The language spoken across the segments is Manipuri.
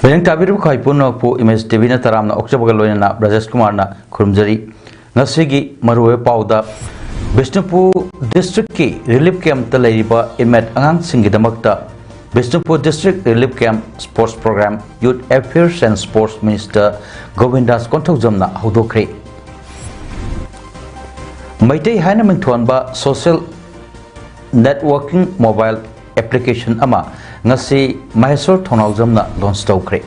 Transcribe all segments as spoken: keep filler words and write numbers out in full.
ꯃꯌꯥꯝ ꯇꯥꯕꯤꯔꯤꯕ ꯈ꯭ꯋꯥꯏ ꯄꯨꯝꯅꯃꯛꯄꯨ ꯏꯃꯦꯖ ꯇꯤ ꯚꯤꯅ ꯇꯔꯥꯝꯅ ꯑꯣꯛꯆꯕꯒ ꯂꯣꯏꯅꯅ ꯕ꯭ꯔꯖꯦꯁ ꯀꯨꯃꯥꯔꯅ ꯈꯨꯔꯨꯝꯖꯔꯤ꯫ ꯉꯁꯤꯒꯤ ꯃꯔꯨꯑꯣꯏꯕ ꯄꯥꯎꯗ, ꯕꯤꯁꯅꯨꯄꯨꯔ ꯗꯤꯁꯇ꯭ꯔꯤꯛꯀꯤ ꯔꯤꯂꯤꯐ ꯀꯦꯝꯞꯇ ꯂꯩꯔꯤꯕ ꯏꯟꯃꯦꯠ ꯑꯉꯥꯡꯁꯤꯡꯒꯤꯗꯃꯛꯇ Bishnupur district relief camp sports programme youth affairs and sports minister Govindas ꯀꯣꯟꯊꯧꯖꯝꯅ ꯍꯧꯗꯣꯛꯈ꯭ꯔꯦ꯫ ꯃꯩꯇꯩ ꯍꯥꯏꯅ ꯃꯤꯡꯊꯣꯟꯕ ꯁꯣꯁꯤꯌꯦꯜ ꯅꯦꯠꯋꯔꯀꯤꯡ ꯃꯣꯕꯥꯏꯜ ꯑꯦꯄ꯭ꯂꯤꯀꯦꯁꯟ ꯑꯃ ꯉꯁꯤ ꯃꯍꯦꯁꯣꯔ ꯊꯧꯅꯥꯎꯖꯝꯅ ꯂꯣꯟꯆ ꯇꯧꯈ꯭ꯔꯦ꯫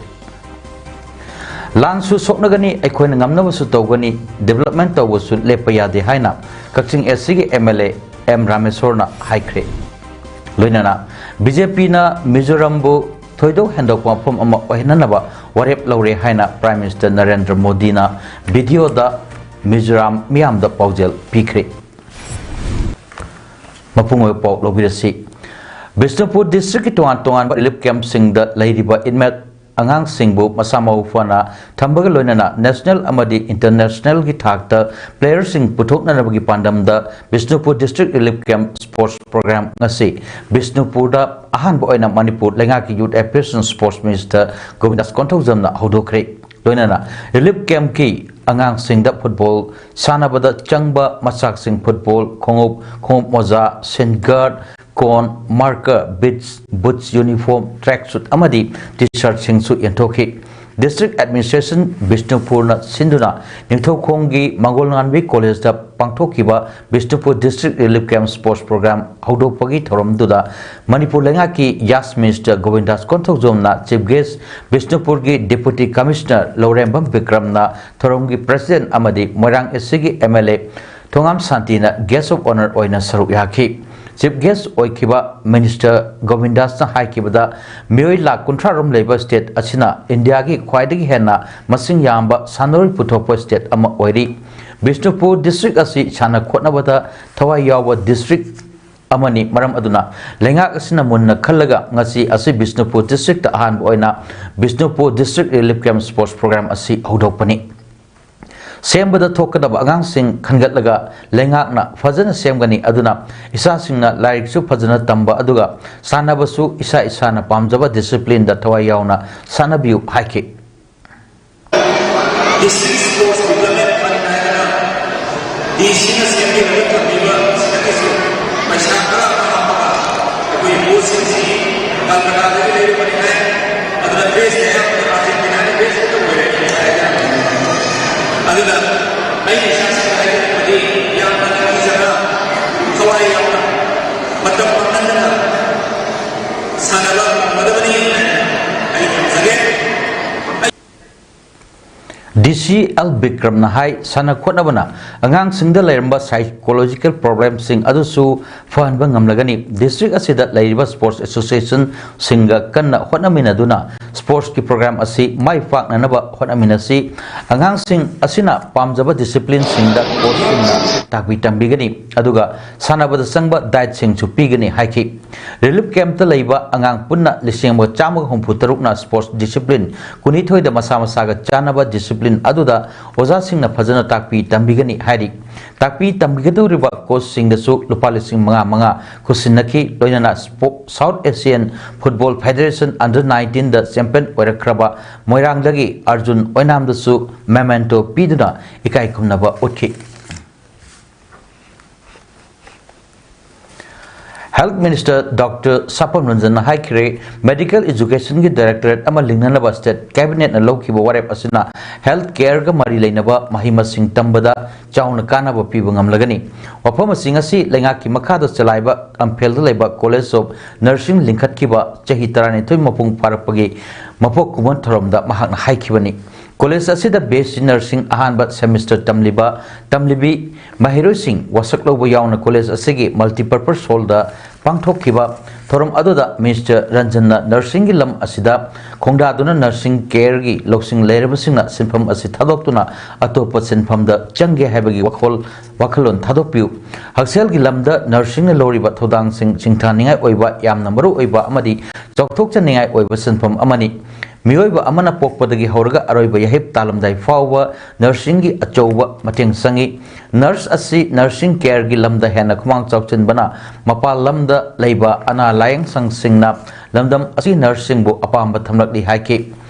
ꯂꯥꯟꯁꯨ ꯁꯣꯛꯅꯒꯅꯤ, ꯑꯩꯈꯣꯏꯅ ꯉꯝꯅꯕꯁꯨ ꯇꯧꯒꯅꯤ, ꯗꯤꯕꯦꯂꯞꯃꯦꯟ ꯇꯧꯕꯁꯨ ꯂꯦꯞꯄ ꯌꯥꯗꯦ ꯍꯥꯏꯅ ꯀꯛꯆꯤꯡ ꯑꯦꯁ ꯁꯤꯒꯤ ꯑꯦꯝ ꯑꯦꯜ ꯑꯦ ꯑꯦꯝ ꯔꯥꯃꯦꯁꯣꯔꯅ ꯍꯥꯏꯈ꯭ꯔꯦ꯫ ꯂꯣꯏꯅꯅ ꯕꯤ ꯖꯦ ꯄꯤꯅ ꯃꯤꯖꯣꯔꯥꯝꯕꯨ ꯊꯣꯏꯗꯣꯛ ꯍꯦꯟꯗꯣꯛꯄ ꯃꯐꯝ ꯑꯃ ꯑꯣꯏꯍꯟꯅꯅꯕ ꯋꯥꯔꯦꯞ ꯂꯧꯔꯦ ꯍꯥꯏꯅ ꯄ꯭ꯔꯥꯏꯝ ꯃꯤꯅꯤꯁꯇꯔ ꯅꯔꯦꯟꯗ꯭ꯔ ꯃꯣꯗꯤꯅ ꯚꯤꯗꯤꯑꯣꯗ ꯃꯤꯖꯣꯔꯥꯝ ꯃꯤꯌꯥꯝꯗ ꯄꯥꯎꯖꯦꯜ ꯄꯤꯈ꯭ꯔꯦ꯫ ꯃꯄꯨꯡ ꯑꯣꯏꯕ ꯄꯥꯎ ꯂꯧꯕꯤꯔꯁꯤ꯫ ꯕꯤꯁꯅꯨꯄꯨꯔ ꯗꯤꯁꯇ꯭ꯔꯤꯛꯀꯤ ꯇꯣꯉꯥꯟ ꯇꯣꯉꯥꯟꯕ ꯔꯤꯂꯤꯐ ꯀꯦꯝꯞꯁꯤꯡꯗ ꯂꯩꯔꯤꯕ ꯏꯟꯃꯦꯠ ꯑꯉꯥꯡꯁꯤꯡꯕꯨ ꯃꯁꯥ ꯃꯎ ꯐꯅ ꯊꯝꯕꯒ ꯂꯣꯏꯅꯅ ꯅꯦꯁꯅꯦꯜ ꯑꯃꯗꯤ ꯏꯟꯇꯔꯅꯦꯁꯅꯦꯜꯒꯤ ꯊꯥꯛꯇ ꯄ꯭ꯂꯦꯌꯔꯁꯤꯡ ꯄꯨꯊꯣꯛꯅꯅꯕꯒꯤ ꯄꯥꯟꯗꯝꯗ Bishnupur district relief camp sports programme ꯉꯁꯤ ꯕꯤꯁꯅꯨꯄꯨꯔꯗ ꯑꯍꯥꯟꯕ ꯑꯣꯏꯅ ꯃꯅꯤꯄꯨꯔ ꯂꯩꯉꯥꯛꯀꯤ youth affairs and sports minister Govindas ꯀꯣꯟꯊꯧꯖꯝꯅ ꯍꯧꯗꯣꯛꯈ꯭ꯔꯦ꯫ ꯂꯣꯏꯅꯅ ꯔꯤꯂꯤꯐ ꯀꯦꯝꯞꯀꯤ ꯑꯉꯥꯡꯁꯤꯡꯗ ꯐꯨꯠꯕꯣꯜ ꯁꯥꯟꯅꯕꯗ ꯆꯪꯕ ꯃꯆꯥꯛꯁꯤꯡ, ꯐꯨꯠꯕꯣꯜ ꯈꯣꯡꯎꯞ, ꯈꯣꯡꯎꯞ ꯃꯣꯖꯥ, shin guard, cone, marker, bibs, boots, uniform, track suit ꯑꯃꯗꯤ ꯇꯤ ꯁꯔꯠꯁꯤꯡꯁꯨ ꯌꯦꯟꯊꯣꯛꯈꯤ꯫ ꯗꯤꯁꯇ꯭ꯔꯤꯛ ꯑꯦꯗꯃꯤꯅꯤꯁꯇ꯭ꯔꯦꯁꯟ ꯕꯤꯁꯅꯨꯄꯨꯔꯅ ꯁꯤꯟꯗꯨꯅ ꯅꯤꯡꯊꯧꯈꯣꯡꯒꯤ ꯃꯪꯒꯣꯜ ꯉꯥꯟꯕꯤ ꯀꯣꯂꯦꯖꯇ ꯄꯥꯡꯊꯣꯛꯈꯤꯕ Bishnupur district relief camp sports programme ꯍꯧꯗꯣꯛꯄꯒꯤ ꯊꯧꯔꯝꯗꯨꯗ ꯃꯅꯤꯄꯨꯔ ꯂꯩꯉꯥꯛꯀꯤ ꯌꯥꯁ ꯃꯤꯅꯤꯁꯇꯔ ꯒꯣꯕꯤꯟꯗꯥꯁ ꯀꯣꯟꯊꯧꯖꯝꯅ ꯆꯤꯐ ꯒꯦꯁ, ꯕꯤꯁꯅꯨꯄꯨꯔꯒꯤ ꯗꯤꯄꯨꯇꯤ ꯀꯃꯤꯁꯅꯔ ꯂꯧꯔꯦꯝꯕꯝ ꯕꯤꯀ꯭ꯔꯝꯅ ꯊꯧꯔꯝꯒꯤ ꯄ꯭ꯔꯁꯤꯗꯦꯟꯠ ꯑꯃꯗꯤ ꯃꯣꯏꯔꯥꯡ ꯑꯦꯁ ꯁꯤꯒꯤ ꯑꯦꯝ ꯑꯦꯜ ꯑꯦ ꯊꯣꯉꯥꯝ ꯁꯥꯟꯇꯤꯅ Guest of Honour ꯑꯣꯏꯅ ꯁꯔꯨꯛ ꯌꯥꯈꯤ꯫ Chief Guest ꯑꯣꯏꯈꯤꯕ Minister ꯒꯣꯕꯤꯟꯗꯥꯁꯅ ꯍꯥꯏꯈꯤꯕꯗ, ꯃꯤꯑꯣꯏ ꯂꯥꯈ ꯀꯨꯟꯊ꯭ꯔꯥ ꯔꯣꯝ ꯂꯩꯕ state ꯑꯁꯤꯅ ꯏꯟꯗꯤꯌꯥꯒꯤ ꯈ꯭ꯋꯥꯏꯗꯒꯤ ꯍꯦꯟꯅ ꯃꯁꯤꯡ ꯌꯥꯝꯕ ꯁꯥꯟꯅꯔꯣꯏ ꯄꯨꯊꯣꯛꯄ state ꯑꯃ ꯑꯣꯏꯔꯤ꯫ ꯕꯤꯁꯅꯨꯄꯨꯔ district ꯑꯁꯤ ꯁꯥꯟꯅ ꯈꯣꯠꯅꯕꯗ ꯊꯋꯥꯏ ꯌꯥꯎꯕ district ꯑꯃꯅꯤ꯫ ꯃꯔꯝ ꯑꯗꯨꯅ ꯂꯩꯉꯥꯛ ꯑꯁꯤꯅ ꯃꯨꯟꯅ ꯈꯜꯂꯒ ꯉꯁꯤ ꯑꯁꯤ ꯕꯤꯁꯅꯨꯄꯨꯔ districtꯇ ꯑꯍꯥꯟꯕ ꯑꯣꯏꯅ Bishnupur District Relief Camp Sports Program ꯑꯁꯤ ꯍꯧꯗꯣꯛꯄꯅꯤ꯫ ꯁꯦꯝꯕꯗ ꯊꯣꯛꯀꯗꯕ ꯑꯉꯥꯡꯁꯤꯡ ꯈꯟꯒꯠꯂꯒ ꯂꯩꯉꯥꯛꯅ ꯐꯖꯅ ꯁꯦꯝꯒꯅꯤ꯫ ꯑꯗꯨꯅ ꯏꯆꯥꯁꯤꯡꯅ ꯂꯥꯏꯔꯤꯛꯁꯨ ꯐꯖꯅ ꯇꯝꯕ ꯑꯗꯨꯒ ꯁꯥꯟꯅꯕꯁꯨ ꯏꯁꯥ ꯏꯁꯥꯅ ꯄꯥꯝꯖꯕ disciplineꯗ ꯊꯋꯥꯏ ꯌꯥꯎꯅ ꯁꯥꯟꯅꯕꯤꯌꯨ ꯍꯥꯏꯈꯤ꯫ District Sports Development Fund ꯍꯥꯏꯗꯅ DCꯅ ꯁꯦꯝꯕꯤꯔꯒ ꯊꯝꯕꯤꯕ ꯁꯤꯗꯒꯤꯁꯨ ꯄꯩꯁꯥ ꯈꯔ ꯑꯃ ꯍꯥꯞꯄꯒ ꯑꯩꯈꯣꯏ ꯕꯣꯜꯁꯤꯡꯁꯤ ꯀꯜꯀꯇꯥꯗꯒꯤ ꯂꯩꯔꯨꯕꯅꯤ ꯍꯥꯏ꯫ ꯑꯗꯨꯅ dressꯇ ꯑꯌꯥꯝꯕꯅ Argentinaꯒꯤ dressꯇ ꯂꯣꯏꯔꯦ ꯍꯥꯏꯗꯅ꯫ ꯑꯗꯨꯅ ꯑꯩꯅ ꯏꯁꯥꯁꯤꯡꯗ ꯍꯥꯏꯖꯅꯤꯡꯕꯗꯤ ꯌꯥꯝꯅ ꯅꯤꯡꯊꯤꯖꯅ ꯊꯋꯥꯏ ꯌꯥꯎꯅ ꯃꯇꯝ ꯃꯥꯡꯍꯟꯗꯅ ꯁꯥꯟꯅꯕ ꯉꯝꯒꯗꯕꯅꯤ ꯍꯥꯏꯅ ꯑꯩ ꯊꯝꯖꯒꯦ꯫ DC ꯑꯦꯜ ꯕꯤꯀ꯭ꯔꯝꯅ ꯍꯥꯏ, ꯁꯥꯟꯅ ꯈꯣꯠꯅꯕꯅ ꯑꯉꯥꯡꯁꯤꯡꯗ ꯂꯩꯔꯝꯕ psychological problemꯁꯤꯡ ꯑꯗꯨꯁꯨ ꯐꯍꯟꯕ ꯉꯝꯂꯒꯅꯤ꯫ District ꯑꯁꯤꯗ ꯂꯩꯔꯤꯕ sports associationꯁꯤꯡꯒ ꯀꯟꯅ ꯍꯣꯠꯅꯃꯤꯟꯅꯗꯨꯅ sportsꯀꯤ program ꯑꯁꯤ ꯃꯥꯏ ꯄꯥꯛꯅꯅꯕ ꯍꯣꯠꯅꯃꯤꯟꯅꯁꯤ꯫ ꯑꯉꯥꯡꯁꯤꯡ ꯑꯁꯤꯅ ꯄꯥꯝꯖꯕ disciplineꯁꯤꯡꯗ coachꯁꯤꯡꯅ ꯇꯥꯛꯄꯤ ꯇꯝꯕꯤꯒꯅꯤ, ꯑꯗꯨꯒ ꯁꯥꯟꯅꯕꯗ ꯆꯪꯕ dietꯁꯤꯡꯁꯨ ꯄꯤꯒꯅꯤ ꯍꯥꯏꯈꯤ꯫ Relief campꯇ ꯂꯩꯕ ꯑꯉꯥꯡ ꯄꯨꯟꯅ ꯂꯤꯁꯤꯡ ꯑꯃꯒ ꯆꯥꯝꯃꯒ ꯍꯨꯝꯐꯨ ꯇꯔꯨꯛꯅ sports discipline ꯀꯨꯟꯅꯤꯊꯣꯏꯗ ꯃꯁꯥ ꯃꯁꯥꯒ ꯆꯥꯟꯅꯕ discipline ꯑꯗꯨꯗ ꯑꯣꯖꯥꯁꯤꯡꯅ ꯐꯖꯅ ꯇꯥꯛꯄꯤ ꯇꯝꯕꯤꯒꯅꯤ ꯍꯥꯏꯔꯤ꯫ ꯇꯥꯛꯄꯤ ꯇꯝꯕꯤꯒꯗꯧꯔꯤꯕ coachꯁꯤꯡꯗꯁꯨ ꯂꯨꯄꯥ ꯂꯤꯁꯤꯡ ꯃꯉꯥ ꯃꯉꯥ ꯈꯨꯠꯁꯤꯟꯅꯈꯤ꯫ ꯂꯣꯏꯅꯅ Spo-, South Asian Football Federation under nineteenꯗ champion ꯑꯣꯏꯔꯛꯈ꯭ꯔꯕ ꯃꯣꯏꯔꯥꯡꯗꯒꯤ Arjun ꯑꯣꯏꯅꯥꯝꯗꯁꯨ memento ꯄꯤꯗꯨꯅ ꯏꯀꯥꯏ ꯈꯨꯝꯅꯕ ꯎꯠꯈꯤ꯫ Health Minister Doctor ꯁꯥꯄꯝ ꯔꯟꯖꯟꯅ ꯍꯥꯏꯈ꯭ꯔꯦ, medical educationꯒꯤ directorate ꯑꯃ ꯂꯤꯡꯅꯅꯕ state cabinetꯅ ꯂꯧꯈꯤꯕ ꯋꯥꯔꯦꯞ ꯑꯁꯤꯅ health careꯒ ꯃꯔꯤ ꯂꯩꯅꯕ ꯃꯍꯩ ꯃꯁꯤꯡ ꯇꯝꯕꯗ ꯆꯥꯎꯅ ꯀꯥꯟꯅꯕ ꯄꯤꯕ ꯉꯝꯂꯒꯅꯤ꯫ ꯋꯥꯐꯝ ꯑꯁꯤ ꯉꯁꯤ ꯂꯩꯉꯥꯛꯀꯤ ꯃꯈꯥꯗ ꯆꯂꯥꯏꯕ ꯀꯝꯐꯦꯜꯗ ꯂꯩꯕ College of Nursing ꯂꯤꯡꯈꯠꯈꯤꯕ ꯆꯍꯤ ꯇꯔꯥꯅꯤꯊꯣꯏ ꯃꯄꯨꯡ ꯐꯥꯔꯛꯄꯒꯤ ꯃꯄꯣꯛ ꯀꯨꯝꯑꯣꯟ ꯊꯧꯔꯝꯗ ꯃꯍꯥꯛꯅ ꯍꯥꯏꯈꯤꯕꯅꯤ꯫ College ꯑꯁꯤꯗ B S C Nursing ꯑꯍꯥꯟꯕ semester ꯇꯝꯂꯤꯕ ꯇꯝꯂꯤꯕꯤ ꯃꯍꯩꯔꯣꯏꯁꯤꯡ, ꯋꯥꯁꯛ ꯂꯧꯕ ꯌꯥꯎꯅ ꯀꯣꯂꯦꯖ ꯑꯁꯤꯒꯤ multipurpose hall ꯗ ꯄꯥꯡꯊꯣꯛꯈꯤꯕ ꯊꯧꯔꯝ ꯑꯗꯨꯗ ꯃꯤꯁꯇꯔ ꯔꯟꯖꯟꯅ ꯅꯔꯁꯤꯡꯒꯤ ꯂꯝ ꯑꯁꯤꯗ ꯈꯣꯡꯗꯥꯗꯨꯅ ꯅꯔꯁꯤꯡ ꯀꯦꯌꯔꯒꯤ ꯂꯧꯁꯤꯡ ꯂꯩꯔꯕꯁꯤꯡꯅ ꯁꯤꯟꯐꯝ ꯑꯁꯤ ꯊꯥꯗꯣꯛꯇꯨꯅ ꯑꯇꯣꯞꯄ ꯁꯤꯟꯐꯝꯗ ꯆꯪꯒꯦ ꯍꯥꯏꯕꯒꯤ ꯋꯥꯈꯜ, ꯋꯥꯈꯜꯂꯣꯟ ꯊꯥꯗꯣꯛꯄꯤꯌꯨ꯫ ꯍꯛꯁꯦꯜꯒꯤ ꯂꯝꯗ ꯅꯔꯁꯤꯡꯅ ꯂꯧꯔꯤꯕ ꯊꯧꯗꯥꯡꯁꯤꯡ ꯁꯤꯡꯊꯥꯅꯤꯡꯉꯥꯏ ꯑꯣꯏꯕ, ꯌꯥꯝꯅ ꯃꯔꯨ ꯑꯣꯏꯕ ꯑꯃꯗꯤ ꯆꯥꯎꯊꯣꯛꯆꯅꯤꯡꯉꯥꯏ ꯑꯣꯏꯕ ꯁꯤꯟꯐꯝ ꯑꯃꯅꯤ꯫ ꯃꯤꯑꯣꯏꯕ ꯑꯃꯅ ꯄꯣꯛꯄꯗꯒꯤ ꯍꯧꯔꯒ ꯑꯔꯣꯏꯕ ꯌꯥꯍꯤꯞ ꯇꯥꯂꯝꯗꯥꯏ ꯐꯥꯎꯕ ꯅꯔꯁꯤꯡꯒꯤ ꯑꯆꯧꯕ ꯃꯇꯦꯡ ꯆꯪꯏ꯫ ꯅꯔꯁ ꯑꯁꯤ ꯅꯔꯁꯤꯡ ꯀꯦꯌꯔꯒꯤ ꯂꯝꯗ ꯍꯦꯟꯅ ꯈꯨꯃꯥꯡ ꯆꯥꯎꯁꯤꯟꯕꯅ ꯃꯄꯥꯟ ꯂꯝꯗ ꯂꯩꯕ ꯑꯅꯥ ꯂꯥꯌꯦꯡ ꯁꯪꯁꯤꯡꯅ ꯂꯝꯗꯝ ꯑꯁꯤꯒꯤ ꯅꯔꯁꯁꯤꯡꯕꯨ ꯑꯄꯥꯝꯕ ꯊꯝꯂꯛꯂꯤ ꯍꯥꯏꯈꯤ꯫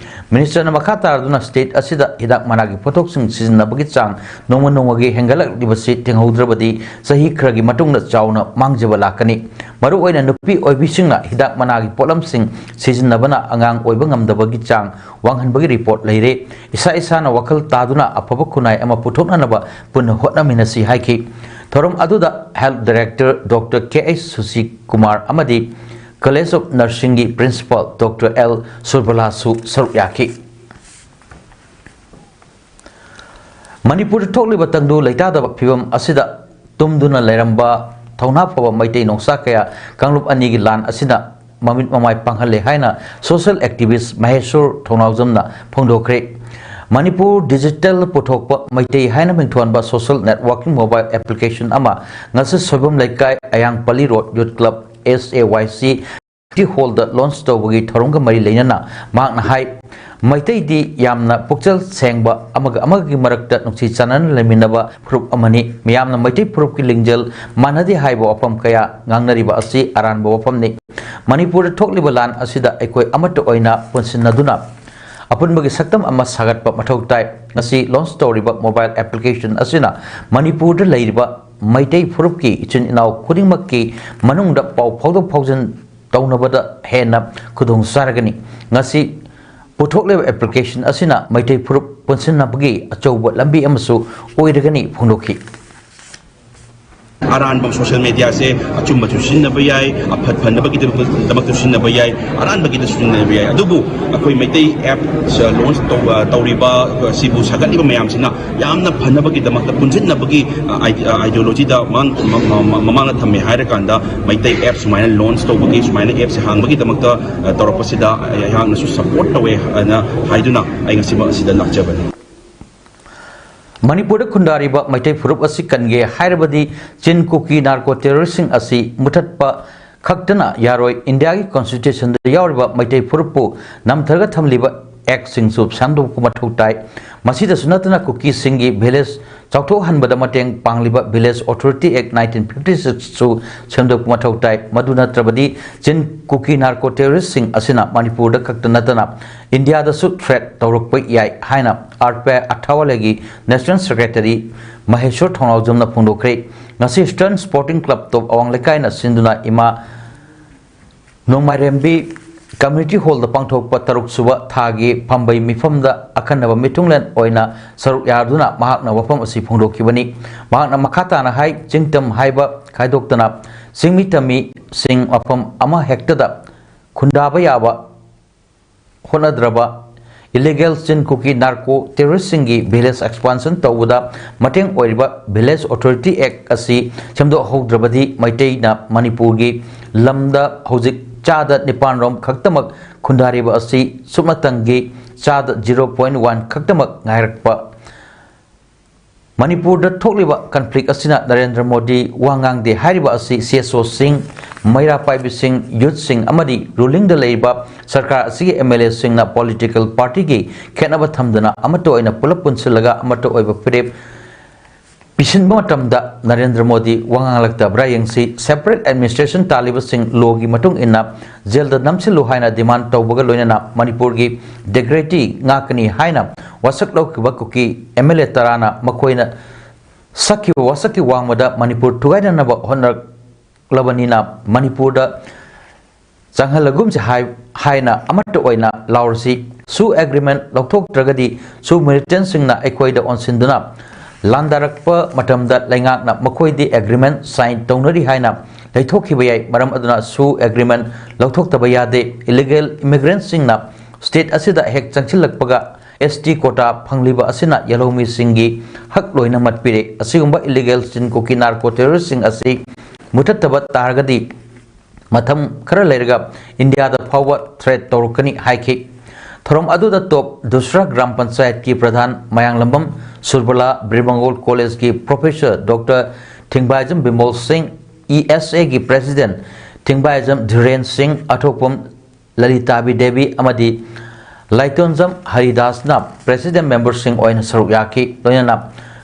ꯃꯤꯅꯤꯁꯇꯔꯅ ꯃꯈꯥ ꯇꯥꯔꯗꯨꯅ ꯁ꯭ꯇꯦꯠ ꯑꯁꯤꯗ ꯍꯤꯗꯥꯛ ꯃꯅꯥꯒꯤ ꯄꯣꯠꯊꯣꯛꯁꯤꯡ ꯁꯤꯖꯤꯟꯅꯕꯒꯤ ꯆꯥꯡ ꯅꯣꯡꯃ ꯅꯣꯡꯃꯒꯤ ꯍꯦꯟꯒꯠꯂꯛꯂꯤꯕꯁꯤ ꯊꯤꯡꯍꯧꯗ꯭ꯔꯕꯗꯤ ꯆꯍꯤ ꯈꯔꯒꯤ ꯃꯇꯨꯡꯗ ꯆꯥꯎꯅ ꯃꯥꯡꯖꯕ ꯂꯥꯛꯀꯅꯤ꯫ ꯃꯔꯨꯑꯣꯏꯅ ꯅꯨꯄꯤ ꯑꯣꯏꯕꯤꯁꯤꯡꯅ ꯍꯤꯗꯥꯛ ꯃꯅꯥꯒꯤ ꯄꯣꯠꯂꯝꯁꯤꯡ ꯁꯤꯖꯤꯟꯅꯕꯅ ꯑꯉꯥꯡ ꯑꯣꯏꯕ ꯉꯝꯗꯕꯒꯤ ꯆꯥꯡ ꯋꯥꯡꯍꯟꯕꯒꯤ ꯔꯤꯄꯣꯔꯠ ꯂꯩꯔꯦ꯫ ꯏꯁꯥ ꯏꯁꯥꯅ ꯋꯥꯈꯜ ꯇꯥꯗꯨꯅ ꯑꯐꯕ ꯈꯨꯟꯅꯥꯏ ꯑꯃ ꯄꯨꯊꯣꯛꯅꯅꯕ ꯄꯨꯟꯅ ꯍꯣꯠꯅꯃꯤꯟꯅꯁꯤ ꯍꯥꯏꯈꯤ꯫ ꯊꯧꯔꯝ ꯑꯗꯨꯗ health director doctor K H Sushi Kumar ꯑꯃꯗꯤ ꯀꯣꯂꯦꯖ ꯑꯣꯐ ꯅꯔꯁꯤꯡꯒꯤ ꯄ꯭ꯔꯤꯟꯁꯤꯄꯥꯜ ꯗꯣꯛꯇꯔ ꯑꯦꯜ ꯁꯨꯔꯕꯂꯥꯁꯨ ꯁꯔꯨꯛ ꯌꯥꯈꯤ꯫ ꯃꯅꯤꯄꯨꯔꯗ ꯊꯣꯛꯂꯤꯕ ꯇꯪꯗꯨ ꯂꯩꯇꯥꯗꯕ ꯐꯤꯕꯝ ꯑꯁꯤꯗ ꯇꯨꯝꯗꯨꯅ ꯂꯩꯔꯝꯕ ꯊꯧꯅꯥ ꯐꯕ ꯃꯩꯇꯩ ꯅꯣꯡꯁꯥ ꯀꯌꯥ ꯀꯥꯡꯂꯨꯞ ꯑꯅꯤꯒꯤ ꯂꯥꯟ ꯑꯁꯤꯅ ꯃꯃꯤꯠ ꯃꯃꯥꯏ ꯄꯥꯡꯍꯜꯂꯦ ꯍꯥꯏꯅ ꯁꯣꯁꯤꯌꯦꯜ ꯑꯦꯛꯇꯤꯚꯤꯁ꯭ꯠ ꯃꯍꯦꯁꯣꯔ ꯊꯧꯅꯥꯎꯖꯝꯅ ꯐꯣꯡꯗꯣꯛꯈ꯭ꯔꯦ꯫ ꯃꯅꯤꯄꯨꯔ ꯗꯤꯖꯤꯇꯦꯜ ꯄꯨꯊꯣꯛꯄ ꯃꯩꯇꯩ ꯍꯥꯏꯅ ꯃꯤꯡꯊꯣꯟꯕ ꯁꯣꯁꯤꯌꯦꯜ ꯅꯦꯠꯋꯥꯔꯀꯤꯡ ꯃꯣꯕꯥꯏꯜ ꯑꯦꯄ꯭ꯂꯤꯀꯦꯁꯟ ꯑꯃ ꯉꯁꯤ ꯁꯣꯏꯕꯝ ꯂꯩꯀꯥꯏ ꯑꯌꯥꯡꯄꯜꯂꯤ ꯔꯣꯗ ꯌꯨꯊ ꯀ꯭ꯂꯕ, ꯑꯦꯁ ꯑꯦ ꯋꯥꯏ ꯁꯤ, ꯍꯣꯜꯗ ꯂꯣꯟꯆ ꯇꯧꯕꯒꯤ ꯊꯧꯔꯝꯒ ꯃꯔꯤ ꯂꯩꯅꯅ ꯃꯍꯥꯛꯅ ꯍꯥꯏ, ꯃꯩꯇꯩꯗꯤ ꯌꯥꯝꯅ ꯄꯨꯛꯆꯦꯜ ꯁꯦꯡꯕ, ꯑꯃꯒ ꯑꯃꯒꯤ ꯃꯔꯛꯇ ꯅꯨꯡꯁꯤ ꯆꯥꯟꯅꯅ ꯂꯩꯃꯤꯟꯅꯕ ꯐꯨꯔꯨꯞ ꯑꯃꯅꯤ꯫ ꯃꯤꯌꯥꯝꯅ ꯃꯩꯇꯩ ꯐꯨꯔꯨꯞꯀꯤ ꯂꯤꯡꯖꯦꯜ ꯃꯥꯟꯅꯗꯦ ꯍꯥꯏꯕ ꯋꯥꯐꯝ ꯀꯌꯥ ꯉꯥꯡꯅꯔꯤꯕ ꯑꯁꯤ ꯑꯔꯥꯟꯕ ꯋꯥꯐꯝꯅꯤ꯫ ꯃꯅꯤꯄꯨꯔꯗ ꯊꯣꯛꯂꯤꯕ ꯂꯥꯟ ꯑꯁꯤꯗ ꯑꯩꯈꯣꯏ ꯑꯃꯠꯇ ꯑꯣꯏꯅ ꯄꯨꯟꯁꯤꯟꯅꯗꯨꯅ ꯑꯄꯨꯟꯕꯒꯤ ꯁꯛꯇꯝ ꯑꯃ ꯁꯥꯒꯠꯄ ꯃꯊꯧ ꯇꯥꯏ꯫ ꯉꯁꯤ ꯂꯣꯟꯆ ꯇꯧꯔꯤꯕ ꯃꯣꯕꯥꯏꯜ ꯑꯦꯄ꯭ꯂꯤꯀꯦꯁꯟ ꯑꯁꯤꯅ ꯃꯅꯤꯄꯨꯔꯗ ꯂꯩꯔꯤꯕ ꯃꯩꯇꯩ ꯐꯨꯔꯨꯞꯀꯤ ꯏꯆꯤꯟ ꯏꯅꯥꯎ ꯈꯨꯗꯤꯡꯃꯛꯀꯤ ꯃꯅꯨꯡꯗ ꯄꯥꯎ ꯐꯥꯎꯗꯣꯛ ꯐꯥꯎꯖꯤꯟ ꯇꯧꯅꯕꯗ ꯍꯦꯟꯅ ꯈꯨꯗꯣꯡ ꯆꯥꯔꯒꯅꯤ꯫ ꯉꯁꯤ ꯄꯨꯊꯣꯛꯂꯤꯕ ꯑꯦꯄ꯭ꯂꯤꯀꯦꯁꯟ ꯑꯁꯤꯅ ꯃꯩꯇꯩ ꯐꯨꯔꯨꯞ ꯄꯨꯟꯁꯤꯟꯅꯕꯒꯤ ꯑꯆꯧꯕ ꯂꯝꯕꯤ ꯑꯃꯁꯨ ꯑꯣꯏꯔꯒꯅꯤ ꯐꯣꯡꯗꯣꯛꯈꯤ꯫ ꯑꯔꯥꯟꯕ ꯁꯣꯁꯤꯌꯦꯜ ꯃꯦꯗꯤꯌꯥꯁꯦ ꯑꯆꯨꯝꯕꯁꯨ ꯁꯤꯖꯤꯟꯅꯕ ꯌꯥꯏ, ꯑꯐꯠ ꯐꯅꯕꯒꯤꯗꯃꯛꯇꯁꯨ ꯁꯤꯖꯤꯟꯅꯕ ꯌꯥꯏ, ꯑꯔꯥꯟꯕꯒꯤꯗꯁꯨ ꯁꯤꯖꯤꯟꯅꯕ ꯌꯥꯏ꯫ ꯑꯗꯨꯕꯨ ꯑꯩꯈꯣꯏ ꯃꯩꯇꯩ ꯑꯦꯞ ꯂꯣꯟꯁ ꯇꯧꯔꯤꯕ, ꯁꯤꯕꯨ ꯁꯥꯒꯠꯂꯤꯕ ꯃꯌꯥꯝꯁꯤꯅ ꯌꯥꯝꯅ ꯐꯅꯕꯒꯤꯗꯃꯛꯇ, ꯄꯨꯟꯁꯤꯟꯅꯕꯒꯤ ꯑꯥꯏꯗꯤꯌꯣꯂꯣꯖꯤꯗ ꯃꯃꯥꯡꯗ ꯊꯝꯃꯦ ꯍꯥꯏꯔꯀꯥꯟꯗ, ꯃꯩꯇꯩ ꯑꯦꯞ ꯁꯨꯃꯥꯏꯅ ꯂꯣꯟꯁ ꯇꯧꯕꯒꯤ, ꯁꯨꯃꯥꯏꯅ ꯑꯦꯞꯁꯦ ꯍꯥꯡꯕꯒꯤꯗꯃꯛꯇ ꯇꯧꯔꯛꯄꯁꯤꯗ ꯑꯩꯍꯥꯛꯅꯁꯨ ꯁꯄꯣꯔꯠ ꯇꯧꯋꯦ ꯍꯥꯏꯅ ꯍꯥꯏꯗꯨꯅ ꯑꯩ ꯉꯁꯤꯃꯛ ꯑꯁꯤꯗ ꯂꯥꯛꯆꯕꯅꯤ꯫ ꯃꯅꯤꯄꯨꯔꯗ ꯈꯨꯟꯗꯥꯔꯤꯕ ꯃꯩꯇꯩ ꯐꯨꯔꯨꯞ ꯑꯁꯤ ꯀꯟꯒꯦ ꯍꯥꯏꯔꯕꯗꯤ ꯆꯤꯟ ꯀꯨꯀꯤ ꯅꯥꯔꯀꯣ ꯇꯦꯔꯣꯔꯤꯁꯁꯤꯡ ꯑꯁꯤ ꯃꯨꯊꯠꯄ ꯈꯛꯇꯅ ꯌꯥꯔꯣꯏ꯫ ꯏꯟꯗꯤꯌꯥꯒꯤ ꯀꯣꯟꯁꯇꯤꯇ꯭ꯌꯨꯁꯟꯗ ꯌꯥꯎꯔꯤꯕ ꯃꯩꯇꯩ ꯐꯨꯔꯨꯞꯄꯨ ꯅꯝꯊꯔꯒ ꯊꯝꯂꯤꯕ ꯑꯦꯛꯁꯤꯡꯁꯨ ꯁꯦꯝꯗꯣꯛꯄ ꯃꯊꯧ ꯇꯥꯏ꯫ ꯃꯁꯤꯗꯁꯨ ꯅꯠꯇꯅ ꯀꯨꯀꯤꯁꯤꯡꯒꯤ ꯚꯤꯂꯦꯖ ꯆꯥꯎꯊꯣꯛꯍꯟꯕꯗ ꯃꯇꯦꯡ ꯄꯥꯡꯂꯤꯕ Village Authority Act nineteen fifty six ꯁꯨ ꯁꯦꯝꯗꯣꯛꯄ ꯃꯊꯧ ꯇꯥꯏ꯫ ꯃꯗꯨ ꯅꯠꯇ꯭ꯔꯕꯗꯤ ꯆꯤꯟ ꯀꯨꯀꯤ ꯅꯥꯔꯀꯣ ꯇꯦꯔꯣꯔꯤꯁꯁꯤꯡ ꯑꯁꯤꯅ ꯃꯅꯤꯄꯨꯔꯗ ꯈꯛꯇ ꯅꯠꯇꯅ ꯏꯟꯗꯤꯌꯥꯗꯁꯨ ꯊ꯭ꯔꯦꯠ ꯇꯧꯔꯛꯄ ꯌꯥꯏ ꯍꯥꯏꯅ ꯑꯥꯔ ꯄꯤ ꯑꯥꯏ ꯑꯊꯥꯋꯥꯂꯦꯒꯤ ꯅꯦꯁꯅꯦꯜ ꯁꯦꯀ꯭ꯔꯦꯇꯔꯤ ꯃꯍꯦꯁꯣꯔ ꯊꯣꯡꯅꯥꯎꯖꯝꯅ ꯐꯣꯡꯗꯣꯛꯈ꯭ꯔꯦ꯫ ꯉꯁꯤ ꯏꯁꯇꯔꯟ ꯁ꯭ꯄꯣꯔꯇꯤꯡ ꯀ꯭ꯂꯕ ꯇꯣꯞ ꯑꯋꯥꯡ ꯂꯩꯀꯥꯏꯅ ꯁꯤꯟꯗꯨꯅ ꯏꯃꯥ ꯅꯣꯡꯃꯥꯏꯔꯦꯝꯕꯤ ꯀꯝꯃ꯭ꯌꯨꯅꯤꯇꯤ ꯍꯣꯜꯗ ꯄꯥꯡꯊꯣꯛꯄ ꯇꯔꯨꯛ ꯁꯨꯕ ꯊꯥꯒꯤ ꯐꯝꯕꯩ ꯃꯤꯐꯝꯗ ꯑꯈꯟꯅꯕ ꯃꯤꯊꯨꯡꯂꯦꯟ ꯑꯣꯏꯅ ꯁꯔꯨꯛ ꯌꯥꯗꯨꯅ ꯃꯍꯥꯛꯅ ꯋꯥꯐꯝ ꯑꯁꯤ ꯐꯣꯡꯗꯣꯛꯈꯤꯕꯅꯤ꯫ ꯃꯍꯥꯛꯅ ꯃꯈꯥ ꯇꯥꯅ ꯍꯥꯏ, ꯆꯤꯡꯇꯝ ꯍꯥꯏꯕ ꯈꯥꯏꯗꯣꯛꯇꯅ ꯆꯤꯡꯃꯤ ꯇꯝꯃꯤꯁꯤꯡ ꯃꯐꯝ ꯑꯃ ꯍꯦꯛꯇꯗ ꯈꯨꯟꯗꯥꯕ ꯌꯥꯕ ꯍꯣꯠꯅꯗ꯭ꯔꯕ ꯏꯂꯤꯒꯦꯜ ꯆꯤꯟ ꯀꯨꯀꯤ ꯅꯥꯔꯀꯣ ꯇꯦꯔꯣꯔꯤꯁꯁꯤꯡꯒꯤ ꯚꯤꯂꯦꯖ ꯑꯦꯛꯁꯄꯥꯟꯁꯟ ꯇꯧꯕꯗ ꯃꯇꯦꯡ ꯑꯣꯏꯔꯤꯕ Village Authority Act ꯑꯁꯤ ꯁꯦꯝꯗꯣꯛꯍꯧꯗ꯭ꯔꯕꯗꯤ ꯃꯩꯇꯩꯅ ꯃꯅꯤꯄꯨꯔꯒꯤ ꯂꯝꯗ ꯍꯧꯖꯤꯛ ꯆꯥꯗ ꯅꯤꯄꯥꯟ ꯔꯣꯝ ꯈꯛꯇꯃꯛ ꯈꯨꯟꯗꯥꯔꯤꯕ ꯑꯁꯤ ꯁꯨꯞꯅꯇꯪꯒꯤ ꯆꯥꯗ zero point one ꯈꯛꯇꯃꯛ ꯉꯥꯏꯔꯛꯄ ꯃꯅꯤꯄꯨꯔꯗ ꯊꯣꯛꯂꯤꯕ ꯀꯟꯐ꯭ꯂꯤꯛ ꯑꯁꯤꯅ ꯅꯔꯦꯟꯗ꯭ꯔ ꯃꯣꯗꯤ ꯋꯥ ꯉꯥꯡꯗꯦ ꯍꯥꯏꯔꯤꯕ ꯑꯁꯤ ꯁꯤ ꯑꯦꯁ ꯑꯣꯁꯤꯡ, ꯃꯩꯔꯥ ꯄꯥꯏꯕꯤꯁꯤꯡ, ꯌꯨꯠꯁꯤꯡ ꯑꯃꯗꯤ ꯔꯨꯂꯤꯡꯗ ꯂꯩꯔꯤꯕ ꯁꯔꯀꯥꯔ ꯑꯁꯤꯒꯤ ꯑꯦꯝ ꯑꯦꯜ ꯑꯦꯁꯤꯡꯅ ꯄꯣꯂꯤꯇꯤꯀꯦꯜ ꯄꯥꯔꯇꯤꯒꯤ ꯈꯦꯠꯅꯕ ꯊꯝꯗꯅ ꯑꯃꯠꯇ ꯑꯣꯏꯅ ꯄꯨꯂꯞ ꯄꯨꯟꯁꯤꯜꯂꯒ ꯑꯃꯠꯇ ꯑꯣꯏꯕ ꯐꯤꯔꯦꯞ ꯄꯤꯁꯤꯟꯕ ꯃꯇꯝꯗ ꯅꯔꯦꯟꯗ꯭ꯔ ꯃꯣꯗꯤ ꯋꯥ ꯉꯥꯡꯂꯛꯇꯕ꯭ꯔꯥ ꯌꯦꯡꯁꯤ꯫ ꯁꯦꯄꯔꯦꯠ ꯑꯦꯗꯃꯤꯅꯤꯁꯇ꯭ꯔꯦꯁꯟ ꯇꯥꯜꯂꯤꯕꯁꯤꯡ ꯂꯣꯒꯤ ꯃꯇꯨꯡ ꯏꯟꯅ ꯖꯦꯜꯗ ꯅꯝꯁꯤꯜꯂꯨ ꯍꯥꯏꯅ ꯗꯤꯃꯥꯟ ꯇꯧꯕꯒ ꯂꯣꯏꯅꯅ ꯃꯅꯤꯄꯨꯔꯒꯤ ꯗꯤꯒ꯭ꯅꯤꯇꯤ ꯉꯥꯛꯀꯅꯤ ꯍꯥꯏꯅ ꯋꯥꯁꯛ ꯂꯧꯈꯤꯕ ꯀꯨꯀꯤ ꯑꯦꯝ ꯑꯦꯜ ꯑꯦ ꯇꯔꯥꯅ ꯃꯈꯣꯏꯅ ꯁꯛꯈꯤꯕ ꯋꯥꯁꯛꯀꯤ ꯋꯥꯡꯃꯗ ꯃꯅꯤꯄꯨꯔ ꯊꯨꯒꯥꯏꯅꯅꯕ ꯍꯣꯠꯅꯔꯛꯂꯕꯅꯤꯅ ꯃꯅꯤꯄꯨꯔꯗ ꯆꯪꯍꯜꯂꯒꯨꯝꯁꯤ ꯍꯥꯏ-, ꯍꯥꯏꯅ ꯑꯃꯠꯇ ꯑꯣꯏꯅ ꯂꯥꯎꯔꯁꯤ꯫ ꯁꯨ ꯑꯦꯒ꯭ꯔꯤꯃꯦꯟ ꯂꯧꯊꯣꯛꯇ꯭ꯔꯒꯗꯤ ꯁꯨ ꯃꯤꯂꯤꯇꯦꯟꯁꯤꯡꯅ ꯑꯩꯈꯣꯏꯗ ꯑꯣꯟꯁꯤꯟꯗꯨꯅ ꯂꯥꯟꯗꯥꯔꯛꯄ ꯃꯇꯝꯗ ꯂꯩꯉꯥꯛꯅ ꯃꯈꯣꯏꯗꯤ ꯑꯦꯒ꯭ꯔꯤꯃꯦꯟ ꯁꯥꯏꯟ ꯇꯧꯅꯔꯤ ꯍꯥꯏꯅ ꯂꯩꯊꯣꯛꯈꯤꯕ ꯌꯥꯏ꯫ ꯃꯔꯝ ꯑꯗꯨꯅ ꯁꯨ ꯑꯦꯒ꯭ꯔꯤꯃꯦꯟ ꯂꯧꯊꯣꯛꯇꯕ ꯌꯥꯗꯦ꯫ ꯏꯂꯤꯒꯦꯜ ꯏꯃꯤꯒ꯭ꯔꯦꯟꯁꯤꯡꯅ ꯁ꯭ꯇꯦꯠ ꯑꯁꯤꯗ ꯍꯦꯛ ꯆꯪꯁꯤꯜꯂꯛꯄꯒ ꯑꯦꯁ ꯇꯤ ꯀꯣꯇꯥ ꯐꯪꯂꯤꯕ ꯑꯁꯤꯅ ꯌꯦꯜꯍꯧꯃꯤꯁꯤꯡꯒꯤ ꯍꯛ ꯂꯣꯏꯅꯃꯛ ꯄꯤꯔꯦ꯫ ꯑꯁꯤꯒꯨꯝꯕ ꯏꯂꯤꯒꯦꯜ ꯆꯤꯟ ꯀꯨꯀꯤ ꯅꯥꯔꯀꯣ ꯇꯦꯔꯣꯔꯤꯁꯁꯤꯡ ꯑꯁꯤ ꯃꯨꯊꯠꯇꯕ ꯇꯥꯔꯒꯗꯤ ꯃꯇꯝ ꯈꯔ ꯂꯩꯔꯒ ꯏꯟꯗꯤꯌꯥꯗ ꯐꯥꯎꯕ ꯊ꯭ꯔꯦꯠ ꯇꯧꯔꯛꯀꯅꯤ ꯍꯥꯏꯈꯤ꯫ ꯊꯧꯔꯝ ꯑꯗꯨꯗ ꯇꯣꯞ ꯗꯨꯁ꯭ꯔꯥ ꯒ꯭ꯔꯥꯝ ꯄꯟꯆꯥꯌꯠꯀꯤ ꯄ꯭ꯔꯙꯥꯟ ꯃꯌꯥꯡꯂꯝꯕꯝ ꯁꯨꯔꯕꯂꯥ, ꯕ꯭ꯔꯤꯃꯪꯒꯣꯜ ꯀꯣꯂꯦꯖꯀꯤ ꯄ꯭ꯔꯣꯐꯦꯁꯔ ꯗꯣꯛꯇꯔ ꯊꯤꯡꯕꯥꯏꯖꯝ ꯕꯤꯃꯣꯜ ꯁꯤꯡ, ꯏ ꯑꯦꯁ ꯑꯦꯒꯤ ꯄ꯭ꯔꯦꯁꯤꯗꯦꯟ ꯊꯤꯡꯕꯥꯏꯖꯝ ꯙꯤꯔꯦꯟ ꯁꯤꯡ, ꯑꯊꯣꯛꯄꯝ ꯂꯂꯤꯇꯥꯕꯤ ꯗꯦꯕꯤ ꯑꯃꯗꯤ ꯂꯥꯏꯇꯣꯟꯖꯝ ꯍꯔꯤꯗꯥꯁꯅ ꯄ꯭ꯔꯦꯁꯤꯗꯦꯟ ꯃꯦꯝꯕꯔꯁꯤꯡ ꯑꯣꯏꯅ ꯁꯔꯨꯛ ꯌꯥꯈꯤ꯫ ꯂꯣꯏꯅꯅ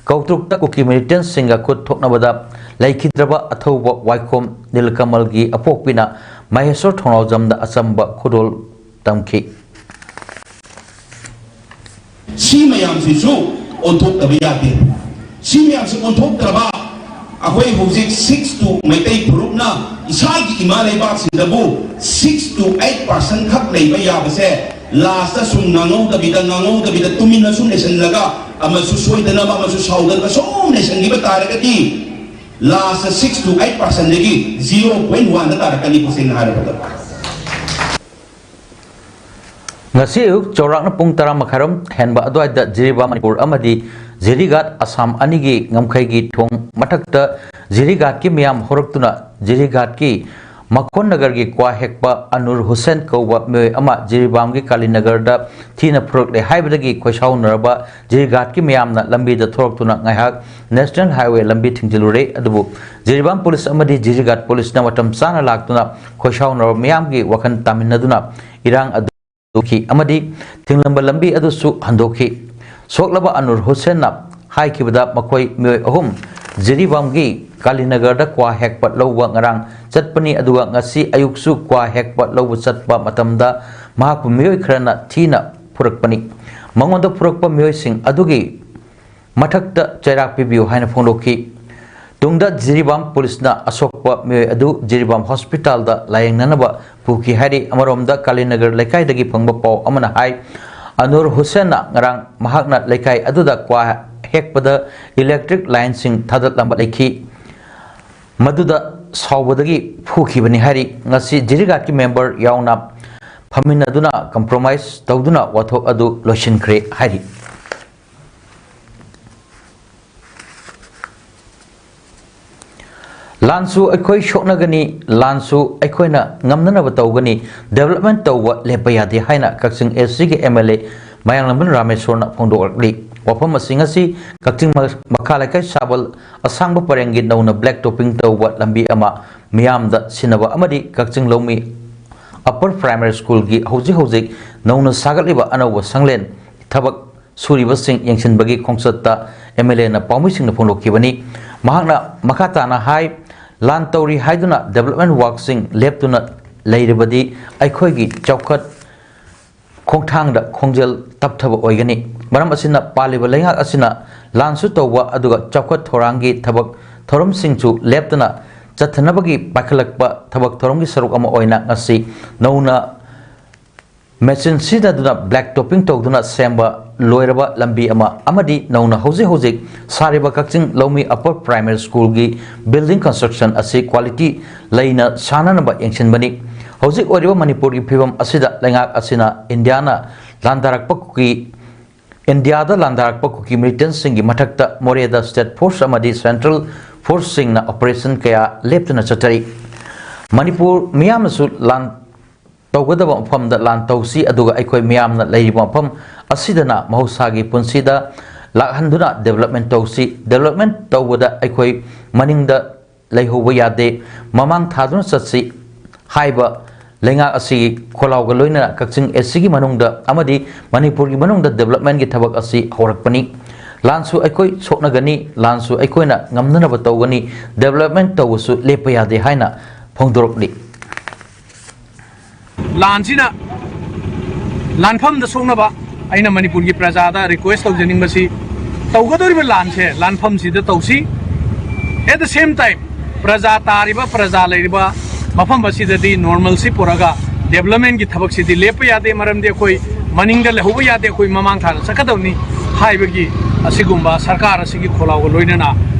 ꯀꯧꯇ꯭ꯔꯨꯛꯇ ꯀꯨꯀꯤ ꯃꯤꯂꯤꯇꯦꯟꯁꯤꯡꯒ ꯈꯨꯠ ꯊꯣꯛꯅꯕꯗ ꯂꯩꯈꯤꯗ꯭ꯔꯕ ꯑꯊꯧꯕ ꯋꯥꯏꯈꯣꯝ ꯅꯤꯂꯀꯃꯜꯒꯤ ꯑꯄꯣꯛꯄꯤꯅ ꯃꯍꯦꯁ꯭ꯋꯔ ꯊꯣꯡꯅꯥꯎꯖꯝꯗ ꯑꯆꯝꯕ ꯈꯨꯗꯣꯜ ꯇꯝꯈꯤ꯫ ꯁꯤ ꯃꯌꯥꯝꯁꯤꯁꯨ ꯑꯣꯟꯊꯣꯛꯇꯕ ꯌꯥꯗꯦ꯫ ꯁꯤ ꯃꯌꯥꯝꯁꯤ ꯑꯣꯟꯊꯣꯛꯇ꯭ꯔꯕ ꯑꯩꯈꯣꯏ ꯍꯧꯖꯤꯛ six to ꯃꯩꯇꯩ ꯐꯨꯔꯨꯞꯅ ꯏꯁꯥꯒꯤ ꯏꯃꯥ ꯂꯩꯕꯥꯛꯁꯤꯗꯕꯨ six to eight percent ꯈꯛ ꯂꯩꯕ ꯌꯥꯕꯁꯦ ꯂꯥꯁꯇ ꯁꯨꯝ ꯉꯥꯡꯍꯧꯗꯕꯤꯗ ꯉꯥꯡꯍꯧꯗꯕꯤꯗ ꯇꯨꯃꯤꯟꯅ ꯁꯨꯝ ꯂꯩꯁꯤꯜꯂꯒ ꯑꯃꯁꯨ ꯁꯣꯏꯗꯅꯕ ꯑꯃꯁꯨ ꯁꯥꯎꯗꯅꯕ ꯁꯨꯝ ꯂꯩꯁꯤꯟꯈꯤꯕ ꯇꯥꯔꯒꯗꯤ last six to eight percent ꯗꯒꯤ zero point one ꯗ ꯇꯥꯔꯛꯀꯅꯤ ꯇꯁꯦꯡꯅ ꯍꯥꯏꯔꯕꯗ꯫ ꯉꯁꯤ ꯑꯌꯨꯛ ꯆꯥꯎꯔꯥꯛꯅ ꯄꯨꯡ ꯇꯔꯥ ꯃꯈꯥꯏꯔꯣꯝ ꯍꯦꯟꯕ ꯑꯗꯨꯋꯥꯏꯗ ꯖꯤꯔꯤꯕꯥꯝ ꯃꯅꯤꯄꯨꯔ ꯑꯃꯗꯤ ꯖꯤꯔꯤꯒꯥꯠ ꯑꯁꯥꯝ ꯑꯅꯤꯒꯤ ꯉꯝꯈꯩꯒꯤ ꯊꯣꯡ ꯃꯊꯛꯇ ꯖꯤꯔꯤꯒꯥꯠꯀꯤ ꯃꯤꯌꯥꯝ ꯍꯧꯔꯛꯇꯨꯅ ꯖꯤꯔꯤꯒꯥꯠꯀꯤ ꯃꯈꯣꯟ ꯅꯒꯔꯒꯤ ꯀ꯭ꯋꯥ ꯍꯦꯛꯄ ꯑꯅꯨꯔ ꯍꯨꯁꯦꯟ ꯀꯧꯕ ꯃꯤꯑꯣꯏ ꯑꯃ ꯖꯤꯔꯤꯕꯥꯝꯒꯤ ꯀꯥꯂꯤꯅꯒꯔꯗ ꯊꯤꯅ ꯐꯨꯔꯛꯂꯦ ꯍꯥꯏꯕꯗꯒꯤ ꯈꯣꯏꯁꯥꯎꯅꯔꯕ ꯖꯤꯔꯤꯒꯥꯠꯀꯤ ꯃꯤꯌꯥꯝꯅ ꯂꯝꯕꯤꯗ ꯊꯣꯔꯛꯇꯨꯅ ꯉꯥꯏꯍꯥꯛ ꯅꯦꯁꯅꯦꯜ ꯍꯥꯏꯋꯦ ꯂꯝꯕꯤ ꯊꯤꯡꯖꯤꯜꯂꯨꯔꯦ꯫ ꯑꯗꯨꯕꯨ ꯖꯤꯔꯤꯕꯥꯝ ꯄꯨꯂꯤꯁ ꯑꯃꯗꯤ ꯖꯤꯔꯤꯒꯥꯠ ꯄꯨꯂꯤꯁꯅ ꯃꯇꯝ ꯆꯥꯅ ꯂꯥꯛꯇꯨꯅ ꯈꯣꯏꯁꯥꯎꯅꯔꯕ ꯃꯤꯌꯥꯝꯒꯤ ꯋꯥꯈꯜ ꯇꯥꯃꯤꯟꯅꯗꯨꯅ ꯏꯔꯥꯡ ꯑꯗꯨ ꯍꯟꯗꯣꯛꯈꯤ ꯑꯃꯗꯤ ꯊꯤꯡꯂꯝꯕ ꯂꯝꯕꯤ ꯑꯗꯨꯁꯨ ꯍꯟꯗꯣꯛꯈꯤ꯫ ꯁꯣꯛꯂꯕ ꯑꯅꯨꯔ ꯍꯨꯁꯦꯟꯅ ꯍꯥꯏꯈꯤꯕꯗ, ꯃꯈꯣꯏ ꯃꯤꯑꯣꯏ ꯑꯍꯨꯝ ꯖꯤꯔꯤꯕꯥꯝꯒꯤ ꯀꯥꯂꯤꯅꯒꯔꯗ ꯀ꯭ꯋꯥ ꯍꯦꯛꯄ ꯂꯧꯕ ꯉꯔꯥꯡ ꯆꯠꯄꯅꯤ, ꯑꯗꯨꯒ ꯉꯁꯤ ꯑꯌꯨꯛꯁꯨ ꯀ꯭ꯋꯥ ꯍꯦꯛꯄ ꯂꯧꯕ ꯆꯠꯄ ꯃꯇꯝꯗ ꯃꯍꯥꯛꯄꯨ ꯃꯤꯑꯣꯏ ꯈꯔꯅ ꯊꯤꯅ ꯐꯨꯔꯛꯄꯅꯤ꯫ ꯃꯉꯣꯟꯗ ꯐꯨꯔꯛꯄ ꯃꯤꯑꯣꯏꯁꯤꯡ ꯑꯗꯨꯒꯤ ꯃꯊꯛꯇ ꯆꯩꯔꯥꯛ ꯄꯤꯕꯤꯌꯨ ꯍꯥꯏꯅ ꯐꯣꯡꯗꯣꯛꯈꯤ꯫ ꯇꯨꯡꯗ ꯖꯤꯔꯤꯕꯥꯝ ꯄꯨꯂꯤꯁꯅ ꯑꯁꯣꯛꯄ ꯃꯤꯑꯣꯏ ꯑꯗꯨ ꯖꯤꯔꯤꯕꯥꯝ ꯍꯣꯁꯄꯤꯇꯥꯜꯗ ꯂꯥꯌꯦꯡꯅꯅꯕ ꯄꯨꯈꯤ ꯍꯥꯏꯔꯤ꯫ ꯑꯃꯔꯣꯝꯗ ꯀꯥꯂꯤꯅꯒꯔ ꯂꯩꯀꯥꯏꯗꯒꯤ ꯐꯪꯕ ꯄꯥꯎ ꯑꯃꯅ ꯍꯥꯏ, ꯑꯅꯨꯔ ꯍꯨꯁꯦꯟꯅ ꯉꯔꯥꯡ ꯃꯍꯥꯛꯅ ꯂꯩꯀꯥꯏ ꯑꯗꯨꯗ ꯀ꯭ꯋꯥ ꯍꯦꯛꯄꯗ ꯏꯂꯦꯛꯇ꯭ꯔꯤꯛ ꯂꯥꯏꯟꯁꯤꯡ ꯊꯥꯗꯠꯂꯝꯕ ꯂꯩꯈꯤ꯫ ꯃꯗꯨꯗ ꯁꯥꯎꯕꯗꯒꯤ ꯐꯨꯈꯤꯕꯅꯤ ꯍꯥꯏꯔꯤ꯫ ꯉꯁꯤ ꯖꯤꯔꯤꯒꯥꯠꯀꯤ ꯃꯦꯝꯕꯔ ꯌꯥꯎꯅ ꯐꯝꯃꯤꯟꯅꯗꯨꯅ ꯀꯝꯄ꯭ꯔꯣꯃꯥꯏꯁ ꯇꯧꯗꯨꯅ ꯋꯥꯊꯣꯛ ꯑꯗꯨ ꯂꯣꯏꯁꯤꯟꯈ꯭ꯔꯦ ꯍꯥꯏꯔꯤ꯫ ꯂꯥꯟꯁꯨ ꯑꯩꯈꯣꯏ ꯁꯣꯛꯅꯒꯅꯤ, ꯂꯥꯟꯁꯨ ꯑꯩꯈꯣꯏꯅ ꯉꯝꯅꯅꯕ ꯇꯧꯒꯅꯤ, ꯗꯦꯕꯂꯞꯃꯦꯟ ꯇꯧꯕ ꯂꯦꯞꯄ ꯌꯥꯗꯦ ꯍꯥꯏꯅ ꯀꯛꯆꯤꯡ ꯑꯦꯁ ꯁꯤꯒꯤ ꯑꯦꯝ ꯑꯦꯜ ꯑꯦ ꯃꯌꯥꯡꯂꯝꯕꯝ ꯔꯥꯃꯦꯁꯣꯔꯅ ꯐꯣꯡꯗꯣꯛꯂꯤ꯫ ꯋꯥꯐꯝ ꯑꯁꯤ ꯉꯁꯤ ꯀꯛꯆꯤꯡ ꯃꯈꯥ ꯂꯩꯀꯥꯏ ꯁꯥꯕꯜ ꯑꯁꯥꯡꯕ ꯄꯔꯦꯡꯒꯤ ꯅꯧꯅ ꯕ꯭ꯂꯦꯛ ꯇꯣꯞꯄꯤꯡ ꯇꯧꯕ ꯂꯝꯕꯤ ꯑꯃ ꯃꯤꯌꯥꯝꯗ ꯁꯤꯟꯅꯕ ꯑꯃꯗꯤ ꯀꯛꯆꯤꯡ ꯂꯧꯃꯤ ꯑꯞꯄꯔ ꯄ꯭ꯔꯥꯏꯃꯥꯔꯤ ꯁ꯭ꯀꯨꯜꯒꯤ ꯍꯧꯖꯤꯛ ꯍꯧꯖꯤꯛ ꯅꯧꯅ ꯁꯥꯒꯠꯂꯤꯕ ꯑꯅꯧꯕ ꯁꯪꯂꯦꯟ ꯊꯕꯛ ꯁꯨꯔꯤꯕꯁꯤꯡ ꯌꯦꯡꯁꯤꯟꯕꯒꯤ ꯈꯣꯡꯆꯠꯇ ꯑꯦꯝ ꯑꯦꯜ ꯑꯦꯅ ꯄꯥꯎꯃꯤꯁꯤꯡꯗ ꯐꯣꯡꯗꯣꯛꯈꯤꯕꯅꯤ꯫ ꯃꯍꯥꯛꯅ ꯃꯈꯥ ꯇꯥꯅ ꯍꯥꯏ, ꯂꯥꯟ ꯇꯧꯔꯤ ꯍꯥꯏꯗꯨꯅ ꯗꯦꯕꯂꯞꯃꯦꯟ ꯋꯥꯔꯛꯁꯤꯡ ꯂꯦꯞꯇꯨꯅ ꯂꯩꯔꯕꯗꯤ ꯑꯩꯈꯣꯏꯒꯤ ꯆꯥꯎꯈꯠ ꯈꯣꯡꯊꯥꯡꯗ ꯈꯣꯡꯖꯦꯜ ꯇꯞꯊꯕ ꯑꯣꯏꯒꯅꯤ꯫ ꯃꯔꯝ ꯑꯁꯤꯅ ꯄꯥꯜꯂꯤꯕ ꯂꯩꯉꯥꯛ ꯑꯁꯤꯅ ꯂꯥꯟꯁꯨ ꯇꯧꯕ ꯑꯗꯨꯒ ꯆꯥꯎꯈꯠ ꯊꯧꯔꯥꯡꯒꯤ ꯊꯕꯛ ꯊꯧꯔꯝꯁꯤꯡꯁꯨ ꯂꯦꯞꯇꯅ ꯆꯠꯊꯅꯕꯒꯤ ꯄꯥꯏꯈꯠꯂꯛꯄ ꯊꯕꯛ ꯊꯧꯔꯝꯒꯤ ꯁꯔꯨꯛ ꯑꯃ ꯑꯣꯏꯅ ꯉꯁꯤ ꯅꯧꯅ ꯃꯦꯆꯤꯟ ꯁꯤꯖꯤꯟꯅꯗꯨꯅ ꯕ꯭ꯂꯦꯛ ꯇꯣꯞꯄꯤꯡ ꯇꯧꯗꯨꯅ ꯁꯦꯝꯕ ꯂꯣꯏꯔꯕ ꯂꯝꯕꯤ ꯑꯃ ꯑꯃꯗꯤ ꯅꯧꯅ ꯍꯧꯖꯤꯛ ꯍꯧꯖꯤꯛ ꯁꯥꯔꯤꯕ ꯀꯛꯆꯤꯡ ꯂꯧꯃꯤ ꯑꯞꯄꯔ ꯄ꯭ꯔꯥꯏꯃꯥꯔꯤ ꯁ꯭ꯀꯨꯜꯒꯤ ꯕꯤꯜꯗꯤꯡ ꯀꯟꯁꯇ꯭ꯔꯛꯁꯟ ꯑꯁꯤ ꯀ꯭ꯋꯥꯂꯤꯇꯤ ꯂꯩꯅ ꯁꯥꯅꯅꯕ ꯌꯦꯡꯁꯤꯟꯕꯅꯤ꯫ ꯍꯧꯖꯤꯛ ꯑꯣꯏꯔꯤꯕ ꯃꯅꯤꯄꯨꯔꯒꯤ ꯐꯤꯕꯝ ꯑꯁꯤꯗ ꯂꯩꯉꯥꯛ ꯑꯁꯤꯅ ꯏꯟꯗꯤꯌꯥꯅ ꯂꯥꯟꯗꯥꯔꯛꯄ ꯀꯨꯀꯤ, ꯏꯟꯗꯤꯌꯥꯗ ꯂꯥꯟꯗꯥꯔꯛꯄ ꯀꯨꯀꯤ ꯃꯤꯂꯤꯇꯦꯟꯁꯤꯡꯒꯤ ꯃꯊꯛꯇ ꯃꯣꯔꯦꯗ ꯁ꯭ꯇꯦꯠ ꯐꯣꯔꯁ ꯑꯃꯗꯤ ꯁꯦꯟꯇ꯭ꯔꯦꯜ ꯐꯣꯔꯁꯁꯤꯡꯅ ꯑꯣꯄꯔꯦꯁꯟ ꯀꯌꯥ ꯂꯦꯞꯇꯅ ꯆꯠꯊꯔꯤ꯫ ꯃꯅꯤꯄꯨꯔ ꯃꯤꯌꯥꯝꯅꯁꯨ ꯂꯥꯟ ꯇꯧꯒꯗꯕ ꯃꯐꯝꯗ ꯂꯥꯟ ꯇꯧꯁꯤ, ꯑꯗꯨꯒ ꯑꯩꯈꯣꯏ ꯃꯤꯌꯥꯝꯅ ꯂꯩꯔꯤꯕ ꯃꯐꯝ ꯑꯁꯤꯗꯅ ꯃꯍꯧꯁꯥꯒꯤ ꯄꯨꯟꯁꯤꯗ ꯂꯥꯛꯍꯟꯗꯨꯅ ꯗꯦꯕꯂꯞꯃꯦꯟ ꯇꯧꯁꯤ꯫ ꯗꯦꯕꯂꯞꯃꯦꯟ ꯇꯧꯕꯗ ꯑꯩꯈꯣꯏ ꯃꯅꯤꯡꯗ ꯂꯩꯍꯧꯕ ꯌꯥꯗꯦ, ꯃꯃꯥꯡ ꯊꯥꯗꯨꯅ ꯆꯠꯁꯤ ꯍꯥꯏꯕ ꯂꯩꯉꯥꯛ ꯑꯁꯤꯒꯤ ꯈꯣꯜꯂꯥꯎꯒ ꯂꯣꯏꯅꯅ ꯀꯛꯆꯤꯡ ꯑꯦꯁ ꯁꯤꯒꯤ ꯃꯅꯨꯡꯗ ꯑꯃꯗꯤ ꯃꯅꯤꯄꯨꯔꯒꯤ ꯃꯅꯨꯡꯗ ꯗꯦꯕꯂꯞꯃꯦꯟꯒꯤ ꯊꯕꯛ ꯑꯁꯤ ꯍꯧꯔꯛꯄꯅꯤ꯫ ꯂꯥꯟꯁꯨ ꯑꯩꯈꯣꯏ ꯁꯣꯛꯅꯒꯅꯤ, ꯂꯥꯟꯁꯨ ꯑꯩꯈꯣꯏꯅ ꯉꯝꯅꯅꯕ ꯇꯧꯒꯅꯤ, ꯗꯦꯕꯂꯞꯃꯦꯟ ꯇꯧꯕꯁꯨ ꯂꯦꯞꯄ ꯌꯥꯗꯦ ꯍꯥꯏꯅ ꯐꯣꯡꯗꯣꯔꯛꯂꯤ꯫ ꯂꯥꯟꯁꯤꯅ ꯂꯥꯟꯐꯝꯗ ꯁꯣꯛꯅꯕ ꯑꯩꯅ ꯃꯅꯤꯄꯨꯔꯒꯤ ꯄ꯭ꯔꯖꯥꯗ ꯔꯤꯀ꯭ꯋꯦꯁ ꯇꯧꯖꯅꯤꯡꯕꯁꯤ, ꯇꯧꯒꯗꯧꯔꯤꯕ ꯂꯥꯟꯁꯦ ꯂꯥꯟꯐꯝꯁꯤꯗ ꯇꯧꯁꯤ꯫ At the same time, ꯄ꯭ꯔꯖꯥ ꯇꯥꯔꯤꯕ, ꯄ꯭ꯔꯖꯥ ꯂꯩꯔꯤꯕ ꯃꯐꯝ ꯑꯁꯤꯗꯗꯤ ꯅꯣꯔꯃꯦꯜꯁꯤ ꯄꯨꯔꯒ ꯗꯦꯕꯂꯞꯃꯦꯟꯒꯤ ꯊꯕꯛꯁꯤꯗꯤ ꯂꯦꯞꯄ ꯌꯥꯗꯦ꯫ ꯃꯔꯝꯗꯤ ꯑꯩꯈꯣꯏ ꯃꯅꯤꯡꯗ ꯂꯩꯍꯧꯕ ꯌꯥꯗꯦ, ꯑꯩꯈꯣꯏ ꯃꯃꯥꯡ ꯊꯥꯅ ꯆꯠꯀꯗꯕꯅꯤ ꯍꯥꯏꯕꯒꯤ ꯑꯁꯤꯒꯨꯝꯕ ꯁꯔꯀꯥꯔ ꯑꯁꯤꯒꯤ ꯈꯣꯜꯂꯥꯎꯒ ꯂꯣꯏꯅꯅ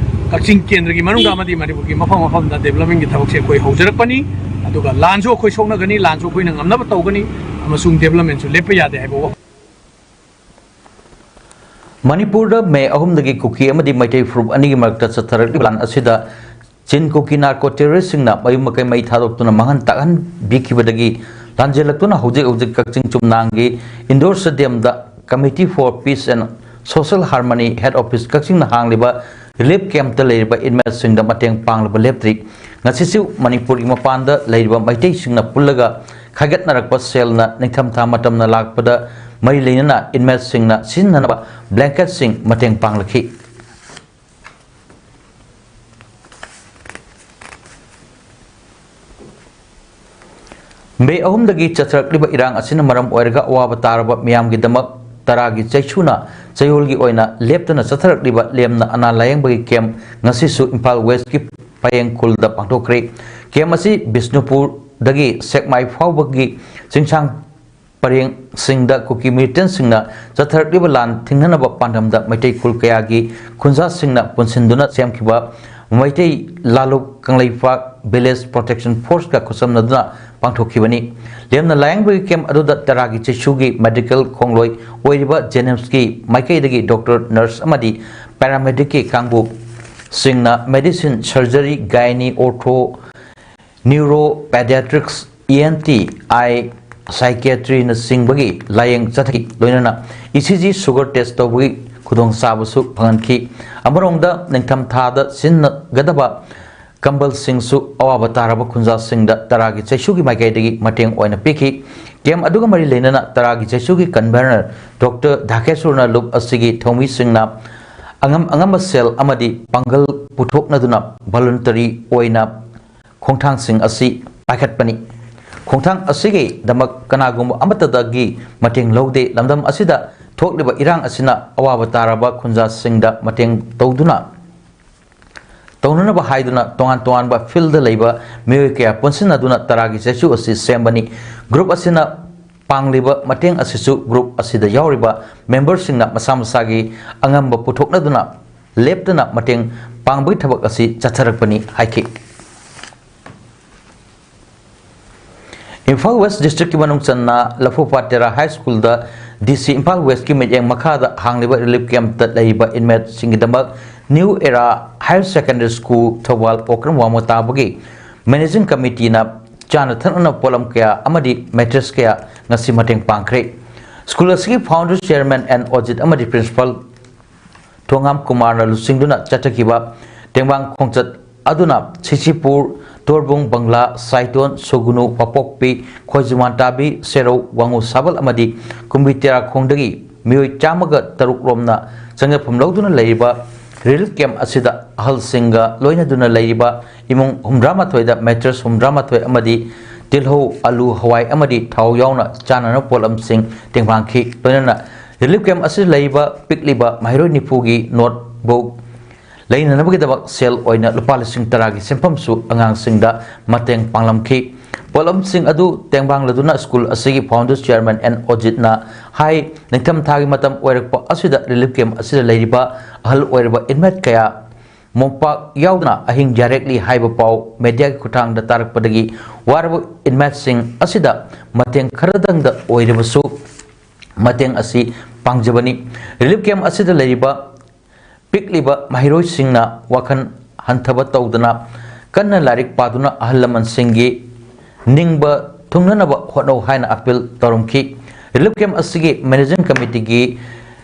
ꯀꯛꯆꯤꯡ ꯀꯦꯟꯗ꯭ꯔꯒꯤ ꯃꯅꯨꯡꯗ ꯑꯃꯗꯤ ꯃꯅꯤꯄꯨꯔꯒꯤ ꯃꯐꯝ ꯃꯐꯝꯗ ꯗꯦꯕꯂꯞꯃꯦꯟꯒꯤ ꯊꯕꯛꯁꯦ ꯑꯩꯈꯣꯏ ꯍꯧꯖꯔꯛꯄꯅꯤ꯫ ꯑꯗꯨꯒ ꯂꯥꯟꯁꯨ ꯑꯩꯈꯣꯏ ꯁꯣꯛꯅꯒꯅꯤ, ꯂꯥꯟꯁꯨ ꯑꯩꯈꯣꯏꯅ ꯉꯝꯅꯕ ꯇꯧꯒꯅꯤ, ꯑꯃꯁꯨꯡ ꯗꯦꯕꯂꯞꯃꯦꯟꯁꯨ ꯂꯦꯞꯄ ꯌꯥꯗꯦ ꯍꯥꯏꯕ ꯋꯥꯐꯝ꯫ ꯃꯅꯤꯄꯨꯔꯗ ꯃꯦ ꯑꯍꯨꯝꯗꯒꯤ ꯀꯨꯀꯤ ꯑꯃꯗꯤ ꯃꯩꯇꯩ ꯐꯨꯔꯨꯞ ꯑꯅꯤꯒꯤ ꯃꯔꯛꯇ ꯆꯠꯊꯔꯛꯂꯤꯕ ꯂꯥꯟ ꯑꯁꯤꯗ ꯆꯤꯟ ꯀꯨꯀꯤ ꯅꯥꯔꯀꯣ ꯇꯦꯔꯣꯔꯤꯁꯁꯤꯡꯅ ꯃꯌꯨꯝ ꯃꯀꯩ ꯃꯩ ꯊꯥꯗꯣꯛꯇꯨꯅ ꯃꯥꯡꯍꯟ ꯇꯥꯛꯍꯟꯕꯤꯈꯤꯕꯗꯒꯤ ꯂꯥꯟꯖꯦꯜꯂꯛꯇꯨꯅ ꯍꯧꯖꯤꯛ ꯍꯧꯖꯤꯛ ꯀꯛꯆꯤꯡ ꯆꯨꯝꯅꯥꯡꯒꯤ ꯏꯟꯗꯣꯔ ꯁ꯭ꯇꯦꯗꯤꯌꯝꯗ Committee for Peace and Social Harmony Head Office ꯀꯛꯆꯤꯡꯅ ꯍꯥꯡꯂꯤꯕ ꯔꯤꯂꯤꯐ ꯀꯦꯝꯞꯇ ꯂꯩꯔꯤꯕ ꯏꯟꯃꯦꯠꯁꯤꯡꯗ ꯃꯇꯦꯡ ꯄꯥꯡꯂꯕ ꯂꯦꯞꯇ꯭ꯔꯤ꯫ ꯉꯁꯤꯁꯨ ꯃꯅꯤꯄꯨꯔꯒꯤ ꯃꯄꯥꯟꯗ ꯂꯩꯔꯤꯕ ꯃꯩꯇꯩꯁꯤꯡꯅ ꯄꯨꯜꯂꯒ ꯈꯥꯏꯒꯠꯅꯔꯛꯄ ꯁꯦꯜꯅ ꯅꯤꯡꯊꯝꯊꯥ ꯃꯇꯝꯅ ꯂꯥꯛꯄꯗ ꯃꯔꯤ ꯂꯩꯅꯅ ꯏꯟꯃꯦꯠꯁꯤꯡꯅ ꯁꯤꯖꯤꯟꯅꯅꯕ ꯕ꯭ꯂꯦꯡꯀꯦꯠꯁꯤꯡ ꯃꯇꯦꯡ ꯄꯥꯡꯂꯛꯈꯤ꯫ ꯃꯦ ꯑꯍꯨꯝꯗꯒꯤ ꯆꯠꯊꯔꯛꯂꯤꯕ ꯏꯔꯥꯡ ꯑꯁꯤꯅ ꯃꯔꯝ ꯑꯣꯏꯔꯒ ꯑꯋꯥꯕ ꯇꯥꯔꯕ ꯃꯤꯌꯥꯝꯒꯤꯗꯃꯛ ꯇꯔꯥꯒꯤ ꯆꯩꯁꯨꯅ ꯆꯌꯣꯜꯒꯤ ꯑꯣꯏꯅ ꯂꯦꯞꯇꯅ ꯆꯠꯊꯔꯛꯂꯤꯕ ꯂꯦꯝꯅ ꯑꯅꯥ ꯂꯥꯌꯦꯡꯕꯒꯤ ꯀꯦꯝꯞ ꯉꯁꯤꯁꯨ ꯏꯝꯐꯥꯜ ꯋꯦꯁꯀꯤ ꯄꯌꯦꯡ ꯈꯨꯜꯗ ꯄꯥꯡꯊꯣꯛꯈ꯭ꯔꯦ꯫ ꯀꯦꯝꯞ ꯑꯁꯤ ꯕꯤꯁꯅꯨꯄꯨꯔꯗꯒꯤ ꯁꯦꯛꯃꯥꯏ ꯐꯥꯎꯕꯒꯤ ꯆꯤꯡꯁꯥꯡ ꯄꯔꯦꯡꯁꯤꯡꯗ ꯀꯨꯀꯤ ꯃꯤꯂꯤꯇꯦꯟꯁꯤꯡꯅ ꯆꯠꯊꯔꯛꯂꯤꯕ ꯂꯥꯟ ꯊꯤꯡꯅꯅꯕ ꯄꯥꯟꯗꯝꯗ ꯃꯩꯇꯩ ꯈꯨꯜ ꯀꯌꯥꯒꯤ ꯈꯨꯟꯖꯥꯁꯤꯡꯅ ꯄꯨꯟꯁꯤꯟꯗꯨꯅ ꯁꯦꯝꯈꯤꯕ ꯃꯩꯇꯩ ꯂꯥꯂꯨꯞ ꯀꯪꯂꯩꯄꯥꯛ ꯚꯤꯂꯦꯖ ꯄ꯭ꯔꯣꯇꯦꯛꯁꯟ ꯐꯣꯔꯁꯀ ꯈꯨꯠꯁꯝꯅꯗꯨꯅ ꯄꯥꯡꯊꯣꯛꯈꯤꯕꯅꯤ꯫ ꯂꯦꯝꯅ ꯂꯥꯌꯦꯡꯕꯒꯤ ꯀꯦꯝꯞ ꯑꯗꯨꯗ ꯇꯔꯥꯒꯤ ꯆꯩꯁꯨꯒꯤ ꯃꯦꯗꯤꯀꯦꯜ ꯈꯣꯡꯂꯣꯏ ꯑꯣꯏꯔꯤꯕ ꯖꯦꯅꯤꯝꯁꯀꯤ ꯃꯥꯏꯀꯩꯗꯒꯤ ꯗꯣꯛꯇꯔ, ꯅꯔꯁ ꯑꯃꯗꯤ ꯄꯦꯔꯥꯃꯦꯗꯤꯛꯀꯤ ꯀꯥꯡꯕꯨꯁꯤꯡꯅ medicine, surgery, gynae, ortho, neuro paediatrics, E N T, eye, ꯁꯥꯏꯀꯤꯌꯥꯇ꯭ꯔꯤꯅꯆꯤꯡꯕꯒꯤ ꯂꯥꯌꯦꯡ ꯆꯠꯊꯈꯤ꯫ ꯂꯣꯏꯅꯅ E C G sugar test ꯇꯧꯕꯒꯤ ꯈꯨꯗꯣꯡꯆꯥꯕꯁꯨ ꯐꯪꯍꯟꯈꯤ꯫ ꯑꯃꯔꯣꯝꯗ ꯅꯤꯡꯊꯝꯊꯥꯗ ꯁꯤꯖꯤꯟꯅꯒꯗꯕ ꯀꯝꯕꯜꯁꯤꯡꯁꯨ ꯑꯋꯥꯕ ꯇꯥꯔꯕ ꯈꯨꯟꯖꯥꯁꯤꯡꯗ ꯇꯔꯥꯒꯤ ꯆꯩꯁꯨꯒꯤ ꯃꯥꯏꯀꯩꯗꯒꯤ ꯃꯇꯦꯡ ꯑꯣꯏꯅ ꯄꯤꯈꯤ꯫ ꯀꯦꯝꯞ ꯑꯗꯨꯒ ꯃꯔꯤ ꯂꯩꯅꯅ ꯇꯔꯥꯒꯤ ꯆꯩꯁꯨꯒꯤ ꯀꯟꯚꯦꯅꯔ ꯗꯣꯛꯇꯔ ꯙꯥꯀꯦꯁꯣꯔꯅ ꯂꯨꯞ ꯑꯁꯤꯒꯤ ꯊꯧꯃꯤꯁꯤꯡꯅ ꯑꯉꯝ ꯑꯉꯝꯕ ꯁꯦꯜ ꯑꯃꯗꯤ ꯄꯥꯡꯒꯜ ꯄꯨꯊꯣꯛꯅꯗꯨꯅ ꯚꯣꯂꯨꯟꯇꯔꯤ ꯑꯣꯏꯅ ꯈꯣꯡꯊꯥꯡꯁꯤꯡ ꯑꯁꯤ ꯄꯥꯏꯈꯠꯄꯅꯤ꯫ ꯈꯣꯡꯊꯥꯡ ꯑꯁꯤꯒꯤꯗꯃꯛ ꯀꯅꯥꯒꯨꯝꯕ ꯑꯃꯠꯇꯗꯒꯤ ꯃꯇꯦꯡ ꯂꯧꯗꯦ꯫ ꯂꯝꯗꯝ ꯑꯁꯤꯗ ꯊꯣꯛꯂꯤꯕ ꯏꯔꯥꯡ ꯑꯁꯤꯅ ꯑꯋꯥꯕ ꯇꯥꯔꯕ ꯈꯨꯟꯖꯥꯁꯤꯡꯗ ꯃꯇꯦꯡ ꯇꯧꯗꯨꯅ, ꯇꯧꯅꯅꯕ ꯍꯥꯏꯗꯨꯅ ꯇꯣꯉꯥꯟ ꯇꯣꯉꯥꯟꯕ ꯐꯤꯜꯗ ꯂꯩꯕ ꯃꯤꯑꯣꯏ ꯀꯌꯥ ꯄꯨꯟꯁꯤꯟꯅꯗꯨꯅ ꯇꯔꯥꯒꯤ ꯆꯩꯁꯨ ꯑꯁꯤ ꯁꯦꯝꯕꯅꯤ꯫ ꯒ꯭ꯔꯨꯞ ꯑꯁꯤꯅ ꯄꯥꯡꯂꯤꯕ ꯃꯇꯦꯡ ꯑꯁꯤꯁꯨ group ꯑꯁꯤꯗ ꯌꯥꯎꯔꯤꯕ memberꯁꯤꯡꯅ ꯃꯁꯥ ꯃꯁꯥꯒꯤ ꯑꯉꯝꯕ ꯄꯨꯊꯣꯛꯅꯗꯨꯅ ꯂꯦꯞꯇꯅ ꯃꯇꯦꯡ ꯄꯥꯡꯕꯒꯤ ꯊꯕꯛ ꯑꯁꯤ ꯆꯠꯊꯔꯛꯄꯅꯤ ꯍꯥꯏꯈꯤ꯫ ꯏꯝꯐꯥꯜ West Districtꯀꯤ ꯃꯅꯨꯡ ꯆꯟꯅ ꯂꯐꯨꯄꯥꯠ ꯇꯦꯔꯥ High Schoolꯗ D C ꯏꯝꯐꯥꯜ Westꯀꯤ ꯃꯤꯠꯌꯦꯡ ꯃꯈꯥꯗ ꯍꯥꯡꯂꯤꯕ relief campꯇ ꯂꯩꯔꯤꯕ inmateꯁꯤꯡꯒꯤꯗꯃꯛ New Era Higher Secondary School Thoubal Okram ꯋꯥꯡꯃ ꯇꯥꯕꯒꯤ Managing Committeeꯅ ꯆꯥꯅ ꯊꯛꯅꯅ ꯄꯣꯠꯂꯝ ꯀꯌꯥ ꯑꯃꯗꯤ mattress ꯀꯌꯥ ꯉꯁꯤ ꯃꯇꯦꯡ ꯄꯥꯡꯈ꯭ꯔꯦ꯫ School ꯑꯁꯤꯒꯤ founder, chairman and audit ꯑꯃꯗꯤ principal ꯊꯣꯉꯥꯝ ꯀꯨꯃꯥꯔꯅ ꯂꯨꯆꯤꯡꯗꯨꯅ ꯆꯠꯊꯈꯤꯕ ꯇꯦꯡꯕꯥꯡ ꯈꯣꯡꯆꯠ ꯑꯗꯨꯅ ꯁꯤꯁꯤꯄꯨꯔ, ꯇꯣꯔꯕꯨꯡ, ꯕꯪꯂꯥ, ꯁꯥꯏꯇꯣꯟ, ꯁꯨꯒꯨꯅꯨ, ꯋꯥꯄꯣꯛꯄꯤ, ꯈꯣꯏꯖꯨꯃꯥꯟ ꯇꯥꯕꯤ, ꯁꯦꯔꯧ, ꯋꯥꯉꯨ ꯁꯥꯕꯜ ꯑꯃꯗꯤ ꯀꯨꯝꯕꯤ ꯇꯦꯔꯥꯈꯣꯡꯗꯒꯤ ꯃꯤꯑꯣꯏ ꯆꯥꯝꯃꯒ ꯇꯔꯨꯛ ꯔꯣꯝꯅ ꯆꯪꯖꯐꯝ ꯂꯧꯗꯨꯅ ꯂꯩꯔꯤꯕ relief camp ꯑꯁꯤꯗ ꯑꯍꯜꯁꯤꯡꯒ ꯂꯣꯏꯅꯗꯨꯅ ꯂꯩꯔꯤꯕ ꯏꯃꯨꯡ ꯍꯨꯝꯗ꯭ꯔꯥ ꯃꯥꯊꯣꯏꯗ mattress ꯍꯨꯝꯗ꯭ꯔꯥ ꯃꯥꯊꯣꯏ ꯑꯃꯗꯤ ꯇꯤꯜꯍꯧ, ꯑꯂꯨ, ꯍꯋꯥꯏ ꯑꯃꯗꯤ ꯊꯥꯎ ꯌꯥꯎꯅ ꯆꯥꯅꯅꯕ ꯄꯣꯠꯂꯝꯁꯤꯡ ꯇꯦꯡꯕꯥꯡꯈꯤ꯫ ꯂꯣꯏꯅꯅ relief camp ꯑꯁꯤꯗ ꯂꯩꯔꯤꯕ ꯄꯤꯛꯂꯤꯕ ꯃꯍꯩꯔꯣꯏ ꯅꯤꯐꯨꯒꯤ notebook ꯂꯩꯅꯅꯕꯒꯤꯗꯃꯛ ꯁꯦꯜ ꯑꯣꯏꯅ ꯂꯨꯄꯥ ꯂꯤꯁꯤꯡ ꯇꯔꯥꯒꯤ ꯁꯦꯟꯐꯝꯁꯨ ꯑꯉꯥꯡꯁꯤꯡꯗ ꯃꯇꯦꯡ ꯄꯥꯡꯂꯝꯈꯤ꯫ ꯄꯣꯠꯂꯝꯁꯤꯡ ꯑꯗꯨ ꯇꯦꯡꯕꯥꯡꯂꯗꯨꯅ school ꯑꯁꯤꯒꯤ founder, chairman and auditꯅ ꯍꯥꯏ, ꯅꯤꯡꯊꯝ ꯊꯥꯒꯤ ꯃꯇꯝ ꯑꯣꯏꯔꯛꯄ ꯑꯁꯤꯗ relief camp ꯑꯁꯤꯗ ꯂꯩꯔꯤꯕ ꯑꯍꯜ ꯑꯣꯏꯔꯕ inmate ꯀꯌꯥ ꯃꯣꯝꯄꯥꯛ ꯌꯥꯎꯗꯅ ꯑꯍꯤꯡ ꯌꯥꯔꯦꯛꯂꯤ ꯍꯥꯏꯕ ꯄꯥꯎ mediaꯒꯤ ꯈꯨꯠꯊꯥꯡꯗ ꯇꯥꯔꯛꯄꯗꯒꯤ ꯋꯥꯔꯕ inmateꯁꯤꯡ ꯑꯁꯤꯗ ꯃꯇꯦꯡ ꯈꯔꯗꯪꯗ ꯑꯣꯏꯔꯕꯁꯨ ꯃꯇꯦꯡ ꯑꯁꯤ ꯄꯥꯡꯖꯕꯅꯤ꯫ Relief camp ꯑꯁꯤꯗ ꯂꯩꯔꯤꯕ ꯄꯤꯛꯂꯤꯕ ꯃꯍꯩꯔꯣꯏꯁꯤꯡꯅ ꯋꯥꯈꯜ ꯍꯟꯊꯕ ꯇꯧꯗꯅ ꯀꯟꯅ ꯂꯥꯏꯔꯤꯛ ꯄꯥꯗꯨꯅ ꯑꯍꯜ ꯂꯃꯟꯁꯤꯡꯒꯤ ꯅꯤꯡꯕ ꯊꯨꯡꯅꯅꯕ ꯍꯣꯠꯅꯧ ꯍꯥꯏꯅ appeal ꯇꯧꯔꯝꯈꯤ꯫ Relief camp ꯑꯁꯤꯒꯤ Managing Committeeꯒꯤ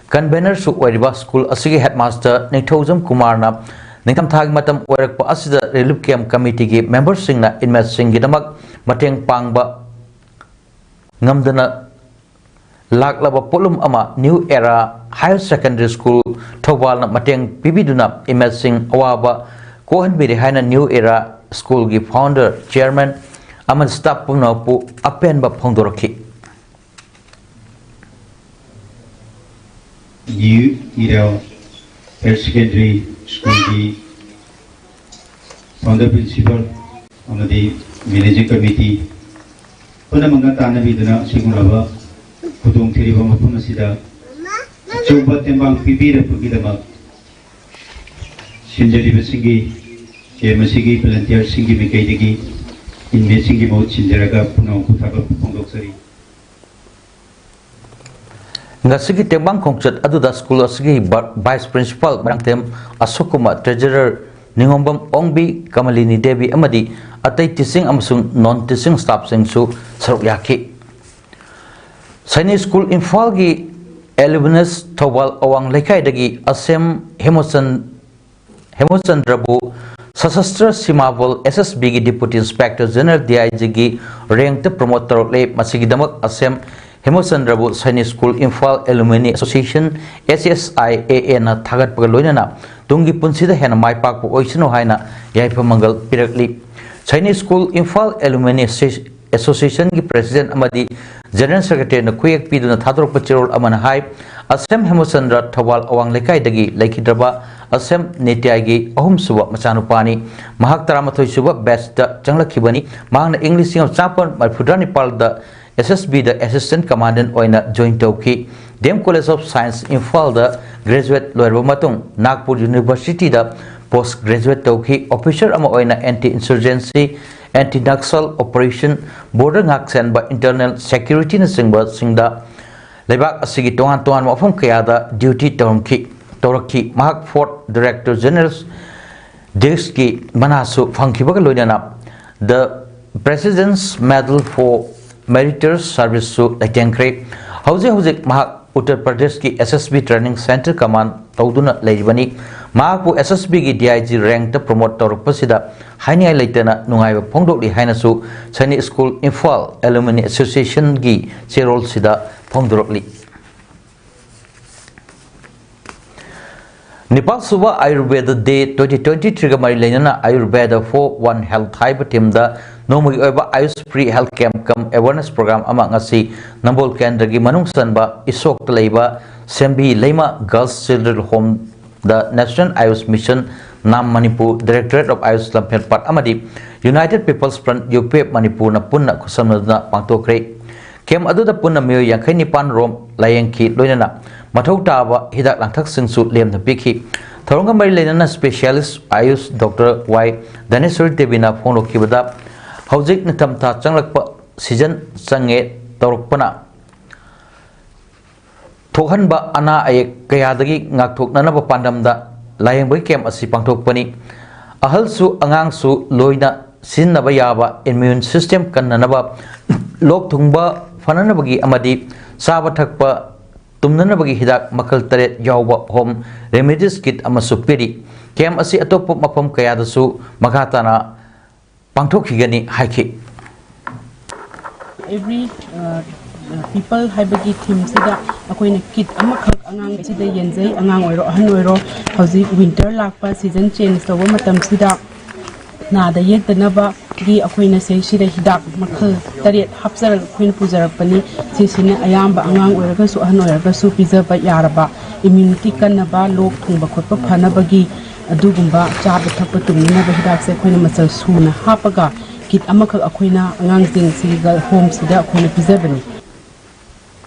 convenerꯁꯨ ꯑꯣꯏꯔꯤꯕ school ꯑꯁꯤꯒꯤ headmaster ꯅꯤꯡꯊꯧꯖꯝ ꯀꯨꯃꯥꯔꯅ ꯅꯤꯡꯊꯝꯊꯥꯒꯤ ꯃꯇꯝ ꯑꯣꯏꯔꯛꯄ ꯑꯁꯤꯗ relief camp committeeꯒꯤ memberꯁꯤꯡꯅ inmateꯁꯤꯡꯒꯤꯗꯃꯛ ꯃꯇꯦꯡ ꯄꯥꯡꯕ ꯉꯝꯗꯅ ꯂꯥꯛꯂꯕ ꯄꯣꯠꯂꯨꯝ ꯑꯃ New Era Higher Secondary School ꯊꯧꯕꯥꯜꯅ ꯃꯇꯦꯡ ꯄꯤꯕꯤꯗꯨꯅ inmateꯁꯤꯡ ꯑꯋꯥꯕ ꯀꯣꯛꯍꯟꯕꯤꯔꯦ ꯍꯥꯏꯅ New Era Schoolꯒꯤ founder, chairman ꯑꯃꯗꯤ staff ꯄꯨꯝꯅꯃꯛꯄꯨ ꯑꯄꯦꯟꯕ ꯐꯣꯡꯗꯣꯔꯛꯈꯤ꯫ New Era Higher Secondary Schoolꯒꯤ founder, principal ꯑꯃꯗꯤ managing committee ꯄꯨꯝꯅꯃꯛꯅ ꯇꯥꯟꯅꯕꯤꯗꯨꯅ ꯑꯁꯤꯒꯨꯝꯂꯕ ꯈꯨꯗꯣꯡꯊꯤꯔꯤꯕ ꯃꯐꯝ ꯑꯁꯤꯗ ꯑꯆꯧꯕ ꯇꯦꯡꯕꯥꯡ ꯄꯤꯕꯤꯔꯛꯄꯒꯤꯗꯃꯛ ꯁꯤꯟꯖꯔꯤꯕꯁꯤꯡꯒꯤ, ꯀꯦꯝ ꯑꯁꯤꯒꯤ ꯚꯣꯂꯨꯟꯇꯤꯌꯔꯁꯤꯡꯒꯤ ꯃꯥꯏꯀꯩꯗꯒꯤ ꯏꯟꯃꯦꯠꯁꯤꯡꯒꯤ ꯃꯍꯨꯠ ꯁꯤꯟꯖꯔꯒ ꯄꯨꯝꯅꯃꯛꯄꯨ ꯊꯥꯒꯠꯄ ꯐꯣꯡꯗꯣꯛꯆꯔꯤ꯫ ꯉꯁꯤꯒꯤ ꯇꯦꯡꯕꯥꯡ ꯈꯣꯡꯆꯠ ꯑꯗꯨꯗ ꯁ꯭ꯀꯨꯜ ꯑꯁꯤꯒꯤ ꯚ-, ꯚꯥꯏꯁ ꯄ꯭ꯔꯤꯟꯁꯤꯄꯥꯜ ꯃꯣꯏꯔꯥꯡꯊꯦꯝ ꯑꯁꯣꯛ ꯀꯨꯃꯥꯔ, ꯇ꯭ꯔꯦꯖꯔꯔ ꯅꯤꯉꯣꯝꯕꯝ ꯑꯣꯡꯕꯤ, ꯀꯃꯂꯤꯅꯤ ꯗꯦꯕꯤ ꯑꯃꯗꯤ ꯑꯇꯩ ꯇꯤꯆꯤꯡ ꯑꯃꯁꯨꯡ ꯅꯣꯟ ꯇꯤꯆꯤꯡ ꯁ꯭ꯇꯥꯐꯁꯤꯡꯁꯨ ꯁꯔꯨꯛ ꯌꯥꯈꯤ꯫ ꯁꯥꯏꯅꯤꯛ ꯁ꯭ꯀꯨꯜ ꯏꯝꯐꯥꯜꯒꯤ ꯑꯦꯂꯨꯃꯤꯅꯁ ꯊꯧꯕꯥꯜ ꯑꯋꯥꯡ ꯂꯩꯀꯥꯏꯗꯒꯤ ꯑꯁꯦꯝ ꯍꯦꯃꯆꯟ-, ꯍꯦꯃꯆꯟꯗ꯭ꯔꯕꯨ ꯁꯁꯁꯇ꯭ꯔ ꯁꯤꯃꯥꯕꯜ, ꯑꯦꯁ ꯑꯦꯁ ꯕꯤꯒꯤ deputy inspector general, D I ꯖꯤꯒꯤ ꯔꯦꯡꯛꯇ promote ꯇꯧꯔꯛꯂꯦ꯫ ꯃꯁꯤꯒꯤꯗꯃꯛ ꯑꯁꯦꯝ ꯍꯦꯃꯆꯟꯗ꯭ꯔꯕꯨ Sainik school Imphal ꯑꯦꯂꯨꯃꯤꯅꯤ association, S S I A ꯑꯦꯅ ꯊꯥꯒꯠꯄꯒ ꯂꯣꯏꯅꯅ ꯇꯨꯡꯒꯤ ꯄꯨꯟꯁꯤꯗ ꯍꯦꯟꯅ ꯃꯥꯏ ꯄꯥꯛꯄ ꯑꯣꯏꯁꯅꯨ ꯍꯥꯏꯅ ꯌꯥꯏꯐ ꯃꯪꯒꯜ ꯄꯤꯔꯛꯂꯤ꯫ ꯁꯥꯏꯅꯤꯛ ꯁ꯭ꯀꯨꯜ ꯏꯝꯐꯥꯜ ꯑꯦꯂꯨꯃꯤꯅꯤ ꯑꯦꯁꯣꯁꯤ-, ꯑꯦꯁꯣꯁꯤꯌꯦꯁꯟꯒꯤ ꯄ꯭ꯔꯦꯁꯤꯗꯦꯟꯠ ꯑꯃꯗꯤ ꯖꯦꯅꯔꯦꯜ ꯁꯦꯀ꯭ꯔꯦꯇꯔꯤꯅ ꯈꯨꯌꯦꯛ ꯄꯤꯗꯨꯅ ꯊꯥꯗꯣꯔꯛꯄ ꯆꯦꯔꯣꯜ ꯑꯃꯅ ꯍꯥꯏ, ꯑꯁꯦꯝ ꯍꯦꯃꯆꯟꯗ꯭ꯔ ꯊꯧꯕꯥꯜ ꯑꯋꯥꯡ ꯂꯩꯀꯥꯏꯗꯒꯤ ꯂꯩꯈꯤꯗ꯭ꯔꯕ ꯑꯁꯦꯝ ꯅꯤꯇ꯭ꯌꯥꯒꯤ ꯑꯍꯨꯝꯁꯨꯕ ꯃꯆꯥꯅꯨꯄꯥꯅꯤ꯫ ꯃꯍꯥꯛ ꯇꯔꯥꯃꯥꯊꯣꯏ ꯁꯨꯕ ꯕꯦꯠꯁꯇ ꯆꯪꯂꯛꯈꯤꯕꯅꯤ꯫ ꯃꯍꯥꯛꯅ ꯏꯪ ꯂꯤꯁꯤꯡ ꯑꯃ ꯆꯥꯃꯥꯄꯟ ꯃꯔꯤꯐꯨꯇꯔꯥ ꯅꯤꯄꯥꯜꯗ ꯑꯦꯁ ꯑꯦꯁ ꯕꯤꯗ ꯑꯦꯁꯤꯁꯇꯦꯟꯠ ꯀꯃꯥꯟꯗꯦꯟꯠ ꯑꯣꯏꯅ ꯖꯣꯏꯟ ꯇꯧꯈꯤ꯫ D M college of science ꯏꯝꯐꯥꯜꯗ ꯒ꯭ꯔꯦꯖꯨꯋꯦꯠ ꯂꯣꯏꯔꯕ ꯃꯇꯨꯡ ꯅꯥꯒꯄꯨꯔ ꯌꯨꯅꯤꯚꯔꯁꯤꯇꯤꯗ ꯄꯣꯁ ꯒ꯭ꯔꯦꯖꯨꯋꯦꯠ ꯇꯧꯈꯤ꯫ ꯑꯣꯐꯤꯁꯔ ꯑꯃ ꯑꯣꯏꯅ anti insurgency, anti Naxal operation, border ꯉꯥꯛꯁꯦꯟꯕ, ꯏꯟꯇꯔꯅꯦꯜ ꯁꯦꯀ꯭ꯌꯨꯔꯤꯇꯤꯅꯆꯤꯡꯕꯁꯤꯡꯗ ꯂꯩꯕꯥꯛ ꯑꯁꯤꯒꯤ ꯇꯣꯉꯥꯟ ꯇꯣꯉꯥꯟꯕ ꯃꯐꯝ ꯀꯌꯥꯗ ꯗ꯭ꯌꯨꯇꯤ ꯇꯧꯔꯝꯈꯤ, ꯇꯧꯔꯛꯈꯤ꯫ ꯃꯍꯥꯛ ꯐꯣꯔꯠ ꯗꯥꯏꯔꯦꯛꯇꯔ ꯖꯦꯅꯔꯦꯜ ꯗꯤꯁꯀꯤ ꯃꯅꯥꯁꯨ ꯐꯪꯈꯤꯕꯒ ꯂꯣꯏꯅꯅ The President's Medal for Meritorious Service ꯁꯨ ꯂꯩꯇꯦꯡꯈ꯭ꯔꯦ꯫ ꯍꯧꯖꯤꯛ ꯍꯧꯖꯤꯛ ꯃꯍꯥꯛ ꯎꯠꯇꯔ ꯄ꯭ꯔꯗꯦꯁꯀꯤ ꯑꯦꯁ ꯑꯦꯁ ꯕꯤ ꯇ꯭ꯔꯦꯅꯤꯡ ꯁꯦꯟꯇꯔ ꯀꯃꯥꯟ ꯇꯧꯗꯨꯅ ꯂꯩꯔꯤꯕꯅꯤ꯫ ꯃꯍꯥꯛꯄꯨ ꯑꯦꯁ ꯑꯦꯁ ꯕꯤꯒꯤ ꯗꯤ ꯑꯥꯏ ꯖꯤ ꯔꯦꯡꯛꯇ ꯄ꯭ꯔꯃꯣꯠ ꯇꯧꯔꯛꯄꯁꯤꯗ ꯍꯥꯏꯅꯤꯡꯉꯥꯏ ꯂꯩꯇꯅ ꯅꯨꯡꯉꯥꯏꯕ ꯐꯣꯡꯗꯣꯛꯂꯤ ꯍꯥꯏꯅꯁꯨ ꯁꯥꯏꯅꯤꯛ ꯁ꯭ꯀꯨꯜ ꯏꯝꯐꯥꯜ ꯑꯦꯂꯨꯃꯤꯅꯤ ꯑꯦꯁꯣꯁꯤꯌꯦꯁꯟꯒꯤ ꯆꯦꯔꯣꯜꯁꯤꯗ ꯐꯣꯡꯗꯣꯔꯛꯂꯤ꯫ ꯅꯤꯄꯥꯜ ꯁꯨꯕ ꯑꯥꯌꯨꯔꯚꯦꯗ ꯗꯦ twenty twenty-three ꯒ ꯃꯔꯤ ꯂꯩꯅꯅ ꯑꯥꯌꯨꯔꯚꯦꯗ for One Health ꯍꯥꯏꯕ ꯊꯤꯝꯗ ꯅꯣꯡꯃꯒꯤ ꯑꯣꯏꯕ Ayush free health camp cum awareness programme ꯑꯃ ꯉꯁꯤ ꯅꯝꯕꯣꯜ ꯀꯦꯟꯗ꯭ꯔꯒꯤ ꯃꯅꯨꯡ ꯆꯟꯕ ꯏꯁꯣꯛꯇ ꯂꯩꯕ ꯁꯦꯝꯕꯤ ꯂꯩꯃ girls children home The National Ayush Mission, NAM Manipur, Directorate of Ayush ꯂꯝꯐꯦꯜꯄꯥꯠ ꯑꯃꯗꯤ United People's Front, UPF ꯃꯅꯤꯄꯨꯔꯅ ꯄꯨꯟꯅ ꯈꯨꯠꯁꯝꯅꯗꯨꯅ ꯄꯥꯡꯊꯣꯛꯈ꯭ꯔꯦ꯫ ꯀꯦꯝꯞ ꯑꯗꯨꯗ ꯄꯨꯟꯅ ꯃꯤꯑꯣꯏ ꯌꯥꯡꯈꯩ ꯅꯤꯄꯥꯟ ꯔꯣꯝ ꯂꯥꯌꯦꯡꯈꯤ, ꯂꯣꯏꯅꯅ ꯃꯊꯧ ꯇꯥꯕ ꯍꯤꯗꯥꯛ ꯂꯥꯡꯊꯛꯁꯤꯡꯁꯨ ꯂꯦꯝꯅ ꯄꯤꯈꯤ꯫ ꯊꯧꯔꯝꯒ ꯃꯔꯤ ꯂꯩꯅꯅ specialist Ayush Doctor Y ꯙꯅꯦꯁ꯭ꯋꯔꯤ ꯗꯦꯕꯤꯅ ꯐꯣꯡꯗꯣꯛꯈꯤꯕꯗ, ꯍꯧꯖꯤꯛ ꯅꯤꯡꯊꯝꯊꯥ ꯆꯪꯂꯛꯄ season ꯆꯪꯉꯦ ꯇꯧꯔꯛꯄꯅ ꯊꯣꯛꯍꯟꯕ ꯑꯅꯥ ꯑꯌꯦꯛ ꯀꯌꯥꯗꯒꯤ ꯉꯥꯛꯊꯣꯛꯅꯅꯕ ꯄꯥꯟꯗꯝꯗ ꯂꯥꯌꯦꯡꯕꯒꯤ ꯀꯦꯝꯞ ꯑꯁꯤ ꯄꯥꯡꯊꯣꯛꯄꯅꯤ꯫ ꯑꯍꯜꯁꯨ ꯑꯉꯥꯡꯁꯨ ꯂꯣꯏꯅ ꯁꯤꯖꯤꯟꯅꯕ ꯌꯥꯕ immune system ꯀꯟꯅꯅꯕ, ꯂꯣꯛ ꯊꯨꯡꯕ ꯐꯅꯅꯕꯒꯤ ꯑꯃꯗꯤ ꯆꯥꯕ ꯊꯛꯄ ꯇꯨꯝꯅꯅꯕꯒꯤ ꯍꯤꯗꯥꯛ ꯃꯈꯜ ꯇꯔꯦꯠ ꯌꯥꯎꯕ home remedies kit ꯑꯃꯁꯨ ꯄꯤꯔꯤ꯫ ꯀꯦꯝꯞ ꯑꯁꯤ ꯑꯇꯣꯞꯄ ꯃꯐꯝ ꯀꯌꯥꯗꯁꯨ ꯃꯈꯥ ꯇꯥꯅ ꯄꯥꯡꯊꯣꯛꯈꯤꯒꯅꯤ ꯍꯥꯏꯈꯤ꯫ Every, uh, People ꯍꯥꯏꯕꯒꯤ ꯊꯤꯝꯁꯤꯗ ꯑꯩꯈꯣꯏꯅ ꯀꯤꯠ ꯑꯃꯈꯛ ꯑꯉꯥꯡꯁꯤꯗ ꯌꯦꯟꯖꯩ꯫ ꯑꯉꯥꯡ ꯑꯣꯏꯔꯣ, ꯑꯍꯟ ꯑꯣꯏꯔꯣ, ꯍꯧꯖꯤꯛ ꯋꯤꯟꯇꯔ ꯂꯥꯛꯄ, ꯁꯤꯖꯟ ꯆꯦꯟꯖ ꯇꯧꯕ ꯃꯇꯝꯁꯤꯗ ꯅꯥꯗ ꯌꯦꯛꯇꯅꯕꯒꯤ ꯑꯩꯈꯣꯏꯅ ꯁꯤꯁꯤꯗ ꯍꯤꯗꯥꯛ ꯃꯈꯜ ꯇꯔꯦꯠ ꯍꯥꯞꯆꯔꯒ ꯑꯩꯈꯣꯏꯅ ꯄꯨꯖꯔꯛꯄꯅꯤ꯫ ꯁꯤꯁꯤꯅ ꯑꯌꯥꯝꯕ ꯑꯉꯥꯡ ꯑꯣꯏꯔꯒꯁꯨ, ꯑꯍꯟ ꯑꯣꯏꯔꯒꯁꯨ ꯄꯤꯖꯕ ꯌꯥꯔꯕ, ꯏꯝꯌꯨꯅꯤꯇꯤ ꯀꯟꯅꯕ, ꯂꯣꯛ ꯊꯨꯡꯕ ꯈꯣꯠꯄ ꯐꯅꯕꯒꯤ ꯑꯗꯨꯒꯨꯝꯕ ꯆꯥꯕ ꯊꯛꯄ ꯇꯨꯝꯅꯅꯕ ꯍꯤꯗꯥꯛꯁꯦ ꯑꯩꯈꯣꯏꯅ ꯃꯆꯜ ꯁꯨꯅ ꯍꯥꯞꯄꯒ ꯀꯤꯠ ꯑꯃꯈꯛ ꯑꯩꯈꯣꯏꯅ ꯑꯉꯥꯡꯁꯤꯡꯁꯤꯒ ꯍꯣꯝꯁꯤꯗ ꯑꯩꯈꯣꯏꯅ ꯄꯤꯖꯕꯅꯤ꯫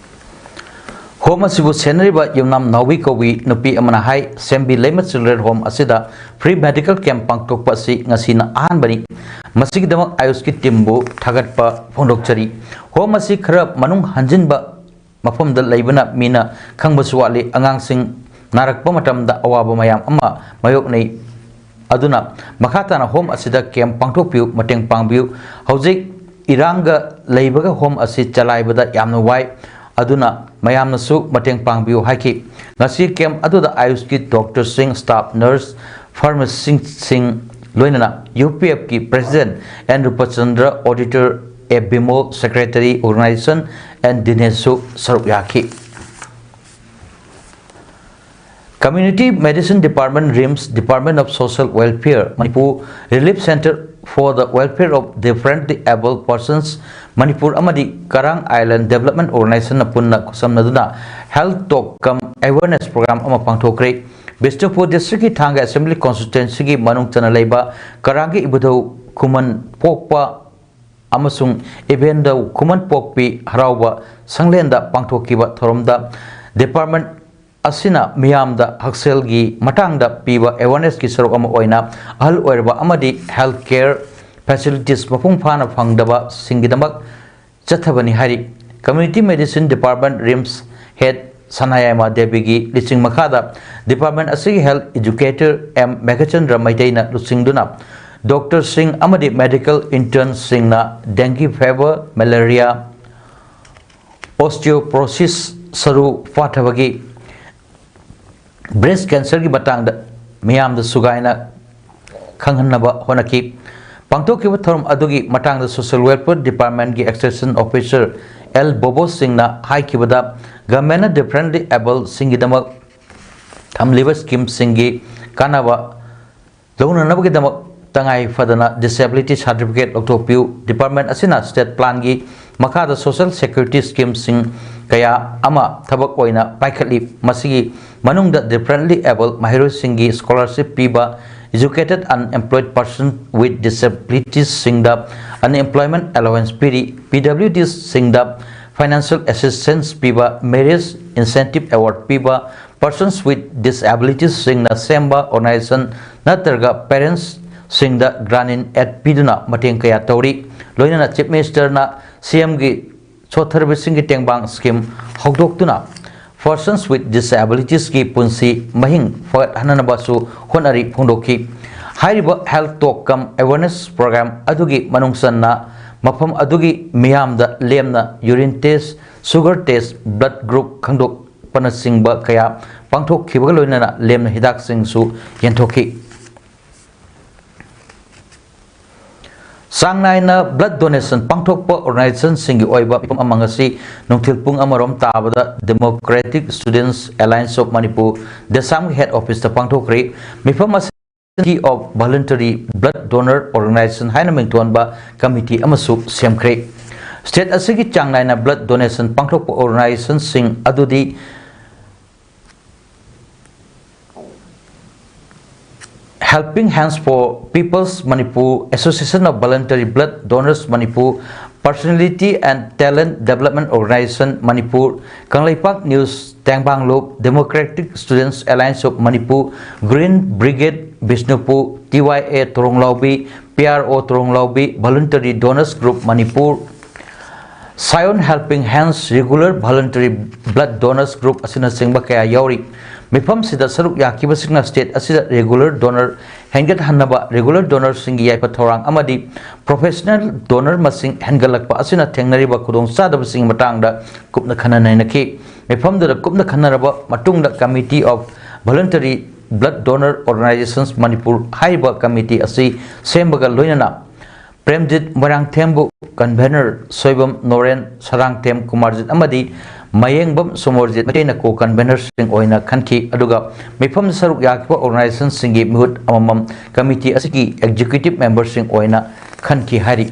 ꯍꯣꯝ ꯑꯁꯤꯕꯨ ꯁꯦꯟꯅꯔꯤꯕ ꯌꯨꯝꯅꯥꯝ ꯅꯥꯎꯕꯤ ꯀꯧꯕꯤ ꯅꯨꯄꯤ ꯑꯃꯅ ꯍꯥꯏ, ꯁꯦꯝꯕꯤ ꯂꯩꯃ ꯆꯤꯜꯗ꯭ꯔꯦꯟ ꯍꯣꯝ ꯑꯁꯤꯗ ꯐ꯭ꯔꯤ ꯃꯦꯗꯤꯀꯦꯜ ꯀꯦꯝꯞ ꯄꯥꯡꯊꯣꯛꯄ ꯑꯁꯤ ꯉꯁꯤꯅ ꯑꯍꯥꯟꯕꯅꯤ꯫ ꯃꯁꯤꯒꯤꯗꯃꯛ ꯑꯥꯌꯨꯁꯀꯤ ꯇꯤꯝꯕꯨ ꯊꯥꯒꯠꯄ ꯐꯣꯡꯗꯣꯛꯆꯔꯤ꯫ ꯍꯣꯝ ꯑꯁꯤ ꯈꯔ ꯃꯅꯨꯡ ꯍꯟꯖꯤꯟꯕ ꯃꯐꯝꯗ ꯂꯩꯕꯅ ꯃꯤꯅ ꯈꯪꯕꯁꯨ ꯋꯥꯠꯂꯤ꯫ ꯑꯉꯥꯡꯁꯤꯡ ꯅꯥꯔꯛꯄ ꯃꯇꯝꯗ ꯑꯋꯥꯕ ꯃꯌꯥꯝ ꯑꯃ ꯃꯥꯌꯣꯛꯅꯩ꯫ ꯑꯗꯨꯅ ꯃꯈꯥ ꯇꯥꯅ ꯍꯣꯝ ꯑꯁꯤꯗ ꯀꯦꯝꯞ ꯄꯥꯡꯊꯣꯛꯄꯤꯌꯨ, ꯃꯇꯦꯡ ꯄꯥꯡꯕꯤꯌꯨ꯫ ꯍꯧꯖꯤꯛ ꯏꯔꯥꯡꯒ ꯂꯩꯕꯒ ꯍꯣꯝ ꯑꯁꯤ ꯆꯂꯥꯏꯕꯗ ꯌꯥꯝꯅ ꯋꯥꯏ꯫ ꯑꯗꯨꯅ ꯃꯌꯥꯝꯅꯁꯨ ꯃꯇꯦꯡ ꯄꯥꯡꯕꯤꯌꯨ ꯍꯥꯏꯈꯤ꯫ ꯉꯁꯤ ꯀꯦꯝꯞ ꯑꯗꯨꯗ ꯑꯥꯌꯨꯁꯀꯤ ꯗꯣꯛꯇꯔꯁꯤꯡ, ꯁ꯭ꯇꯥꯐ ꯅꯔꯁ, ꯐꯥꯔꯃꯥꯁꯤꯁꯁꯤꯡ, ꯂꯣꯏꯅꯅ UPFꯀꯤ president N Rupchandra, auditor A Bimol, secretary organisation N ꯗꯤꯅꯦꯁꯁꯨ ꯁꯔꯨꯛ ꯌꯥꯈꯤ꯫ Community Medicine Department, RIMS, Department of Social Welfare, Manipur Relief Centre for the Welfare of Differently Abled Persons, Manipur ꯑꯃꯗꯤ ꯀꯔꯥꯡ ꯑꯥꯏꯂꯦꯟ ꯗꯦꯕꯂꯞꯃꯦꯟ ꯑꯣꯔꯒꯅꯥꯏꯖꯦꯁꯟꯅ ꯄꯨꯟꯅ ꯈꯨꯠꯁꯝꯅꯗꯨꯅ health talk cum awareness program ꯑꯃ ꯄꯥꯡꯊꯣꯛꯈ꯭ꯔꯦ꯫ ꯕꯤꯁꯅꯨꯄꯨꯔ ꯗꯤꯁꯇ꯭ꯔꯤꯛꯀꯤ ꯊꯥꯡꯒ ꯑꯦꯁꯦꯝꯕ꯭ꯂꯤ ꯀꯣꯟꯁꯇꯤꯇ꯭ꯋꯦꯟꯁꯤꯒꯤ ꯃꯅꯨꯡ ꯆꯟꯅ ꯂꯩꯕ ꯀꯔꯥꯡꯒꯤ ꯏꯕꯨꯙꯧ ꯈꯨꯃꯟ ꯄꯣꯛꯄ ꯑꯃꯁꯨꯡ ꯏꯕꯦꯟꯗꯧ ꯈꯨꯃꯟ ꯄꯣꯛꯄꯤ ꯍꯔꯥꯎꯕ ꯁꯪꯂꯦꯟꯗ ꯄꯥꯡꯊꯣꯛꯈꯤꯕ ꯊꯧꯔꯝꯗ ꯗꯤꯄꯥꯔꯠꯃꯦꯟ ꯑꯁꯤꯅ ꯃꯤꯌꯥꯝꯗ ꯍꯛꯁꯦꯜꯒꯤ ꯃꯇꯥꯡꯗ ꯄꯤꯕ ꯑꯦꯋꯥꯔꯅꯦꯁꯀꯤ ꯁꯔꯨꯛ ꯑꯃ ꯑꯣꯏꯅ ꯑꯍꯜ ꯑꯣꯏꯔꯕ ꯑꯃꯗꯤ ꯍꯦꯜꯊ ꯀꯦꯌꯔ ꯐꯦꯁꯤꯂꯤꯇꯤꯁ ꯃꯄꯨꯡ ꯐꯥꯅ ꯐꯪꯗꯕꯁꯤꯡꯒꯤꯗꯃꯛ ꯆꯠꯊꯕꯅꯤ ꯍꯥꯏꯔꯤ꯫ Community medicine department, RIMS head Sanayaima ꯗꯦꯕꯤꯒꯤ ꯂꯨꯆꯤꯡ ꯃꯈꯥꯗ ꯗꯤꯄꯥꯔꯠꯃꯦꯟ ꯑꯁꯤꯒꯤ ꯍꯦꯜꯊ ꯏꯗꯨꯀꯦꯇꯔ ꯑꯦꯝ ꯃꯦꯘꯆꯟꯗ꯭ꯔ ꯃꯩꯇꯩꯅ ꯂꯨꯆꯤꯡꯗꯨꯅ ꯗꯣꯛꯇꯔꯁꯤꯡ ꯑꯃꯗꯤ ꯃꯦꯗꯤꯀꯦꯜ ꯏꯟꯇꯔꯟꯁꯤꯡꯅ ꯗꯦꯡꯒꯤ ꯐꯤꯚꯔ, ꯃꯦꯂꯦꯔꯤꯌꯥ, ꯑꯣꯁꯇꯤꯌꯣꯄꯣꯔꯣꯁꯤꯁ, ꯁꯔꯨ ꯄꯥꯊꯕꯒꯤ, ꯕ꯭ꯔꯦꯁ ꯀꯦꯟꯁꯔꯒꯤ ꯃꯇꯥꯡꯗ ꯃꯤꯌꯥꯝꯗ ꯁꯨꯒꯥꯏꯅ ꯈꯪꯍꯟꯅꯕ ꯍꯣꯠꯅꯈꯤ꯫ ꯄꯥꯡꯊꯣꯛꯈꯤꯕ ꯊꯧꯔꯝ ꯑꯗꯨꯒꯤ ꯃꯇꯥꯡꯗ ꯁꯣꯁꯤꯌꯦꯜ ꯋꯦꯜꯐꯤꯌꯔ ꯗꯤꯄꯥꯔꯠꯃꯦꯟꯒꯤ ꯑꯦꯛꯁꯇꯦꯟꯁꯟ ꯑꯣꯐꯤꯁꯔ ꯑꯦꯜ ꯕꯣꯕꯣꯁ ꯁꯤꯡꯅ ꯍꯥꯏꯈꯤꯕꯗ, ꯒꯚꯔꯟꯃꯦꯟꯅ ꯗꯤꯐꯔꯦꯟꯠꯂꯤ ꯑꯦꯕꯜꯁꯤꯡꯒꯤꯗꯃꯛ ꯊꯝꯂꯤꯕ ꯁ꯭ꯀꯤꯝꯁꯤꯡꯒꯤ ꯀꯥꯟꯅꯕ ꯂꯧꯅꯅꯕꯒꯤꯗꯃꯛ ꯇꯉꯥꯏ ꯐꯗꯅ ꯗꯤꯁꯦꯕꯤꯂꯤꯇꯤ ꯁꯥꯔꯇꯤꯐꯤꯀꯦꯠ ꯂꯧꯊꯣꯛꯄꯤꯌꯨ꯫ ꯗꯤꯄꯥꯔꯠꯃꯦꯟ ꯑꯁꯤꯅ ꯁ꯭ꯇꯦꯠ ꯄ꯭ꯂꯥꯟꯒꯤ ꯃꯈꯥꯗ ꯁꯣꯁꯤꯌꯦꯜ ꯁꯦꯀ꯭ꯌꯨꯔꯤꯇꯤ ꯁ꯭ꯀꯤꯝꯁꯤꯡ ꯀꯌꯥ ꯑꯃ ꯊꯕꯛ ꯑꯣꯏꯅ ꯄꯥꯏꯈꯠꯂꯤ꯫ ꯃꯁꯤꯒꯤ ꯃꯅꯨꯡꯗ ꯗꯤꯐꯔꯦꯟꯠꯂꯤ ꯑꯦꯕꯜ ꯃꯍꯩꯔꯣꯏꯁꯤꯡꯒꯤ ꯁ꯭ꯀꯣꯂꯔꯁꯤꯞ ꯄꯤꯕ, educated unemployed person with disabilitiesꯁꯤꯡꯗ unemployment allowance ꯄꯤꯔꯤ, ꯄꯤ ꯗꯕ꯭ꯂꯤꯎ ꯗꯤꯁꯁꯤꯡꯗ financial assistance ꯄꯤꯕ, marriage incentive award ꯄꯤꯕ, persons with disabilitiesꯁꯤꯡꯅ ꯁꯦꯝꯕ organization ꯅꯠꯇ꯭ꯔꯒ parentsꯁꯤꯡꯗ grant in aid ꯄꯤꯗꯨꯅ ꯃꯇꯦꯡ ꯀꯌꯥ ꯇꯧꯔꯤ꯫ ꯂꯣꯏꯅꯅ ꯆꯤꯐ ꯃꯤꯅꯤꯁꯇꯔꯅ ꯁꯤ ꯑꯦꯝꯒꯤ ꯁꯣꯠꯊꯔꯕꯁꯤꯡꯒꯤ ꯇꯦꯡꯕꯥꯡ ꯁ꯭ꯀꯤꯝ ꯍꯧꯗꯣꯛꯇꯨꯅ persons with disabilitiesꯀꯤ ꯄꯨꯟꯁꯤ ꯃꯍꯤꯡ ꯐꯒꯠꯍꯟꯅꯕꯁꯨ ꯍꯣꯠꯅꯔꯤ ꯐꯣꯡꯗꯣꯛꯈꯤ꯫ ꯍꯥꯏꯔꯤꯕ health talk cum awareness program ꯑꯗꯨꯒꯤ ꯃꯅꯨꯡ ꯆꯟꯅ ꯃꯐꯝ ꯑꯗꯨꯒꯤ ꯃꯤꯌꯥꯝꯗ ꯂꯦꯝꯅ urine test, sugar test, blood group ꯈꯪꯗꯣꯛꯄꯅꯆꯤꯡꯕ ꯀꯌꯥ ꯄꯥꯡꯊꯣꯛꯈꯤꯕꯒ ꯂꯣꯏꯅꯅ ꯂꯦꯝꯅ ꯍꯤꯗꯥꯛꯁꯤꯡꯁꯨ ꯌꯦꯟꯊꯣꯛꯈꯤ꯫ ꯆꯥꯡ ꯅꯥꯏꯅ blood donation ꯄꯥꯡꯊꯣꯛꯄ organizationꯁꯤꯡꯒꯤ ꯑꯣꯏꯕ ꯃꯤꯐꯝ ꯑꯃ ꯉꯁꯤ ꯅꯨꯡꯊꯤꯜ ꯄꯨꯡ ꯑꯃꯔꯣꯝ ꯇꯥꯕꯗ Democratic Students Alliance of Manipur, ꯗꯦꯁꯥꯝꯒꯤ head officeꯇ ꯄꯥꯡꯊꯣꯛꯈ꯭ꯔꯦ꯫ ꯃꯤꯐꯝ ꯑꯁꯤ Society of Voluntary Blood Donor Organization ꯍꯥꯏꯅ ꯃꯤꯡꯊꯣꯟꯕ ꯀꯃꯤꯇꯤ ꯑꯃꯁꯨ ꯁꯦꯝꯈ꯭ꯔꯦ꯫ ꯁ꯭ꯇꯦꯠ ꯑꯁꯤꯒꯤ ꯆꯥꯡ ꯅꯥꯏꯅ blood donation ꯄꯥꯡꯊꯣꯛꯄ organizationꯁꯤꯡ ꯑꯗꯨꯗꯤ Helping Hands for People's Manipur, Association of Voluntary Blood Donors Manipur, Personality and Talent Development Organization Manipur, Kangleipak News Tengbangluk, Democratic Students Alliance of Manipur, Green Brigade Bishnupur, T Y A Toronglaubi, P R O Toronglaubi, Voluntary Donors Group Manipur, Sion Helping Hands Regular Voluntary Blood Donors Group ꯑꯁꯤꯅꯆꯤꯡꯕ ꯀꯌꯥ ꯌꯥꯎꯔꯤ꯫ ꯃꯤꯐꯝꯁꯤꯗ ꯁꯔꯨꯛ ꯌꯥꯈꯤꯕꯁꯤꯡꯅ state ꯑꯁꯤꯗ regular donor ꯍꯦꯟꯒꯠꯍꯟꯅꯕ, regular donorꯁꯤꯡꯒꯤ ꯌꯥꯏꯐ ꯊꯧꯔꯥꯡ ꯑꯃꯗꯤ professional donor ꯃꯁꯤꯡ ꯍꯦꯟꯒꯠꯂꯛꯄ ꯑꯁꯤꯅ ꯊꯦꯡꯅꯔꯤꯕ ꯈꯨꯗꯣꯡꯆꯥꯗꯕꯁꯤꯡꯒꯤ ꯃꯇꯥꯡꯗ ꯀꯨꯞꯅ ꯈꯟꯅ ꯅꯩꯅꯈꯤ꯫ ꯃꯤꯐꯝꯗꯨꯗ ꯀꯨꯞꯅ ꯈꯟꯅꯔꯕ ꯃꯇꯨꯡꯗ Committee of Voluntary Blood Donor Organizations Manipur ꯍꯥꯏꯔꯤꯕ committee ꯑꯁꯤ ꯁꯦꯝꯕꯒ ꯂꯣꯏꯅꯅ ꯄ꯭ꯔꯦꯝꯖꯤꯠ ꯃꯣꯏꯔꯥꯡꯊꯦꯝꯕꯨ convener, ꯁꯣꯏꯕꯝ ꯅꯣꯔꯦꯟ, ꯁꯔꯥꯡꯊꯦꯝ ꯀꯨꯃꯥꯔꯖꯤꯠ ꯑꯃꯗꯤ ꯃꯌꯦꯡꯕꯝ ꯁꯣꯃꯣꯔꯖꯤꯠ ꯃꯩꯇꯩꯅ co-convenerꯁꯤꯡ ꯑꯣꯏꯅ ꯈꯟꯈꯤ꯫ ꯑꯗꯨꯒ ꯃꯤꯐꯝꯗ ꯁꯔꯨꯛ ꯌꯥꯈꯤꯕ organizationꯁꯤꯡꯒꯤ ꯃꯤꯍꯨꯠ ꯑꯃꯃꯝ committee ꯑꯁꯤꯒꯤ executive memberꯁꯤꯡ ꯑꯣꯏꯅ ꯈꯟꯈꯤ ꯍꯥꯏꯔꯤ꯫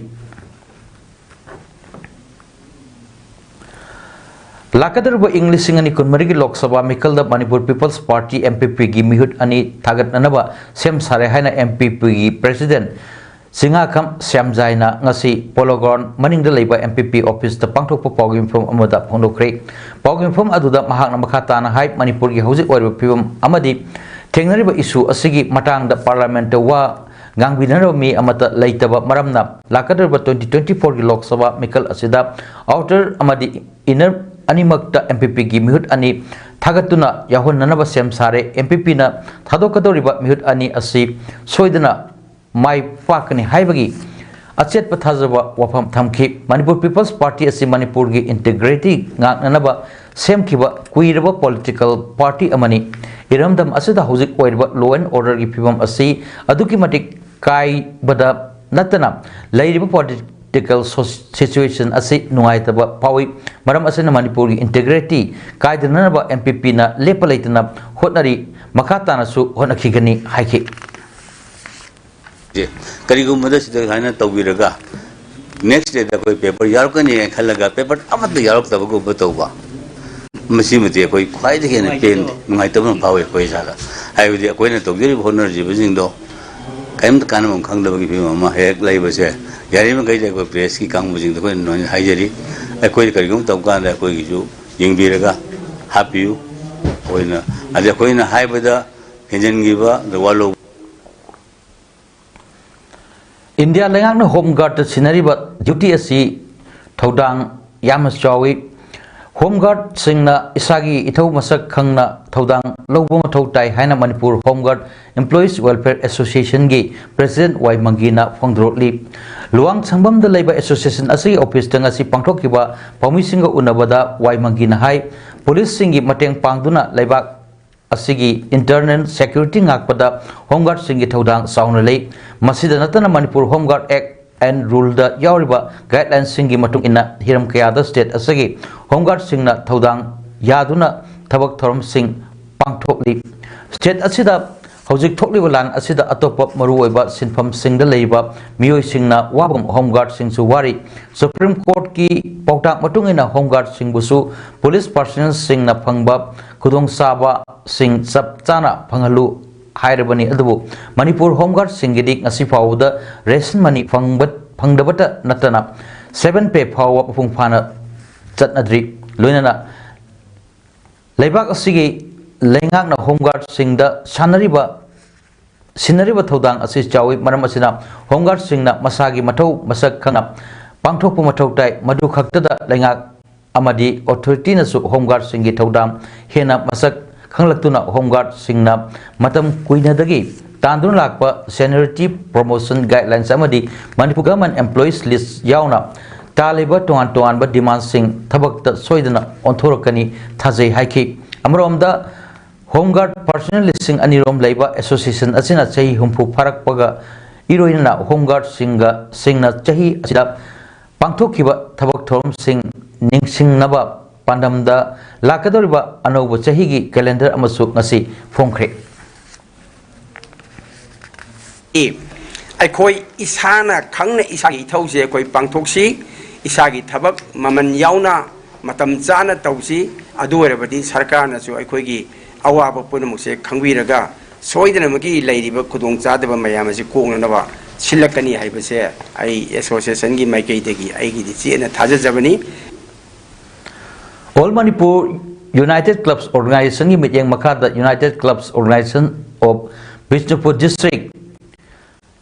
ꯂꯥꯛꯀꯗꯧꯔꯤꯕ ꯏꯪ ꯂꯤꯁꯤꯡ ꯑꯅꯤ ꯀꯨꯟꯃꯔꯤꯒꯤ ꯂꯣꯛ ꯁꯚꯥ ꯃꯤꯈꯜꯗ Manipur people's party, M P Pꯒꯤ ꯃꯤꯍꯨꯠ ꯑꯅꯤ ꯊꯥꯒꯠꯅꯅꯕ ꯁꯦꯝ ꯁꯥꯔꯦ ꯍꯥꯏꯅ M P Pꯒꯤ president ꯆꯤꯡꯉꯥꯈꯝ ꯁ꯭ꯌꯥꯝꯖꯥꯏꯅ ꯉꯁꯤ ꯄꯣꯂꯣ ꯒ꯭ꯔꯥꯎꯟ ꯃꯅꯤꯡꯗ ꯂꯩꯕ M P P officeꯇ ꯄꯥꯡꯊꯣꯛꯄ ꯄꯥꯎꯒꯤ ꯃꯤꯐꯝ ꯑꯃꯗ ꯐꯣꯡꯗꯣꯛꯈ꯭ꯔꯦ꯫ ꯄꯥꯎꯒꯤ ꯃꯤꯐꯝ ꯑꯗꯨꯗ ꯃꯍꯥꯛꯅ ꯃꯈꯥ ꯇꯥꯅ ꯍꯥꯏ, ꯃꯅꯤꯄꯨꯔꯒꯤ ꯍꯧꯖꯤꯛ ꯑꯣꯏꯔꯤꯕ ꯐꯤꯕꯝ ꯑꯃꯗꯤ ꯊꯦꯡꯅꯔꯤꯕ issue ꯑꯁꯤꯒꯤ ꯃꯇꯥꯡꯗ parliamentꯇ ꯋꯥ ꯉꯥꯡꯕꯤꯅꯅꯕ ꯃꯤ ꯑꯃꯠꯇ ꯂꯩꯇꯕ ꯃꯔꯝꯅ ꯂꯥꯛꯀꯗꯧꯔꯤꯕ twenty twenty-fourꯒꯤ ꯂꯣꯛ ꯁꯚꯥ ꯃꯤꯈꯜ ꯑꯁꯤꯗ outer ꯑꯃꯗꯤ inner ꯑꯅꯤꯃꯛꯇ M P Pꯒꯤ ꯃꯤꯍꯨꯠ ꯑꯅꯤ ꯊꯥꯒꯠꯇꯨꯅ ꯌꯥꯎꯍꯟꯅꯅꯕ ꯁꯦꯝ ꯁꯥꯔꯦ꯫ M P Pꯅ ꯊꯥꯗꯣꯛꯀꯗꯧꯔꯤꯕ ꯃꯤꯍꯨꯠ ꯑꯅꯤ ꯑꯁꯤ ꯁꯣꯏꯗꯅ ꯃꯥꯏ ꯄꯥꯛꯀꯅꯤ ꯍꯥꯏꯕꯒꯤ ꯑꯆꯦꯠꯄ ꯊꯥꯖꯕ ꯋꯥꯐꯝ ꯊꯝꯈꯤ꯫ ꯃꯅꯤꯄꯨꯔ ꯄꯤꯄꯜꯁ ꯄꯥꯔꯇꯤ ꯑꯁꯤ ꯃꯅꯤꯄꯨꯔꯒꯤ integrity ꯉꯥꯛꯅꯅꯕ ꯁꯦꯝꯈꯤꯕ ꯀꯨꯏꯔꯕ political party ꯑꯃꯅꯤ꯫ ꯏꯔꯝꯗꯝ ꯑꯁꯤꯗ ꯍꯧꯖꯤꯛ ꯑꯣꯏꯔꯤꯕ law and orderꯒꯤ ꯐꯤꯕꯝ ꯑꯁꯤ ꯑꯗꯨꯛꯀꯤ ꯃꯇꯤꯛ ꯀꯥꯏꯕꯗ ꯅꯠꯇꯅ ꯂꯩꯔꯤꯕ political so-, situation ꯑꯁꯤ ꯅꯨꯡꯉꯥꯏꯇꯕ ꯐꯥꯎꯏ꯫ ꯃꯔꯝ ꯑꯁꯤꯅ ꯃꯅꯤꯄꯨꯔꯒꯤ integrity ꯀꯥꯏꯗꯅꯅꯕ M P Pꯅ ꯂꯦꯞꯄ ꯂꯩꯇꯅ ꯍꯣꯠꯅꯔꯤ, ꯃꯈꯥ ꯇꯥꯅꯁꯨ ꯍꯣꯠꯅꯈꯤꯒꯅꯤ ꯍꯥꯏꯈꯤ꯫ ꯀꯔꯤꯒꯨꯝꯕꯗ ꯁꯤꯗ ꯁꯨꯃꯥꯏꯅ ꯇꯧꯕꯤꯔꯒ next dayꯗ ꯑꯩꯈꯣꯏ paper ꯌꯥꯎꯔꯛꯀꯅꯤ ꯍꯥꯏꯅ ꯈꯜꯂꯒ paper ꯑꯃꯠꯇ ꯌꯥꯎꯔꯛꯇꯕꯒꯨꯝꯕ ꯇꯧꯕ, ꯃꯁꯤꯃꯗꯤ ꯑꯩꯈꯣꯏ ꯈ꯭ꯋꯥꯏꯗꯒꯤ ꯍꯦꯟꯅ ꯄꯦꯟꯗꯦ, ꯅꯨꯡꯉꯥꯏꯇꯕ ꯑꯃ ꯐꯥꯎꯏ ꯑꯩꯈꯣꯏ ꯏꯁꯥꯗ꯫ ꯍꯥꯏꯕꯗꯤ ꯑꯩꯈꯣꯏꯅ ꯇꯧꯖꯔꯤꯕ ꯍꯣꯠꯅꯖꯔꯤꯕꯁꯤꯡꯗꯣ ꯀꯔꯤꯝꯇ ꯀꯥꯟꯅꯐꯝ ꯈꯪꯗꯕꯒꯤ ꯐꯤꯕꯝ ꯑꯃ ꯍꯦꯛ ꯂꯩꯕꯁꯦ, ꯌꯥꯔꯤꯕꯃꯈꯩꯗꯤ ꯑꯩꯈꯣꯏ ꯄ꯭ꯔꯦꯁꯀꯤ ꯀꯥꯡꯕꯨꯁꯤꯡꯗ ꯑꯩꯈꯣꯏꯅ ꯅꯣꯏꯅ ꯍꯥꯏꯖꯔꯤ, ꯑꯩꯈꯣꯏ ꯀꯔꯤꯒꯨꯝꯕ ꯇꯧꯕ ꯀꯥꯟꯗ ꯑꯩꯈꯣꯏꯒꯤꯁꯨ ꯌꯦꯡꯕꯤꯔꯒ ꯍꯥꯞꯄꯤꯌꯨ꯫ ꯑꯩꯈꯣꯏꯅ, ꯑꯗ ꯑꯩꯈꯣꯏꯅ ꯍꯥꯏꯕꯗ ꯍꯦꯟꯖꯤꯟꯈꯤꯕ, ꯑꯗ ꯋꯥꯂꯧ ꯏꯟꯗꯤꯌꯥ ꯂꯩꯉꯥꯛꯅ ꯍꯣꯝ ꯒꯥꯔꯗꯇ ꯁꯤꯟꯅꯔꯤꯕ ꯗ꯭ꯌꯨꯇꯤ ꯑꯁꯤ ꯊꯧꯗꯥꯡ ꯌꯥꯝꯅ ꯆꯥꯎꯏ꯫ ꯍꯣꯝ ꯒꯥꯔꯗꯁꯤꯡꯅ ꯏꯁꯥꯒꯤ ꯏꯊꯧ ꯃꯁꯛ ꯈꯪꯅ ꯊꯧꯗꯥꯡ ꯂꯧꯕ ꯃꯊꯧ ꯇꯥꯏ ꯍꯥꯏꯅ Manipur home guard employees welfare ꯑꯦꯁꯣꯁꯤꯌꯦꯁꯟꯒꯤ ꯄ꯭ꯔꯦꯁꯤꯗꯦꯟꯠ ꯋꯥꯏ ꯃꯪꯒꯤꯅ ꯐꯣꯡꯗꯣꯔꯛꯂꯤ꯫ ꯂꯨꯋꯥꯡꯁꯪꯕꯝꯗ ꯂꯩꯕ ꯑꯦꯁꯣꯁꯤꯌꯦꯁꯟ ꯑꯁꯤꯒꯤ ꯑꯣꯐꯤꯁꯇ ꯉꯁꯤ ꯄꯥꯡꯊꯣꯛꯈꯤꯕ ꯄꯥꯎꯃꯤꯁꯤꯡꯒ ꯎꯅꯕꯗ ꯋꯥꯏ ꯃꯪꯒꯤꯅ ꯍꯥꯏ, ꯄꯨꯂꯤꯁꯁꯤꯡꯒꯤ ꯃꯇꯦꯡ ꯄꯥꯡꯗꯨꯅ ꯂꯩꯕꯥꯛ ꯑꯁꯤꯒꯤ ꯏꯟꯇꯔꯅꯦꯜ ꯁꯦꯀ꯭ꯌꯨꯔꯤꯇꯤ ꯉꯥꯛꯄꯗ ꯍꯣꯝ ꯒꯥꯔꯗꯁꯤꯡꯒꯤ ꯊꯧꯗꯥꯡ ꯆꯥꯎꯅ ꯂꯩ꯫ ꯃꯁꯤꯗ ꯅꯠꯇꯅ ꯃꯅꯤꯄꯨꯔ ꯍꯣꯝ ꯒꯥꯔꯗ ꯑꯦꯛ ꯑꯦꯟ ꯔꯨꯜꯗ ꯌꯥꯎꯔꯤꯕ ꯒꯥꯏꯗꯂꯥꯏꯟꯁꯤꯡꯒꯤ ꯃꯇꯨꯡ ꯏꯟꯅ ꯍꯤꯔꯝ ꯀꯌꯥꯗ ꯁ꯭ꯇꯦꯠ ꯑꯁꯤꯒꯤ ꯍꯣꯝ ꯒꯥꯔꯗꯁꯤꯡꯅ ꯊꯧꯗꯥꯡ ꯌꯥꯗꯨꯅ ꯊꯕꯛ ꯊꯧꯔꯝꯁꯤꯡ ꯄꯥꯡꯊꯣꯛꯂꯤ꯫ ꯁ꯭ꯇꯦꯠ ꯑꯁꯤꯗ ꯍꯧꯖꯤꯛ ꯊꯣꯛꯂꯤꯕ ꯂꯥꯟ ꯑꯁꯤꯗ ꯑꯇꯣꯞꯄ ꯃꯔꯨꯑꯣꯏꯕ ꯁꯤꯟꯐꯝꯁꯤꯡꯗ ꯂꯩꯔꯤꯕ ꯃꯤꯑꯣꯏꯁꯤꯡꯅ ꯋꯥꯐꯝ ꯍꯣꯝ ꯒꯥꯔꯗꯁꯤꯡꯁꯨ ꯋꯥꯔꯤ꯫ ꯁꯨꯄ꯭ꯔꯤꯝ ꯀꯣꯔꯠꯀꯤ ꯄꯥꯎꯇꯥꯛ ꯃꯇꯨꯡ ꯏꯟꯅ ꯍꯣꯝ ꯒꯥꯔꯗꯁꯤꯡꯕꯨꯁꯨ ꯄꯨꯂꯤꯁ ꯄꯥꯔꯁꯅꯦꯜꯁꯤꯡꯅ ꯐꯪꯕ ꯈꯨꯗꯣꯡꯆꯥꯕꯁꯤꯡ ꯆꯞ ꯆꯥꯅ ꯐꯪꯍꯜꯂꯨ ꯍꯥꯏꯔꯕꯅꯤ꯫ ꯑꯗꯨꯕꯨ ꯃꯅꯤꯄꯨꯔ ꯍꯣꯝ ꯒꯥꯔꯗꯁꯤꯡꯒꯤꯗꯤ ꯉꯁꯤ ꯐꯥꯎꯕꯗ ꯔꯦꯁꯟ ꯃꯅꯤ ꯐꯪꯕ, ꯐꯪꯗꯕꯇ ꯅꯠꯇꯅ ꯁꯦꯚꯦꯟ ꯄꯦ ꯐꯥꯎꯕ ꯃꯄꯨꯡ ꯐꯥꯅ ꯆꯠꯅꯗ꯭ꯔꯤ꯫ ꯂꯣꯏꯅꯅ ꯂꯩꯕꯥꯛ ꯑꯁꯤꯒꯤ ꯂꯩꯉꯥꯛꯅ ꯍꯣꯝ ꯒꯥꯔꯗꯁꯤꯡꯗ ꯁꯥꯟꯅꯔꯤꯕ, ꯁꯤꯟꯅꯔꯤꯕ ꯊꯧꯗꯥꯡ ꯑꯁꯤ ꯆꯥꯎꯏ꯫ ꯃꯔꯝ ꯑꯁꯤꯅ ꯍꯣꯝ ꯒꯥꯔꯗꯁꯤꯡꯅ ꯃꯁꯥꯒꯤ ꯃꯊꯧ ꯃꯁꯛ ꯈꯪꯅ ꯄꯥꯡꯊꯣꯛꯄ ꯃꯊꯧ ꯇꯥꯏ꯫ ꯃꯗꯨ ꯈꯛꯇꯗ ꯂꯩꯉꯥꯛ ꯑꯃꯗꯤ ꯑꯣꯊꯣꯔꯤꯇꯤꯅꯁꯨ ꯍꯣꯝ ꯒꯥꯔꯗꯁꯤꯡꯒꯤ ꯊꯧꯗꯥꯡ ꯍꯦꯟꯅ ꯃꯁꯛ ꯈꯪꯂꯛꯇꯨꯅ ꯍꯣꯝ ꯒꯥꯔꯗꯁꯤꯡꯅ ꯃꯇꯝ ꯀꯨꯏꯅꯗꯒꯤ ꯇꯥꯟꯗꯨꯅ ꯂꯥꯛꯄ ꯁꯦꯅꯤꯌꯣꯔꯤꯇꯤ ꯄ꯭ꯔꯣꯃꯣꯁꯟ ꯒꯥꯏꯗꯂꯥꯏꯟꯁ ꯑꯃꯗꯤ ꯃꯅꯤꯄꯨꯔ ꯒꯚꯔꯟꯃꯦꯟꯠ ꯑꯦꯝꯄ꯭ꯂꯣꯌꯤꯁ ꯂꯤꯁ ꯌꯥꯎꯅ ꯇꯥꯜꯂꯤꯕ ꯇꯣꯉꯥꯟ ꯇꯣꯉꯥꯟꯕ ꯗꯤꯃꯥꯟꯁꯤꯡ ꯊꯕꯛꯇ ꯁꯣꯏꯗꯅ ꯑꯣꯟꯊꯣꯔꯛꯀꯅꯤ ꯊꯥꯖꯩ ꯍꯥꯏꯈꯤ꯫ ꯑꯃꯔꯣꯝꯗ ꯍꯣꯝ ꯒꯥꯔꯗ ꯄꯥꯔꯁꯅꯦꯜ ꯂꯤꯁꯤꯡ ꯑꯅꯤꯔꯣꯝ ꯂꯩꯕ ꯑꯦꯁꯣꯁꯤꯌꯦꯁꯟ ꯑꯁꯤꯅ ꯆꯍꯤ ꯍꯨꯝꯐꯨ ꯐꯥꯔꯛꯄꯒ ꯏꯔꯣꯏꯅꯅ ꯍꯣꯝ ꯒꯥꯔꯗꯁꯤꯡꯒ, ꯁꯤꯡꯅ ꯆꯍꯤ ꯑꯁꯤꯗ ꯄꯥꯡꯊꯣꯛꯈꯤꯕ ꯊꯕꯛ ꯊꯧꯔꯝꯁꯤꯡ ꯅꯤꯡꯁꯤꯡꯅꯕ ꯄꯥꯟꯗꯝꯗ ꯂꯥꯛꯀꯗꯧꯔꯤꯕ ꯑꯅꯧꯕ ꯆꯍꯤꯒꯤ ꯀꯦꯂꯦꯟꯗꯔ ꯑꯃꯁꯨ ꯉꯁꯤ ꯐꯣꯡꯈ꯭ꯔꯦ꯫ ꯑꯦ, ꯑꯩꯈꯣꯏ ꯏꯁꯥꯅ ꯈꯪꯅ ꯏꯁꯥꯒꯤ ꯏꯊꯧꯁꯦ ꯑꯩꯈꯣꯏ ꯄꯥꯡꯊꯣꯛꯁꯤ, ꯏꯁꯥꯒꯤ ꯊꯕꯛ ꯃꯃꯜ ꯌꯥꯎꯅ ꯃꯇꯝ ꯆꯥꯅ ꯇꯧꯁꯤ꯫ ꯑꯗꯨ ꯑꯣꯏꯔꯕꯗꯤ ꯁꯔꯀꯥꯔꯅꯁꯨ ꯑꯩꯈꯣꯏꯒꯤ ꯑꯋꯥꯕ ꯄꯨꯝꯅꯃꯛꯁꯦ ꯈꯪꯕꯤꯔꯒ ꯁꯣꯏꯗꯅꯃꯛꯀꯤ ꯂꯩꯔꯤꯕ ꯈꯨꯗꯣꯡꯆꯥꯗꯕ ꯃꯌꯥꯝ ꯑꯁꯤ ꯀꯣꯛꯅꯅꯕ ꯁꯤꯜꯂꯛꯀꯅꯤ ꯍꯥꯏꯕꯁꯦ ꯑꯩ association ꯒꯤ ꯃꯥꯏꯀꯩꯗꯒꯤ ꯑꯩꯒꯤꯗꯤ ꯆꯦꯠꯅ ꯊꯥꯖꯖꯕꯅꯤ꯫ All Manipur United Clubs Organization ꯒꯤ ꯃꯤꯠꯌꯦꯡ ꯃꯈꯥꯗ United Clubs Organization of Bishnupur District,